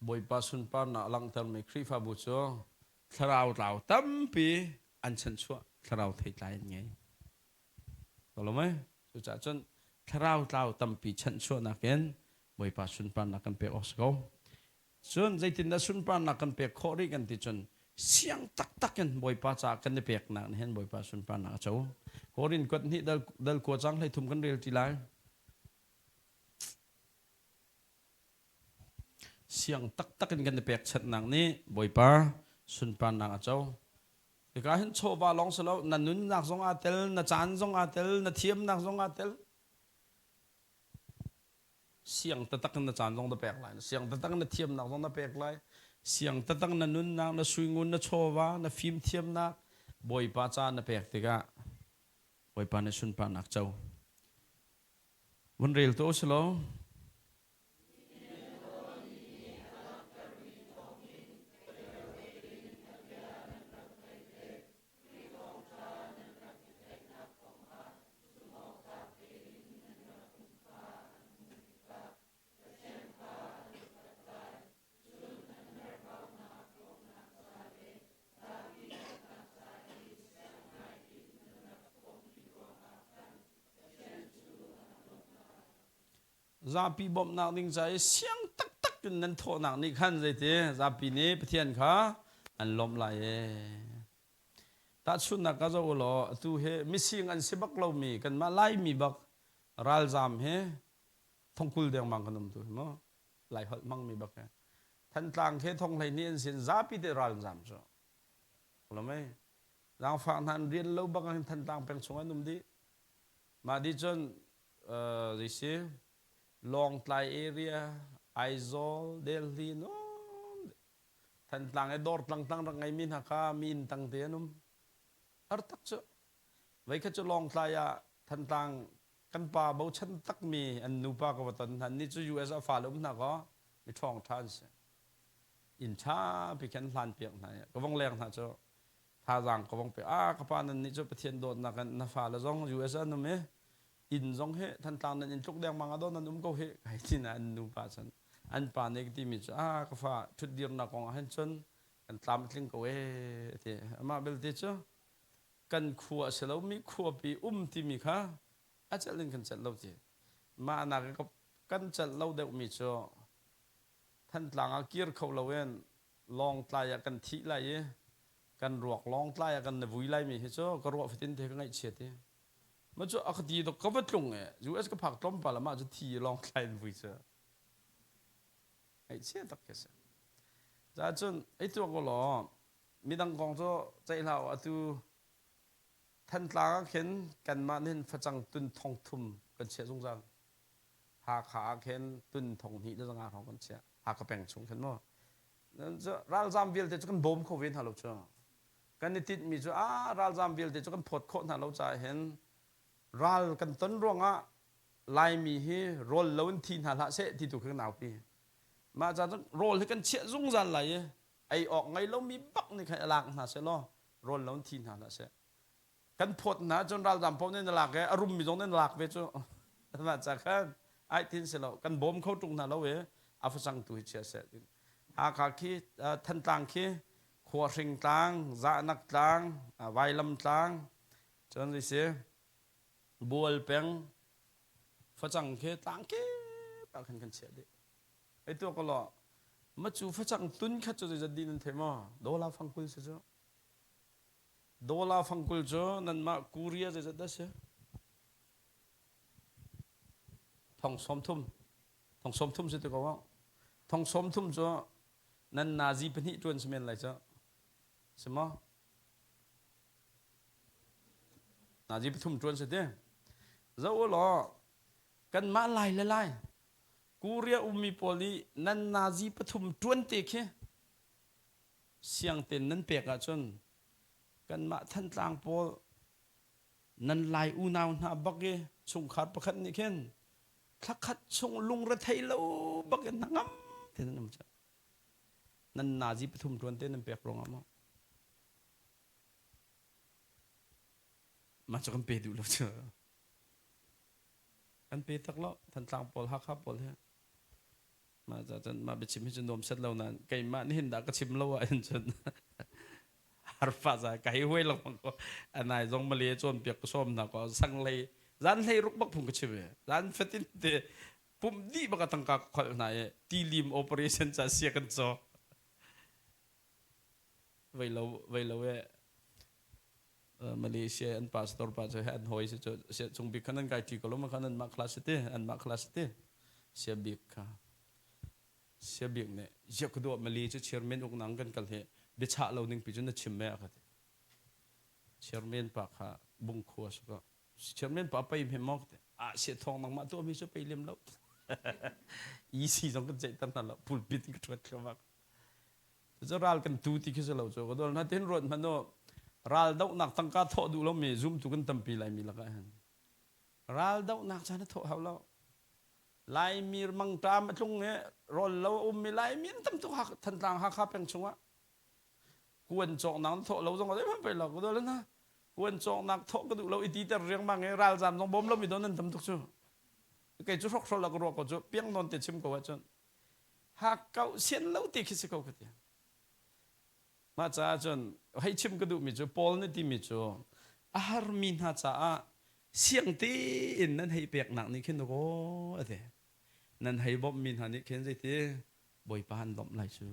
Bawipa sunparnak a langhtermi Khrihfabu cu thlarau tlau tampi an chanchuah thlarau theitlai an ngei. Ko lo mei? Cucaah cun thlarau tlau tampi chanhchuahnak in Bawipa sunparnak kan pek awk si ko. Cun zeitindah sunparnak kan pek khawh rih kan ti cun siang taktak in Bawipa caah kan i peknak nih hin Bawipa sunparnak a co. Korin kuat hnih dal, dal kua cang hlei thum kan rel ti lai. Siang taktak in kan i pekchanhnak nih Bawipa sunparnak a co. Hika hin chawva lawng si lo, na nunnak zong aa tel, na caan zong aa tel, na thiamnak zong aa tel. Siang taktak in na caan zong na pek lai, siang taktak in na thiamnak zong na pek lai, siang taktak na nunnak, na suingun, na chawva, na fimthiamnak Bawipa ca na pek tikah Bawipa nih sunparnak co. Vun rel tuah usih law. Zapi bawmhnak ding ca i siang taktak in nan thawhnak nih khan zeiti zapi nih Pathian kha an lawmh lai ee. Tahchunhnak ka zoh u law atu hi mising an si bak lomi kanmah Laimi bak ralzaam hi thongkul dengmang kan um tu hi mu. Laiholh hmangmi bak hi. Thantlang he thong 12 an sin zapi te ral zam cu. Lamei zaangfak hna an rian lo bang hin Thantlang peng chung an um dih. Mah di cun zeisi Lawngtlai area, Aizawl, Delhi no Thantlang i dawr tlangtlang rak ngeimi hna kha mi inn tang te an um. Har tak cu. Voikhat cu Lawngtlai ah Thantlang kan pa bochan takmi an nupa ka va ton hna. Ni cu US ah fale um hna kaw mi ṭhawng ṭha an si. Inn ṭha pi khan hlan piak hna i ka vong leng hna cu thazaang ka vong pe. Ah ka pa nan nih cu Pathian dawtnak in na fale zong US ah an um i inn zong hi Thantlang nan inn tluk dengmang ah daw nan um ko hi kai ti na an nupa cun an pa nih ka timi cu ah ka fa ṭhutdirnak kong ah hin cun kan tlam a tling ko ee ti. Amah belte cu kan khua a si lomi khuapi um timi kha a celh in kan celh lo ti. Mah nak kan celh lo deuhmi cu Thantlang ah kir kho loin Lawngtlai ah kan thih lai i kan ruak Lawngtlai ah kan na vui laimi hi cu ka ruah fatin te ka ngaihchiat i ma cu a ka ti ka va tlung e US ka phak tlawmpal ah mah cu thi Lawngtlai in vui cu ngaihchia tak khi si. Ca cun ei tuak u law midang kong cu ceih hlah u atu Thantlang ah khin kanmah nih facang tun thong thum kan chiah zungzal. Hakha ah khin tun thong hnih le zanga hrawng kan chiah. Hakha peng chung khin maw. Ralzam vialte cu kan bawm kho ve hna lo cu. Kan i tinhmi cu ah ralzam vialte cu kan phawt khawh hna lo caah hin ral kan ton ruangah Laimi hi rawl lo in thi hna hlah seh ti tu khi ka naupi. Mah ca cun rawl hi kan chiah zungzal lai i ei awk ngei lomi bak nih khan i lak hna seh law rawl lo in thi hna hlah seh. Kan phawt hna cun ralzam paoh nih na lak i a rummi zong nih na lak ve cu. Mah ca khan ai tin si lo kan bawm kho ṭung hna lo i a facang tu hi chia seh. Hakha khi Thantlang khi Khuahring tlang, Zahnak tlang, Vailam tlang, cun zei si Bual peng facang khi tlang kip ah khan kan chiah dih. Ei tuak law macu facang tun khat cu zeizat dih nan thei maw? Dollar fang 20 si cu. Dollar fang 20 cu nanmah Korea zeizat dah si? Thong sawm thum. Thong sawm thum si ti ko Thong sawm thum cu nan nazi pahnih ṭuan si men lai cu. Si maw? Nazi pathum ṭuan si ti. Zoh u law kanmah lai le lai Korea ummi pawl nih nan nazi pathum ṭuan te khi siang tein nan pek ahcun kanmah Thantlang pawl nan Lai unau hna bak i chungkhar pakhat nih khin thlakhat chung lungrethei lo bak in hnangam tein nan um cang. Nan nazi pathum ṭuan te nan pek ruangah maw? Mah cu kan pe duh lo cu. Kan pe tak lo Thantlang pawl Hakha pawl hi. Mah ca cun mah biachim hi cu nuam set lo nain keimah nih hin dah ka chim lo ahhin cun harfa za ka hei huai lengmang ko. Anai zong Malay cawnpiak ka sawm hna ko sang hlei zan hlei ruk bak phung ka chim i zan fatin te pumh dih bak a tangka ka kholh hna i tilim operation ca sia kan cawk. Vei lo vei lo e Malaysia an pastor pa cu an hawi si cu sia cung bik khan an kai ṭi ko lo ma khan anmah class ti anmah class ti sia bik kha sia bik nih ziak ka duah Malay cu chairman uk nang kan kal hi biachah lo ning pi cu na chim me a ka ti chairman pa kha bung khua su ka chairman pa pei hme maw ka ti ah sia thong nang mah tu mi cu pei lem lo EC zong kan ceih tar hna lo pulpit ka ṭhuat thluahmah. Cucu ral kan tu ti khi si lo cu. Ka dol hna tin ruat hmanh u. Ral dohnak tangka thawh duh lomi zumtu kan tampi laimi lakah hin. Ral dohnak caan a thawh hau lo. Laimi mangṭam a tlung i rawl lo a ummi Laimi an tam tuk Thantlang Hakha peng chungah. Kuan cawknak na thawh lo zong a zeihmanh pei lo. Ka dol hna. Kuan cawknak thawh ka duh lo i titer riangmang i ralzam zong bawm lomi don an tam tuk cu. Kei cu hrokhrol a ka ruah ko cu piang nawn te chim ko ahcun hakkauh sian lo ti khi si ko ka ti. Mah caah cun hei chim ka duhmi cu Paul nih timi cu a harmi hna caah siang tein nan hei peknak nih khin aw a ti. Nan hei bawmhmi hna nih khin zeiti Bawipa an lawmh lai cu.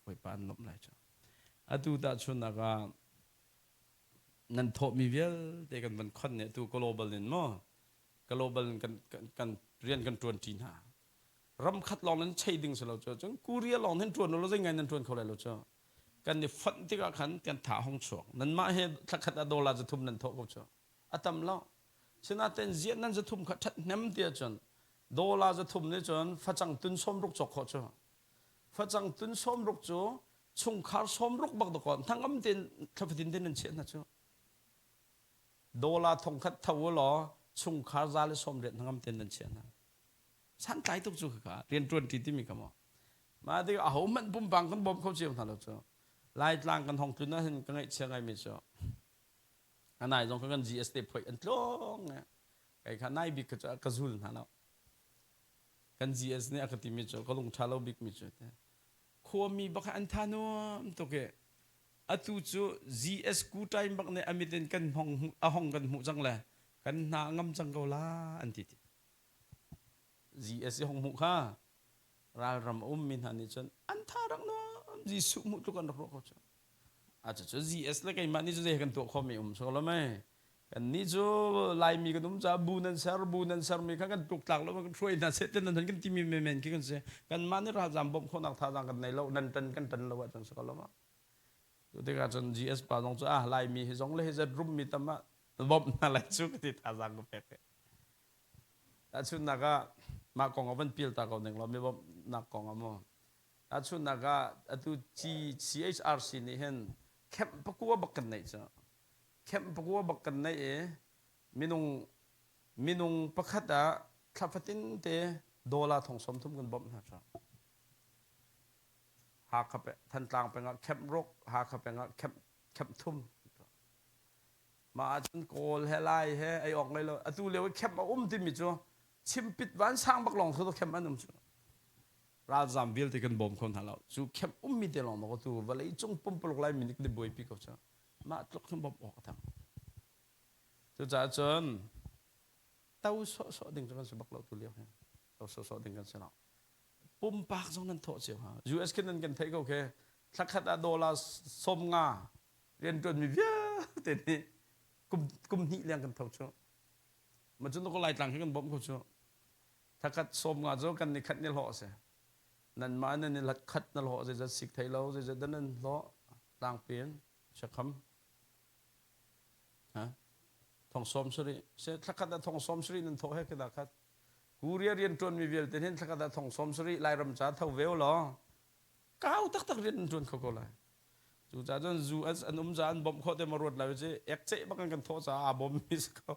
Bawipa an lawmh lai cu. Atu tahchunhnak ah nan thawhmi vialte kan van khon nih atu global in maw global in kan, kan, kan rian kan ṭuanṭi hna. Ram khat lawng nan chei ding si lo cu. Cun Korea lawng hin ṭuan lo zei ngai nan ṭuan kho lai lo cu. Kan i fonh tikah khan kan tha hong chuak. Nanmah he thlakhat ah dollar zathum nan thawh ko cu. A tam lo. Sinain ziah nan zathum kha ṭhathnem ti ahcun dollar zathum nih cun facang tun 60 cawk khawh cu. Facang tun 60 cu chungkhar 60 bak dakaw hnangam tein thlafatin tein nan chiah hna cu. Dollar thongkhat tho u law chungkhar 180 hnangam tein nan chiah hna. Santlai tuk cu khaka rianṭuan ṭi timi ka maw. Mah tik aho hmanh pumpang kan bawm kho cio hna lo cu. Laitlang kan hong tlun ahhin ka ngaihchia ngaimi cu anai zong kha kan GS te phoih an tlawng kai kha nai bik kha ka zul hna lo. Kan GS nih a ka timi cu ka lung ṭha lo bikmi cu khuami bak an tha nuam tuk i atu cu GS ku time bak nih amit in kan hong a hong kan hmuh cang le kan hna ngam cang ko la an ti ti. GS i hong hmuh kha ralram a ummi hna nih cun an tha rak nuam Jesuh hmuh tluk an rak ruah ko cu. A cucu GS le keimah nih cu zei kan tuah khawhmi um so lo mei. Kan nih cu Laimi kan um caah bu nan ser bu nan sermi kha kan tluktlak lo kan hruai hna seh nan kan timi menmen khi kan si. Kanmah nih ralzam bawmh khawhnak thazaang kan nei lo nan tan kan tan lo ahcun si ko lo ma. Cu tikah cun GS pa zong cu ah Laimi hi zong le hi zat rummi tam ah bawmh hna lai cu ka ti thazaang ka pek. Tahchunhnak ah mah kong ah van pial ta ko ning law mi bawmhnak kong ah mu. Tahchunhnak ah atu CHRC nih hin camp pakua bak kan neih cu. Camp pakua bak kan neih i minung minung pakhat ah thla fatin te dollar thong 30 kan bawmh hna cu. Hakha Thantlang peng ah camp ruk, Hakha peng ah camp camp thum. Mah ahcun Kawl he Lai he ei awk ngei lo. Atu lio i camp a um timi cu chimpit vansang bak lawng cu camp an um cu. Ralzam vialte kan bawm kho hna lo. Cu camp ummi te lawng tu vawlei cung pumpuluk Laimi nih kan i buaipi ko cu. Mah tluk hin bawmh awk a tam. Cucaah cun to sawhsawh ding cu kan si bak lo tu lio hi. To sawhsawh ding kan si lo. Pumpak zong nan thawh cio ha. US khin nan kan theih ko khi. Thlakhat ah dollar 50 rianṭuanmi vialte nih kum kum hnih leng kan tho cu. Ma cun ko Laitlang hi kan bawmh ko cu. Thakhat 50 cu kan ni khat ni hlawh a si. Nanmah nan i lat khat na hlawh zeizat sik thei lo zeizat dah nan hlawh tlangpi in siakham. Ha? Thong 70. Se thlakhat ah thong 70 nan thawh he khi dah khat. Korea rianṭuanmi vialte hin thlakhat ah thong 70 Lairam ca tho ve law kau taktak rian an ṭuan kho ko lai. Cucaah cun zu an um caah an bawmh khawh te ma ruat lo ci ekceh bak in kan thawh caah aa bawmmi si ko.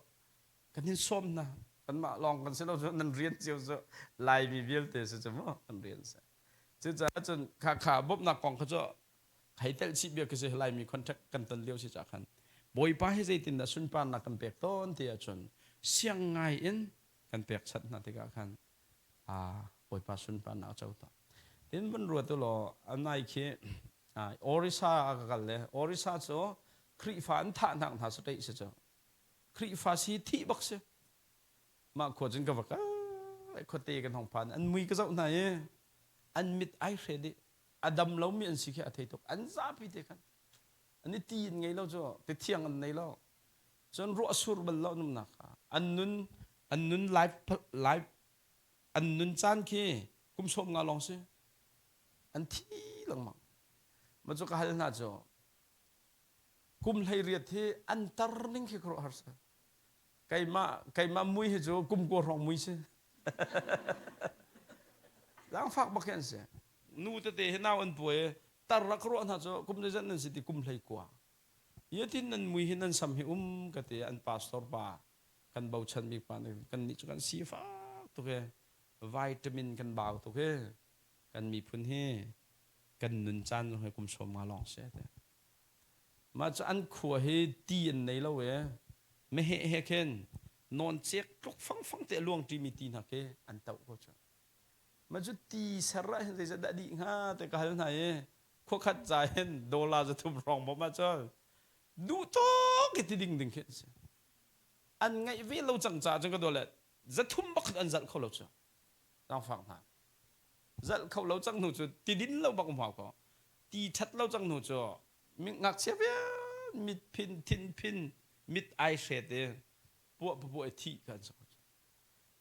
Kan in sawm hna. Kanmah lawng kan si lo cu nan rian cio cu Laimi vialte si cu mu kan rian si. Cucaah cun kha kha bawmhnak kong kha cu hei telh chih bia khi si Laimi contract kan ton lio si caah khan Bawipa hi zeitindah sunparnak kan pek tawn ti ahcun siang ngai in kan pekchanh hna tikah khan Bawipa sunparnak a co tawn. Tin van ruat u law anai khi Orissa a ka kal le Orissa cu Khrihfa an thah hnak hna state si cu Khrihfa si thih bak si mah khua cun ka va kal khuate kan hong phan an mui ka zoh hna i an mit ai hre dih a dam lomi an si khi a thei tuk an zapi te khan an i ti in ngei lo cu ti thiang an nei lo cun ruah sur bal lo numnak kha an nun an nun life life an nun caan khi kum 50 lawng si an thi lengmang ma cu ka hal hna cu kum 18 hi an tar ning khi khuaruah har si keimah keimah mui hi cu kum 9 hrawng mui si Zaangfak bak hi an si nu tete hi nau an puai tar rak ruah hna cu kum zeizat nan si ti kum 19 Yatin nan mui hi nan sam hi um ka ti an pastor pa kan bochan bik pa nih kan nih cu kan sifak tuk i vitamin kan bau tuk i kan miphun hi kan nun caan zong hi kum 50 lawng si te. Mah cu an khua hi ti an nei lo i meheh he khin nawn cek tluk fangfang te a luang ṭimi ti hna khi an toh ko cu. Mah cu ti ser ah hin zeizat dah dih hnga te ka hal hna i khuakhat ca hin dollar 300 hrawng bawmh ahcun duh tawk i ti ding ding khi an si. An ngaih ve lo cang caah cun ka dawt le 300 bak an zalh kho lo cu. Zaangfak hna. Zalh kho lo cang hnu cu ti din lo bak um hau ko. Ti ṭhat lo cang hnu cu ngakchia vial mit phin thin phin mit ai hret i puah puah i thih kha an si ko.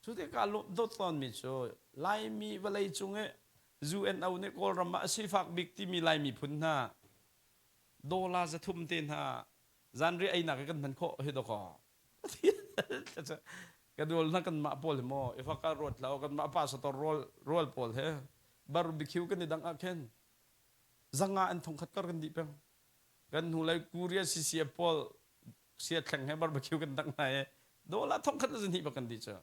Cu tikah dawt tawnmi cu Laimi vawlei cung i UNO nih Kawlram ah a sifak bik timi Laimi phun hna dollar 300 te hna zanriah einak i kan hman khawh hi dawkaw. Ka dual hna kanmah pawl hi maw i faka ruat hlah kanmah pastor rual rual pawl he barbecue kan i dang ah khin zanga an thongkhat kar kan dih peng. Kan hnulei Korea CCF pawl sia thleng he barbecue kan dang hna i dollar thongkhat le zahnih bak kan dih cu.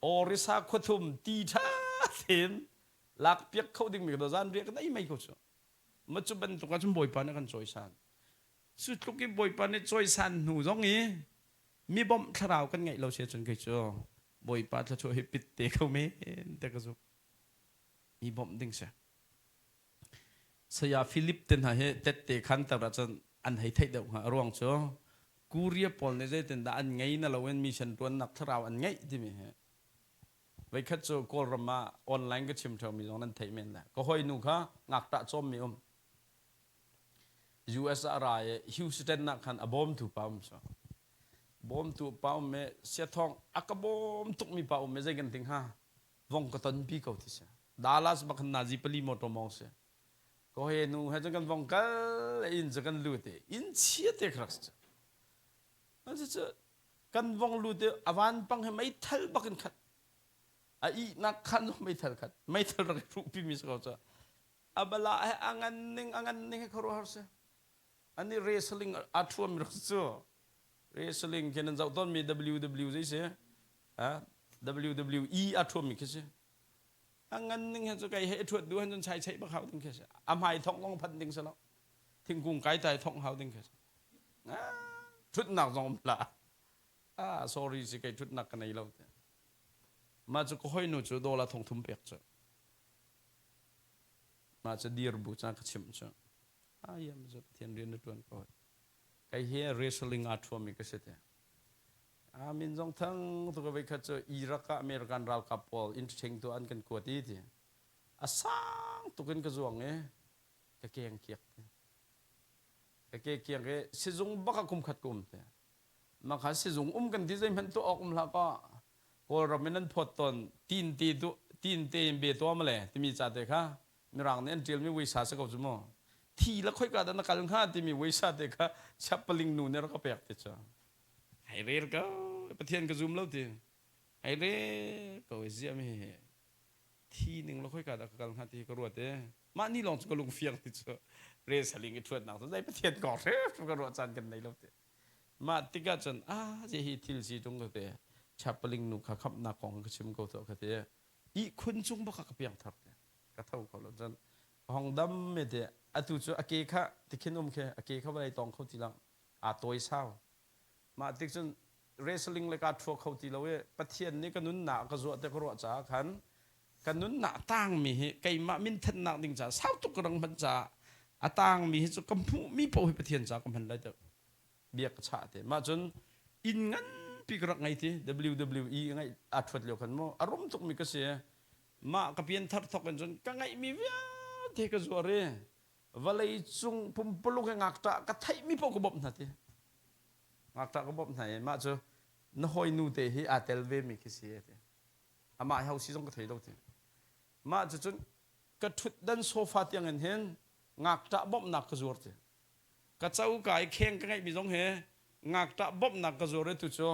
Orissa khuathum ti tha tein lak piak kho dingmi ka zanriah kan ei mei ko cu. Ma cu bantuk ah cun Bawipa nih a kan cawisan. Cu tluk i Bawipa nih cawisan hnu zong i mi bawmh thlarau kan ngeih lo si cun kei cu Bawipa thluachuah hi pit te kho men te ka zumh. Mi bawmh ding si. Saya Philip te hna hi tette khan ter ahcun an hei theih deuh hnga. A ruang cu Korea pawl nih zeitindah an ngei na loin mission ṭuannak thlarau an ngeih timi hi Voikhat cu Kawlram ah online ka chim ṭheumi zong nan theih men lai. Ka hawinu kha ngakṭah cawmmi um. US ah a ra i Houston ah khan a bawmtu pa um cu. Bawmtu pa um i siathawng a ka bawm tukmi pa um i zei kan ting hnga? Vong ka tonpi ko ti si. Dallas bak khan nazi pali motor mong si. Ka hawinu he cun kan vong kal inn cu kan lut i inn chia te kha rak si cu. Cucu kan vong lut i a vanpang he meithal bak in khat a ihnak khan zong meithal khat meithal rak i hruhpi mi si ko cu a bala he a ngan ning a ngan ning he khuaruahhar si ani wrestling a thuam mi rak si cu wrestling khi nan zoh tawn mi WW zei si WWE a thuam mi khi si a ngan ning he cu kai he thuat du han cun chai chai bak hau ding khi si a hmai thong long phan ding si lo thingkung kai tai thong hau ding khi si thutnak zong um hlah ah sorry si kei thutnak ka nei lo te mah cu ka hoi nu cu dollar 300 pek cu mah cu dir bu ca ka chimh cu ayam cu Pathian rian na tuan ko kai hi wrestling aa thuami ka si te amin zong thang tu ka khat cu Iraq ah American ralkap pawl entertain tu an kan kuat i ti a sang tukin ka zuang i ka keng kiak te ka ke kiang i sizung bak ah kum khat ka um te makha sizung um kan ti zeihmanh tuah awk um hlah ka Kawlram in an phawt tawn tin te tu tin te in be tuah male timi ca te kha mirang nih an ṭialmi weisa si ko cu mu thi la khoika dah na kal hnga timi weisa te kha chiappaling nu nih rak ka pek ti cu hei rel ko Pathian ka zum lo ti hei rel ko zia mi thi ning la khoika dah ka kal hnga ti ka ruat e mah ni lawng cu ka lung fiang ti cu re saling i ṭhuatnak cu zei Pathian kong hrim ka ruah caan kan nei lo ti mah tikah cun a je hi thil si tung ka te chapaling nu kha khamnak kong ka chim ko to ka te ihkhun cung bak ka piang thar te ka tho kho lo cun hong dam me te atu cu a ke kha tikhin um khe a ke kha vawlei tong kho ti lang aa tawi sau Mah tik cun wrestling le kaa ṭhua kho ti lo i Pathian nih ka nunnak ka zuah te ka ruah caah khan ka nunnak tangmi hi keimah minthannak ding caah sau tuk ka rang hman caah a tangmi hi cu ka hmuhmi paoh hi Pathian caah ka hman lai deuh bia ka chah te. Mah cun inn nganpi ka rak ngei ti WWE ngeih aa ṭhuat lio khan mu a rum tukmi ka si. Mah ka pianthar thawk in cun ka ngeihmi vialte ka zuar i vawlei cung pumpuluk he ngakṭah ka theihmi paoh ka bawmh hna ti ngakṭah ka bawmh hna i mah cu na hawinu te hi aa tel ve mi khi si ti amah hi ho si zong ka thei lo ti mah cu cun ka ṭhutdan sofa tiang in hin ngakṭah bawmhnak ka zuar ti ka coka i kheng ka ngeihmi zong hi ngakṭah bawmhnak ka zuar i tu cu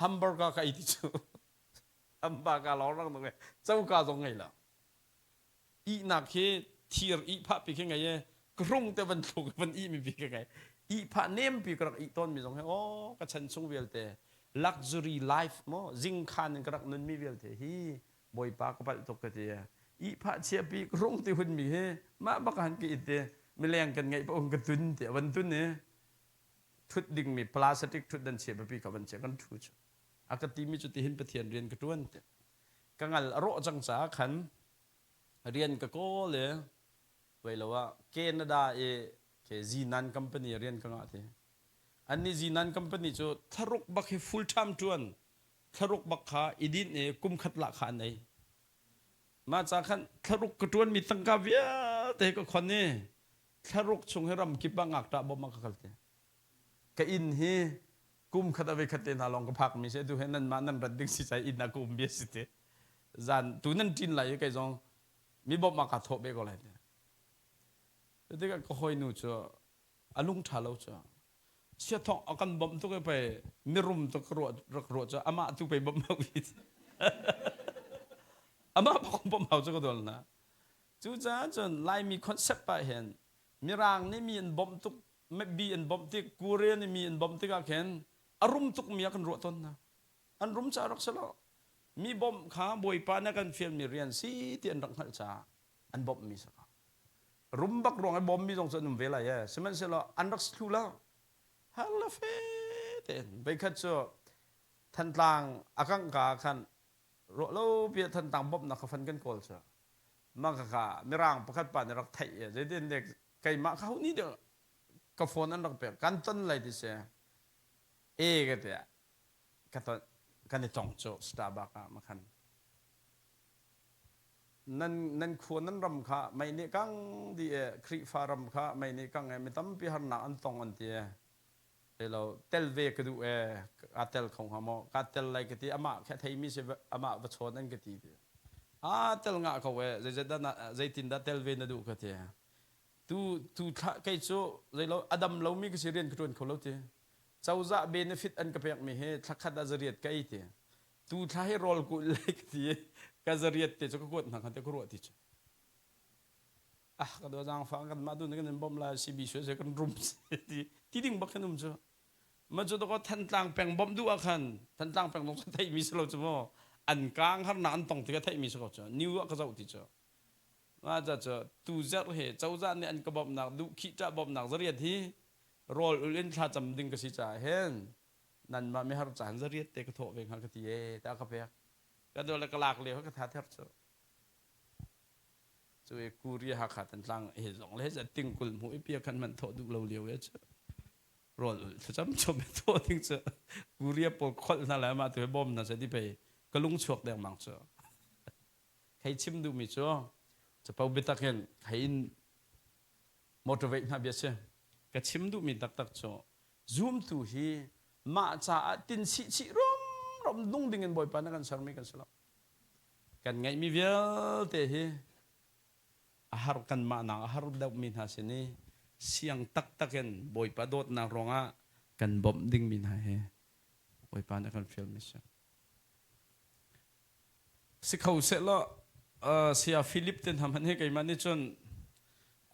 hamburger ka ei ti cu hamburger lawng rang dong coka zong ngei lo Ihnak hi thir ihphah pi khi ngei i ka hrung te van thluk van ih mi pi ka ngei. Ihphah nem pi ka rak ih tawn mi zong hi aw ka chan chung vialte luxury life mo zingkhan in ka rak nun mi vialte hi Bawipa ka palh tuk ka ti. Ihphah chia pi ka hrung ti hun mi hi mah bak han ka it i mileng kan ngeih pa ka tun ti van tun i thut ding mi plastic thut dan chia pi ka van chia kan thu chu a ka ti mi cu tihin Pathian rian ka tuan ti ka ngal a rawh cang caah khan rian ka kawl i voi lo ah Canada i ke Zinan company rian ka ngah ti. Anni Zinan company cu thlaruk bak hi full time tuan thlaruk bak kha i din i kum khat lah kha an ei. Mah ca khan thlaruk ka tuan mi tangka vialte ka khon i thlaruk chung hi ramkip ah ngakṭah bawm ah ka kal ti. Ka inn hi Kum khat a khat te hna lawng ka phak mi si tu he nan mah nan rat ding si cai inn ah ka um bia si te. Zan tu nan ṭin lai i kei zong mi bawmh ah kaa thawh ve ko lai te. Tikah ka hawinu cu a lung ṭha lo cu siathawng a kan bawmh tuk i pei mirum tuk ka ruah rak ruah cu amah tu pei bawmh hau hi amah bawk bawmh hau cu ka dol na. Cucaah cun Laimi concept ah hin Mirang nih mi an bawmh tuk, mi an bawmh tik, Korea nih mi an bawmh tikah khin a rum tuk mi ah kan ruah tawn hna. An rum caah rak si lo. Mi bawmh kha Bawipa nih a kan fialmi rian si ti an rak hngalh caah an bawmhmi si ko. Rum bak ruang i bawmmi zong cu an um ve lai ee. Sihmanhsehlaw an rak si thlu lo. Har le fe tein voikhat cu Thantlang a kangh ka ah khan ruah lo pi ah Thantlang bawmhnak kha fan kan kawl cu. Mah khakha Mirang pakhat pa nih rak theih i zeitin dek keimah kha ho nih deuh ka phone an rak pek kan ton lai ti si e ka ti ka ton kan i tong cu Starbucks ah makhan nan nan khua nan ram kha mei nih kang di e Khrihfa ram kha mei nih kang e mi tampi harnak an tong an ti e lo tel ve ka duh e ka tel kho hnga maw ka tel lai ka ti amah kha theimi si amah va chawn an ka ti ti a tel ngah ko e zeidah zeitin dah tel ve na duh ka ti tu tu thla kei cu zeilo adam lomi ka si rian ka tuan kho lo ti cozah benefit an ka pek mi hi thlakhat ah zariat ka ei ti tu thla hi rawl kulh lai ka ti ka zariat te cu ka kuat hna khan te ka ruah ti cu ah ka dua zaang fang kan mah tu kan in bom lai CB sui se kan rum ti ti ding bak khan um cu ma cu to ko Thantlang peng bom duh ah khan Thantlang peng dong thei mi si lo cu mo an kang har na an tong ti ka thei mi si ko cu new ah ka zoh ti cu ma ca cu tu zer he cozah nih an ka bawmhnak duh khi ta bawmhnak zariat hi rawl ul in thla cam ding ka si caah hin nan mah mi har caan zariat te ka thawh ve hnga ka ti e ta ka pek ka dole ka lak lio ka tha ther cu Cu i Korea Hakha Thantlang he zong le zat ting kul hmu i pia khan man thawh duh lo lio e cu rawl ul thlacam chom e thawh ding cu Korea pawl kholh hna le mah tu he bawm hna se ti pei ka lung chuak dengmang cu hei chim duh mi cu capo biatak in hei in motivate hna bia si ka chim duh mi taktak cu zumtu hi mah caah tin chih chih rum rum nung ding in Bawipa na kan sermi kan si lo. Kan ngeihmi vialte hi a har kanmah nak a har deuhmi hna sin i siang taktak in Bawipa dawtnak ruangah kan bawmh dingmi hna hi Bawipa nih a kan fialmi si. Si kho sehlaw Saya Philip te hna hmanh hi keimah nih cun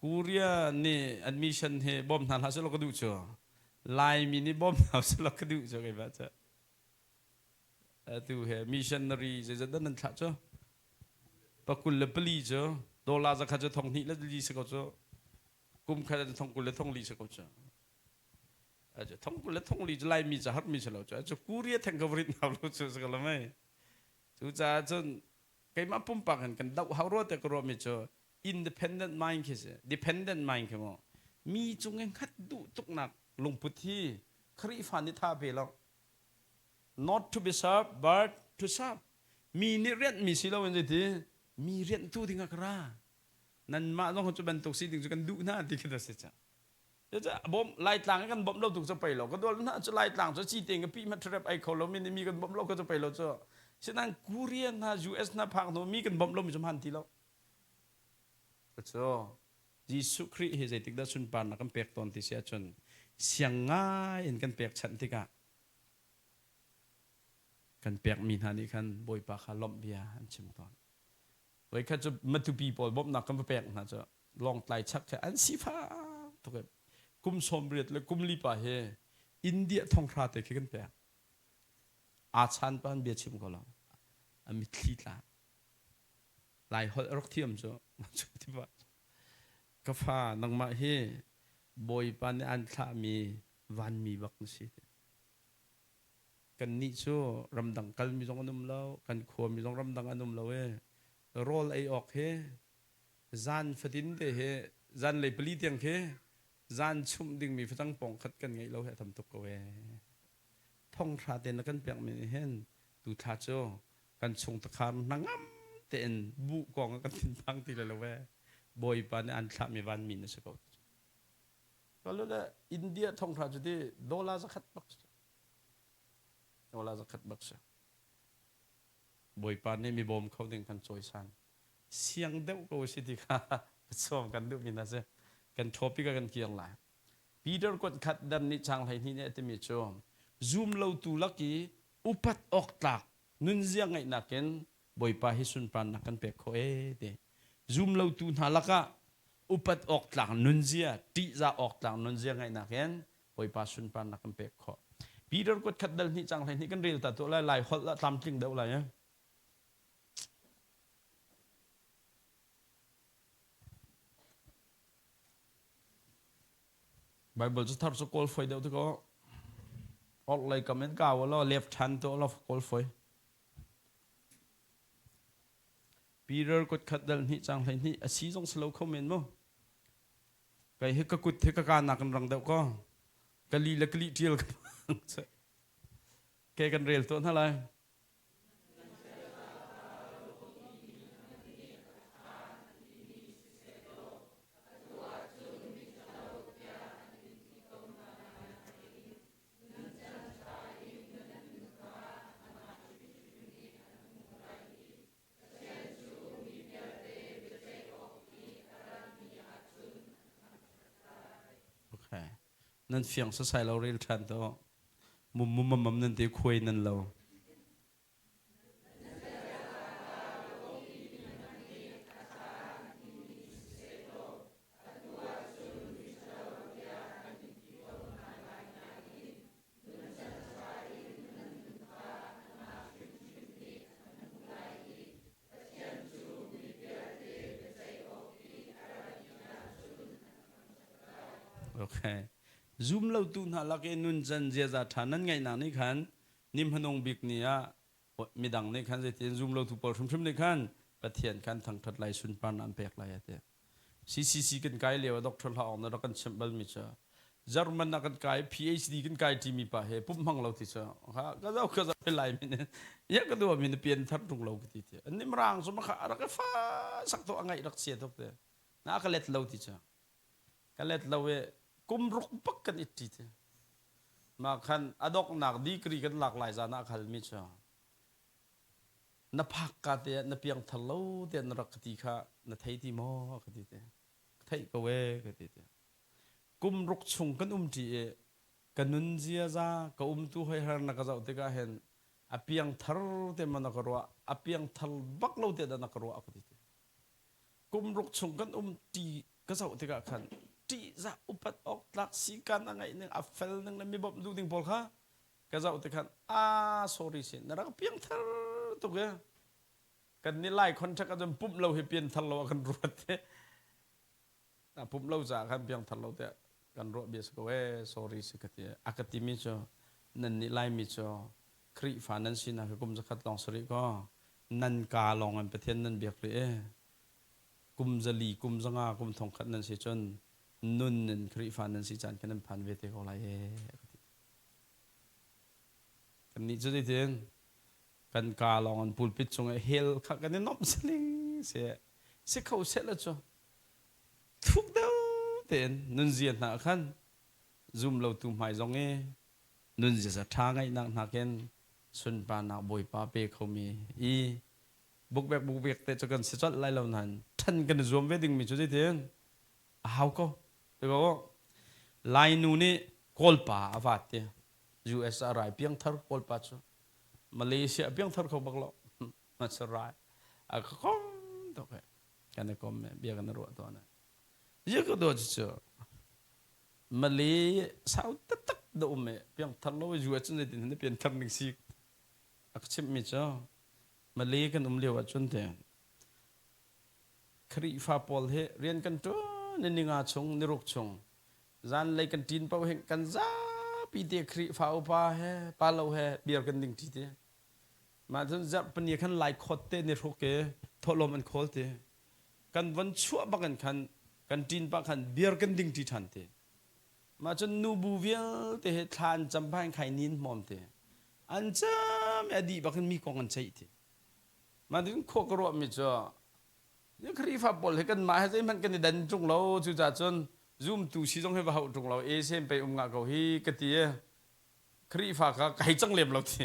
Korea nih admission hi bawm hna hlah sehlaw ka duh cu. Laimi nih bawm hna sehlaw ka duh cu keimah cu. Atu he missionary zeizat dah nan thlah cu? Pakul le pali cu dollar zakhat cu thong hnih le li si ko cu. Kum khat ah thong kul le thong li si ko cu. Thong kul le thong li cu Laimi ca harmi si lo cu. Cu Korea theng ka varit hau lo cu si ko lo mei. Cucaah cun keimah pumpak in kan doh hau rua te ka ruahmi cu independent mind khi si. Dependent mind khi mu. Mi cung i hngat duh tuknak lungput hi Khrihfa nih tha pe lo. Not to be served, but to serve. Mi nih rianhmi si loin zeiti mi rianhtu ding ah ka ra. Nanmah zong cu bantuk si ding cu kan duh hna ti khi da si ca. Cucaah bawm Laitlang kan bawmh lo tuk cu pei lo. Ka dual hna cu Laitlang cu ci te ka pi ma threp ai kho lo mi nih mi kan bawmh lo ka cu pei lo cu. Sinain Korea hna US hna phak hnu mi kan bawmh lo mi cu hman ti lo. Cu Jesuh Khrih hi zeitik dah sunparnak kan pek tawn ti si ahcun siang ngai in kan pekchanh tikah kan pekmi hna nih khan Bawipa kha lawmh bia an chim tawn. Voikhat cu Matupi pawl bawmhnak kan va pek hna cu Lawngtlai chak khi an sifak tuk i kum 80 le kum li pa hi India thonghra te khi kan pek. Aa chan pa an bia chim ko lo. A mitthli tla. Lai holh a rak thiam cu. Ka fa nangmah hi Bawipa nih an thlahmi vanmi bak na si. Kannih cu ramdang kalmi zong an um lo, kan khuami zong ramdang an um lo i rawl ei awk hi zan fatin te hi zanlei pali tiang khi zan chumh dingmi facang pawng khat kan ngeih lo hi a tam tuk ko ee. Thonghra te na kan pekmi nih hin tu thla cu kan chung takhar hnangam tein buh kong ah kan thinphang ti lai lo ee. Bawipa nih an thlahmi vanmi na si ko. Kalule India thonghra cu ti dollar zakhat bak. Wala zakhat bak si. Bawipa nih mi bawm kho ding kan cawisan. Siang deuh ko si ti kha sawm kan duhmi hna si. Kan topic ah kan kir lai. Peter kuat khat dan nih chang 12 nih a timi cu zum lotu lak i upat awk tlak nunzia ngeihnak in Bawipa hi sunparnak kan pek khawh ee ti. Zum lotu hna lakah upat awk tlak nunzia, ṭihzah awk tlak nunzia ngeihnak in Bawipa sunparnak kan pek khawh. Peter kuat khat dal hnih cang 12 kan rel ta tuah lai, Lai holh ah tlamtling deuh lai. Eh? Bible cu thar cu kawl foi deuh ti ko. Orh lei kam in kau law left hand tuah law kawl foi. Peter kut khat dal hnih cang 12 a si zong si lo kho men mu. Kai hi ka kut hi ka ka nak in rang deuh ko. Ka li le ka li tial ka ke kan rel tuah hna lai. Okay. Nan fiang sasai lo rel ṭhan to. Mum mum mam nan te khuai nan lo. Okay. Zum lotu hna lak i nuncan ziaza ṭha nan ngeihnak nih khan ni hmanung bik ni ah midang nih khan zeitin zum lotu pawl hrimhrim nih khan Pathian khan thangṭhat lai sunparnak an pek lai a ti. CCC kan kai lio ah Doctor Hla Aung nih rak kan chimh balmi cu German ah kan kai PhD kan kai ṭimi pa he pumh hmang lo ti cu ka zo ka zo lai min ya ka duah min pian thar tung lo ka ti ti an nim rang cu makha rak fa sak to angai rak sia tuk te na ka let lo ti cu ka let lo e kum ruk bak kan it ti ti ma khan adoknak degree kan lak lai zan ah khal mi cu na phak ka te ah na piang thar lo te na rak ka ti kha na thei ti maw ka ti te theih ko e ka ti te kum ruk chung kan um ṭi i ka nun ziaza ka umtu hoi har na ka zoh tikah hin a piang thar te ma na ka ruah a piang thar bak lo te dah na ka ruah ka ti te kum ruk chung kan um ṭi ka zoh tikah khan ṭihzah upat awk tlak sikan a ngeih ning a fel ning le mi bawmh duh ding pawl kha ka zoh ti khan a sorry sin na rak piang thar tuk e kan ni lai contract ahcun pumh lo hi pian thar lo ah kan ruat te na pumh lo caah khan piang thar lo te kan ruah bia si ko e sorry si ka ti a ka timi cu nan nih laimi cu Khrihfa nan sinak hi kum zakhat lawng sarih ko nan ka lawng in Pathian nan biak rih e kum 400 kum 500 kum 1000 nan si cun nun in Khrihfa nan si caan khan nan phan ve te ko lai e ka ti Kannih cu zeitin kan kaa lawng in pulpit cung i hell kha kan i nuamh saling si si kho sehla cu thuk deuh tein nunzia hna khan zum lotu hmai zong i nunzia za ṭha ngeihnak nakin sunparnak Bawipa pe khomi i bukbek bukbek te cu kan si colh lai lo nain ṭhan kan i zuam ve dingmi cu zeitin a hau ko Tiko Lainu nih Kawlpa a vat ti US a rai piangthar Kawlpa cu Malaysia a piangthar kho bak lo ma rai a ka kom tuk he kan i kom bia kan i ruah tawn ye ka do cu Malay sau taktak da um e piangthar lo US cun zeitin hin pianthar ning si a ka chimh mi cu Malay kan um lio ah cun te Khrihfa pawl hi rian kan ṭuan i ninga chung niruk chung zanlei kan ṭin paoh hin kan zapi te Khrihfa upa he pa lo he beer kan ding ṭi te. Mah cun zarhpini khan lai khawt te ni hruk i thawhlawm an khawl te. Kan von chuah bak in khan kan ṭin pah khan beer kan ding ṭi ṭhan te. Mah cun nubu vialte he thla an cam pah in khai nin hmawm te. An cam i a dih bak in mi kong an ceih te. Mah tin khua ka ruahmi cu Khrihfa pawl hi kanmah he zeihmanh kan i dan ṭung lo cucaah cun zumtu si zong hi va hauh ṭung lo e sem pei um ngah ko hi ka ti i Khrihfa kha ka hei cang lem lo ti.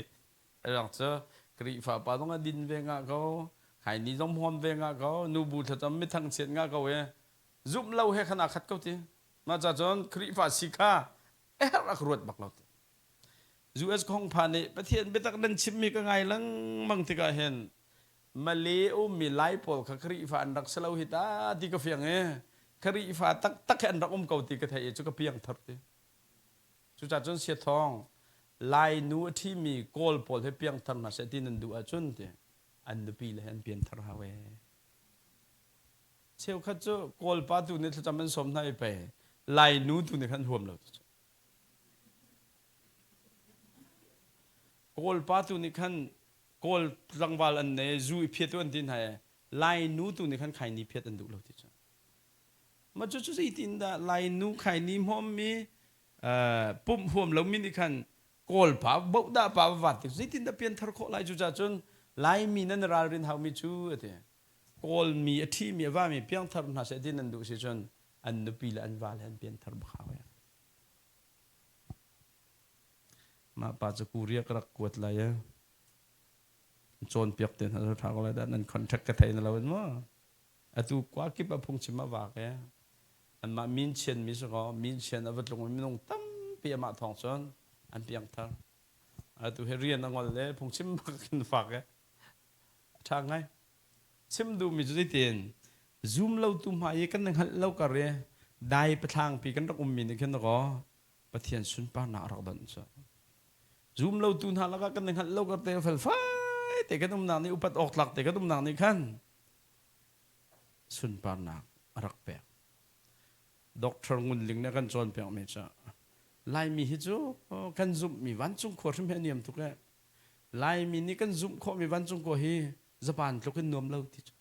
Rang cu Khrihfa pa zong a din ve nga ko, khaini zong hmuam ve nga ko, nubu thlacam mi thangchiat nga ko e. Zumh lo he khan aa khat ko ti. Mah ca cun Khrihfa si kha a herh a ka ruat bak lo ti. US kong pha nih Pathian biatak nan chimmi ka ngai lengmang tikah hin Malay ummi Lai pawl kha Khrihfa an rak si lo hi ta ti ka fiang i Khrihfa taktak hi an rak um ko ti ka theih i cu ka piang thar ti. Cucaah cun siathawng Lai nu a ṭhimi Kawl pawl he piangthar hna seh ti nan duh ahcun ti an nupi le he an pianthar hau ee. Cheukhat cu Kawl pa tu nih thlacam an sawm hna i pei Lai nu tu nih khan huam lo ti cu. Kawl pa tu nih khan Kawl tlangval an nei zu i phiat u an ti hna i Lai nu tu nih khan khaini phiat an duh lo ti cu. Mah cu cu zeitin dah Lai nu khaini hmawmmi pumh huam lomi nih khan Kawl pa bohdah pa va vat tik zeitin dah pianthar khawh lai cucaah cun Laimi nan ralrin haumi cu a ti. Kawlmi a ṭhimi a vami piangthar hna seh ti nan duh si cun an nupi le an vale an pianthar bak hau ya. Mah pa cu Korea ka rak kuat lai e. Cawnpiak te hna ṭha ko lai dah nan contract ka thei na lo in maw? Atu kwa kip a phungchim a vak e. Anmah min chian mi si kaw min chian a va tlung minung tampi amah thawng cun an piangthar. Atu he rian a ngol le phungchim bak in fak e. A ṭha ngai. Chim duhmi cu zeitin zum lo tu hmai i kan hngalh lo kar i dai pathlangpi kan rak ummi nih khin kaw Pathian sunparnak a rak donh cu. Zum lo tu hna lakah kan hngalh lo kar te felfai te kan umnak nih upat awk tlak te kan umnak nih khan sunparnak a rak pek. Doctor Ngun Ling nih a kan cawnpiakmi cu Laimi hi cu kan zumhmi vancung khua hrim hi a niam tuk ee. Laimi nih kan zumh khawhmi vancung khua hi Japan tluk in nuam lo ti cu.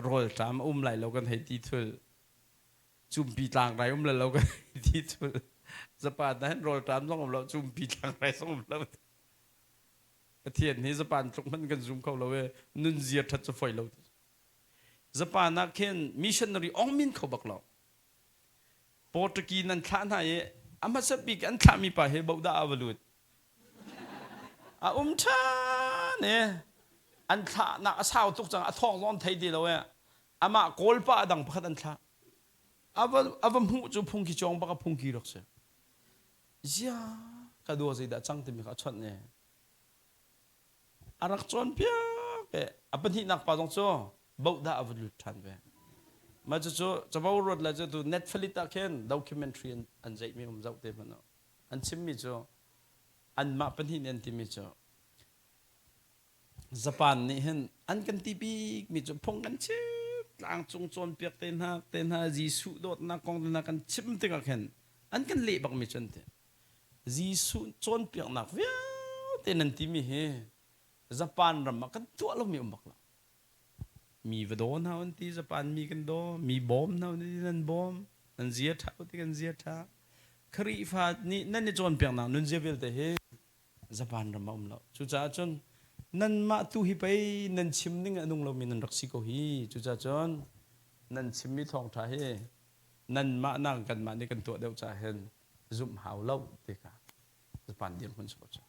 Rawlṭam a um lai lo kan hei ti thul. Cumpi tlangrai um lo kan hei ti thul. Japan ah hin rawlṭam zong um lo, cumpi tlangrai zong um lo. Pathian hi Japan tluk hmanh kan zum kho lo i nunzia ṭhat cu foi lo. Japan ah khin missionary ong min kho bak lo. Portuguese nan thlah hna i a hmasa bik an thlahmi pa hi bodah a va lut. A um ṭhan i an thlahnak a sau tuk cang a thawng zong an thei ti lo i amah Kawl pa a dang pakhat an thlah. A va, a va hmuh cu phungki cawng bak a phungki rak si. Zia ka dua zeidah cang timi kha a chawnh i a rak cawnpiak i a pahnihnak pa zong cu bohdah a va lut ṭhan ve. Mah cucu cavo ruat le cu tu Netflix ah khin documentary an zeihmi um zoh te hmanh an chimmi cu anmah pahnih nih an timi cu Japan nih hin an kan ti bikmi cu phung kan chim tlangcung cawnpiak te hna te hna Jesuh dawtnak kong te hna kan chim tikah khin an kan leh bakmi cu an ti. Jesuh cawnpiaknak vialte nan timi hi Japan ram ah kan tuah lomi um bak lo. Mi va daw hna an ti, Japan mi kan daw, mi bawm hna an ti, nan bawm, nan zia ṭha ti kan zia ṭha. Khrihfa nih nan i cawnpiaknak nunzia vialte hi Japan ram ah um lo. Cucaah cun nanmah tu hi pei nan chim ning a nung lomi nan rak si ko hi. Cucaah cun nan chimmi thawngṭha hi nanmah nak kanmah nih kan tuah deuh caah hin zumh hau lo ti kha Japan dirhmun si ko cu.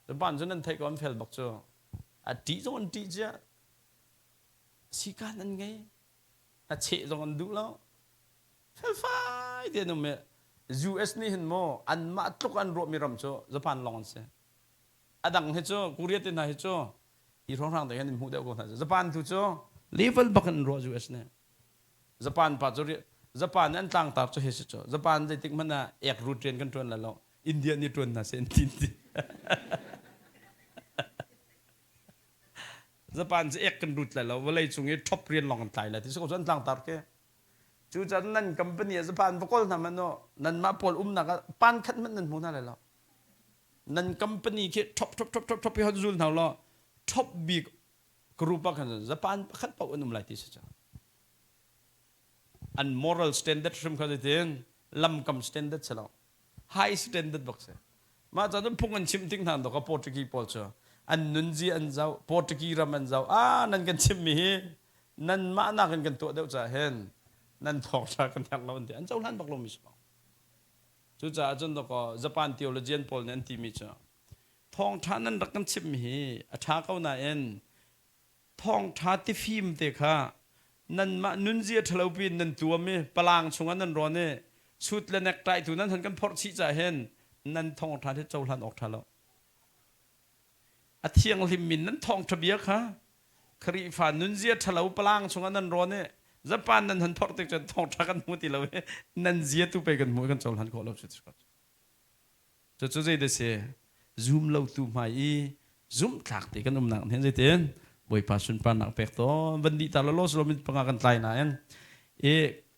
Japan cu nan theih ko an fel bak cu. A ṭih zong an ṭih cia. Sikan an ngei. A cheh zong an duh lo. Felfai te an um i US nih hin maw anmah tluk an ruahmi ram cu Japan lawng an si. A dang hi cu Korea te hna hi cu hi hrawnghrang te hin an hmuh deuh ko hna. Japan tu cu level bak in an ruah US nih. Japan pa cu Japan nih an tlangtar cu hi si cu Japan zeitik hmanh ah ek rut rian kan ṭuan lai lo India nih ṭuan hna seh an ti ti Japan cu ek kan rut lai lo vawlei cung i top rian lawng kan tlai lai ti si ko cu an tlangtar ke cu can nan company ah Japan va kawl hna hmanh u nanmah pawl umnak ah pan khat hmanh nan hmu hna lai lo nan company khi top top top top top hi hon zul hna law top bik group ah khan Japan pakhat paoh an um lai ti si cu an moral standard hrim kha zeitin lamkam standard si lo high standard bak si mah ca cun phung an chim tik hna to ka Portuguese pawl cu an nunzi an zoh Portuguese ram an zoh ah nan kan chim mi hi nan mah nak in kan tuah deuh ca hin nan thawngtha kan herh lo an ti an cohlan bak lo mi si ko. Cucaah cun dawkaw Japan theologian pawl nih an timi cu thawngṭha nan rak kan chimhmi hi a ṭha ko nain thawngṭha tifim te kha nanmah nunzia ṭhalo piin nan tuam i palang chungah nan rawn i sut le necktie tu nan han kan phorh chih caah hin nan thawngṭha hi cohlan awk ṭha lo. A thianghlimmi nan thawngṭha bia kha Khrihfa nunzia ṭhalo palang chungah nan rawn i Japan nan han phorh tik cun thawngṭha kan hmu ti lo i nan zia tu pei kan hmu i kan cohlan khawh lo cu. Cucu zeidah si? Zum lotu hmai i zumhtlak te kan umnak hin zeitin Bawipa sunparnak pek tawn van dih ta lo lo min panga kan tlai nain i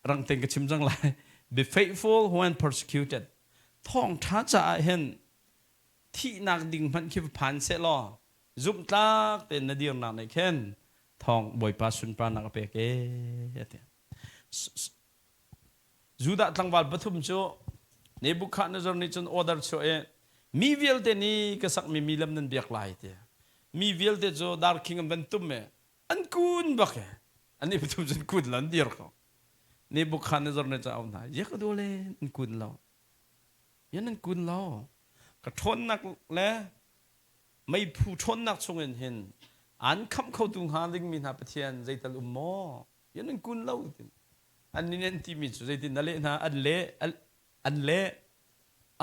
rangteng ka chim cang lai. Be faithful when persecuted. Thawngṭha caah hin thihnak ding hmanh khi phan seh law zumhtlak tein na dirnak nih khin thawng Bawipa sunparnak a pek ee ati. Judah tlangval pathum cu Nebuchadnezzar nih cun order chuah i mi vialte nih ka sakmi mi lam nan biak lai ti. Mi vialte cu darkhing an van tum i an kun bak i an i pathum cun kun lo an dir ko. Nebuchadnezzar nih cun a auh hna, "Ye ka dawle nan kun lo. Ye nan kun lo. Ka ṭhawnnak le meiphu ṭhawnnak chungin hin an khamh khotu hnga dingmi hna Pathian zeital um maw? Ye nan kun lo." Tin. An nih an timi cu zeitin a leh hna an leh an leh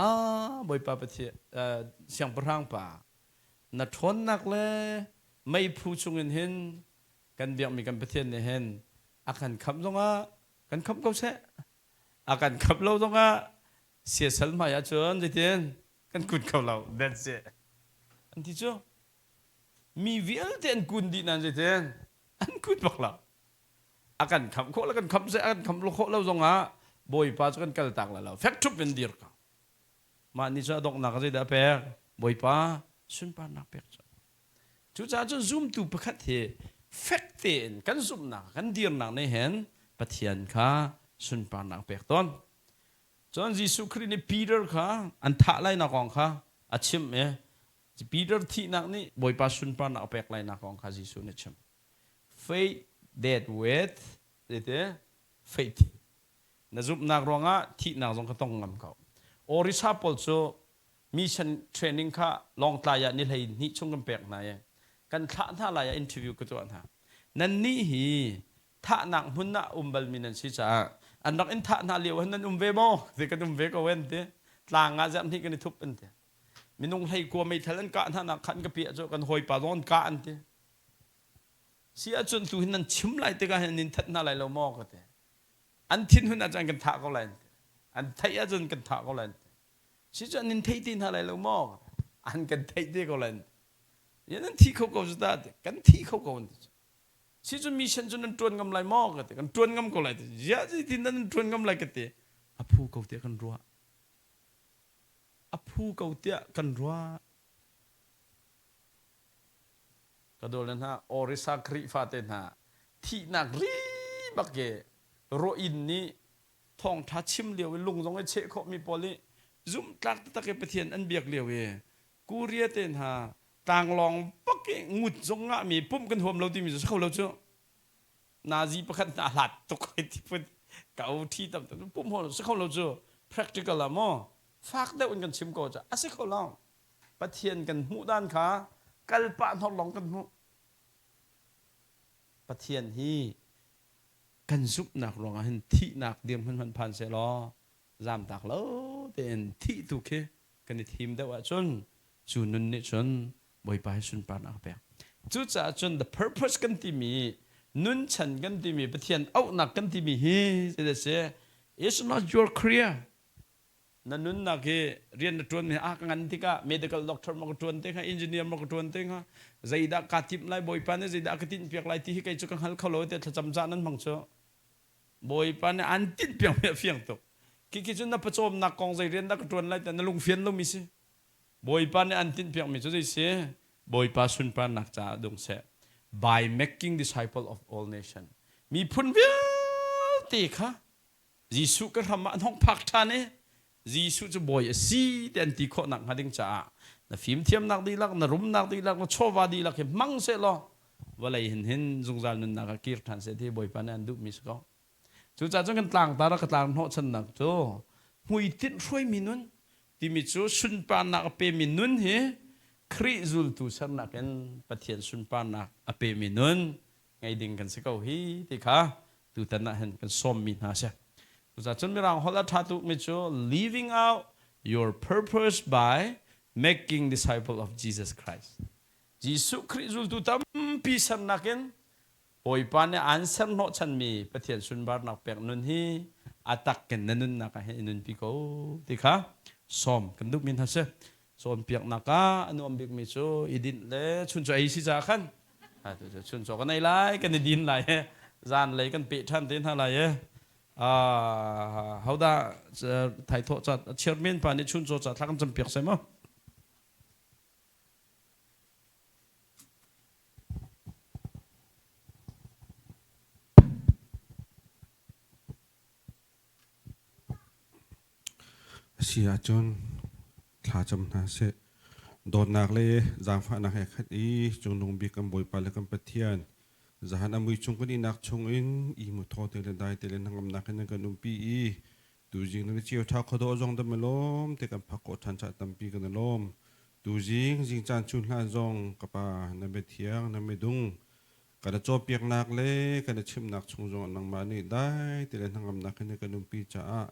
ah Bawipa Pathian siangpahrang pa na ṭhawnnak le meiphu chungin hin kan biakmi kan Pathian nih hin a kan khamh zongah kan khamh ko seh a kan khamh lo zongah siasal hmai ahcun zeitin kan kun kho lo that's it an ti cu mi vialte an kun dih nain zeitin an kun bak lo a kan khamh khawh le kan khamh seh a kan khamh khawh lo zongah Bawipa cu kan kal tak lai lo fek ṭhup in dir ko mah ni cu a donghnak ah zeidah a pek Bawipa sunparnak pek cu cucaah cun zumtu pakhat hi fek tein kan zumhnak kan dirnak nih hin Pathian kha sunparnak pek tawn cun Jesuh Khrih nih Peter kha an thah lainak kong kha a chimh i Peter thihnak nih Bawipa sunparnak a pek lainak kong kha Jesuh nih a chim Faith dead with zeiti faith na zumhnak ruangah thihnak zong ka tong ngam ko. Orissa pawl cu mission training kha Lawngtlai ah ni 12 chung kan pek hna i kan thlah hna lai ah interview ka tuah hna. Nannih hi thahnak hmun ah um balmi nan si caah an rak in thah hna lio ah nan um ve maw? Ti kan um ve ko an ti. Tlang ah zarh hnih kan i thup an ti. Minung 19 meithal an kah hna nak khan ka piah cu kan hawipa zong an kah an ti. Si ahcun tu hin nan chim lai tikah hin nin that hna lai lo maw ka ti. An thinhun ahcun an kan thah ko lai an ti. An theih ahcun kan thah ko lai an ti. Si cu an nin thei ti hna lai lo maw? An kan theih te ko lai an ti. Ya nan thi kho ko cu ta ti. Kan thi kho ko an ti. Si cu mission cu nan ṭuan ngam lai maw ka ti. Kan ṭuan ngam ko lai ti. Ya zeitin nan ṭuan ngam lai ka ti. A phu ko tiah kan ruah. A phu ko tiah kan ruah. Ka dawle hna, Orissa Khrihfa te hna thihnak ri bak ke rawh-inn nih thawngṭha chim lio i lung zong i cheh khawhmi pawl nih zumhtlak taktak i Pathian an biak lio i Korea te hna tlanglawng bak i ngut zong ngahmi pumh kan huam lo timi cu si kho lo cu. Nazi pakhat hna hlat tuk ai ti phun ka o thi tam tuk pumh huam si kho lo cu practical ah maw fak deuh in kan chim ko cu a si kho lo. Pathian kan hmuh dan kha kal pah hnawr lawng kan hmuh. Pathian hi kan zumhnak ruangah hin thihnak dirhmun hmanh phan sehlaw zamtak lo tein thih tu khi kan i thim deuh ahcun cu nun nih cun Bawipa hi sunparnak a pek. Cucaah cun the purpose kan timi nun chan kan timi Pathian auhnak kan timi hi zeidah si it's not your career Na nunnak hi rian na ṭuan ah ka ngan tikah medical doctor maw ka ṭuan te hnga, engineer maw ka ṭuan te hnga, zeidah kaa timh lai, Bawipa nih zeidah a ka tinhpiak lai ti hi kei cu ka hngal kho lo tiah thlacam cah nan hmang cu. Bawipa nih aan tinhpiakmi a fiang tuk. Khikhi cu na pawcawmnak kong zei rian dah ka ṭuan lai tiah na lungfian lomi si. Bawipa nih an tinhpiakmi cu zei si? Bawipa sunparnak caah dung seh. By making disciple of all nation. Miphun vialte kha Jesuh ka hram ah an hong phak ṭhan i Jesuh cu bawi a si ti an ti khawh nakhnga ding caah na fimthiamnak dihlak, na rumnak dihlak, na chawva dihlak hi hmang sehlaw vawlei hin hin zungzal nunnak ah kir ṭhan seh ti Bawipa nih an duhmi si ko. Cucaah cun kan tlangtar ah ka tlang hnawhchannak cu Hmuitinh hruaimi nun timi cu sunparnak a pemi nun hi Khrih zultu sernak in Pathian sunparnak a pemi nun ngei ding kan si ko hi ti kha tutan ah hin kan sawmmi hna si. Cucaah Mirang holh a ṭha tukmi cu living out your purpose by making disciple of Jesus Christ. Jesuh Khrih zultu tampi sernak in Bawipa nih aan ser hnawhchanmi Pathian sunparnak pek nun hi a tak in na nunnak ah hin i nunpi ko ti kha sawm kan duhmi hna si. Cawnpiaknak ah a nuam bikmi cu i dinh le chuncaw ei si caah khan chuncaw kan ei lai kan i din lai he zanlei kan peh ṭhan te hna lai e hodah thaithawh ca chairman pa nih chuncaw ca thla kan campiak sai maw? A si ahcun thlacam hna seh. Dawtnak le zaangfahnak he khat i Cungnung Bik kan Bawipa le kan Pathian, zahan a mui chung kan ihnak chungin i muthaw te le dai te le hnangamnak in nan kan umpi i tuzing nan i cio ṭha khuadawh zong dam i lawm te kan phak khawh ṭhan caah tampi kan i lawm. Tuzing zingcaan chun hlan zong ka pa na bia thiang na midung Kan i cawnpiaknak le kan i chimhnak chung zongah nangmah nih dai te le hnangamnak in na kan umpi caah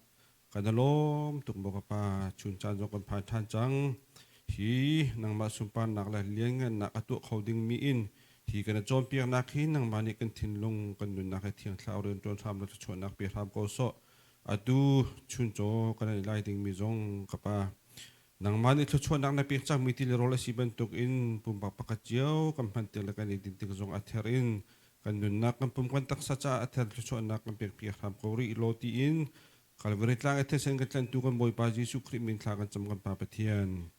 kan i lawm tuk maw ka Pa. Chun caan zong kan phan ṭhan cang. Hi nangmah sunparnak le lianngannak a tuah kho dingmi in hi kan i cawnpiaknak hi nangmah nih kan thinlung kan nunnak he Thiang Thlarau rianṭuan hram le thluachuahnak pe hram ko sawh. Atu chuncaw kan i lai dingmi zong ka Pa, Nangmah nih thluachuahnak na pek cangmi ti le rawl a si bantukin pumpak pakhat cio kan hman tik le kan i din tik zong a ther in kan nunnak kan pum kan taksa caah a ther thluachuahnak kan pekpiak hram ko rih law tiin Calvary tlang i thisen kan tlantu kan Bawipa Jesuh Khrih min thla kan cam kan Pa Pathian.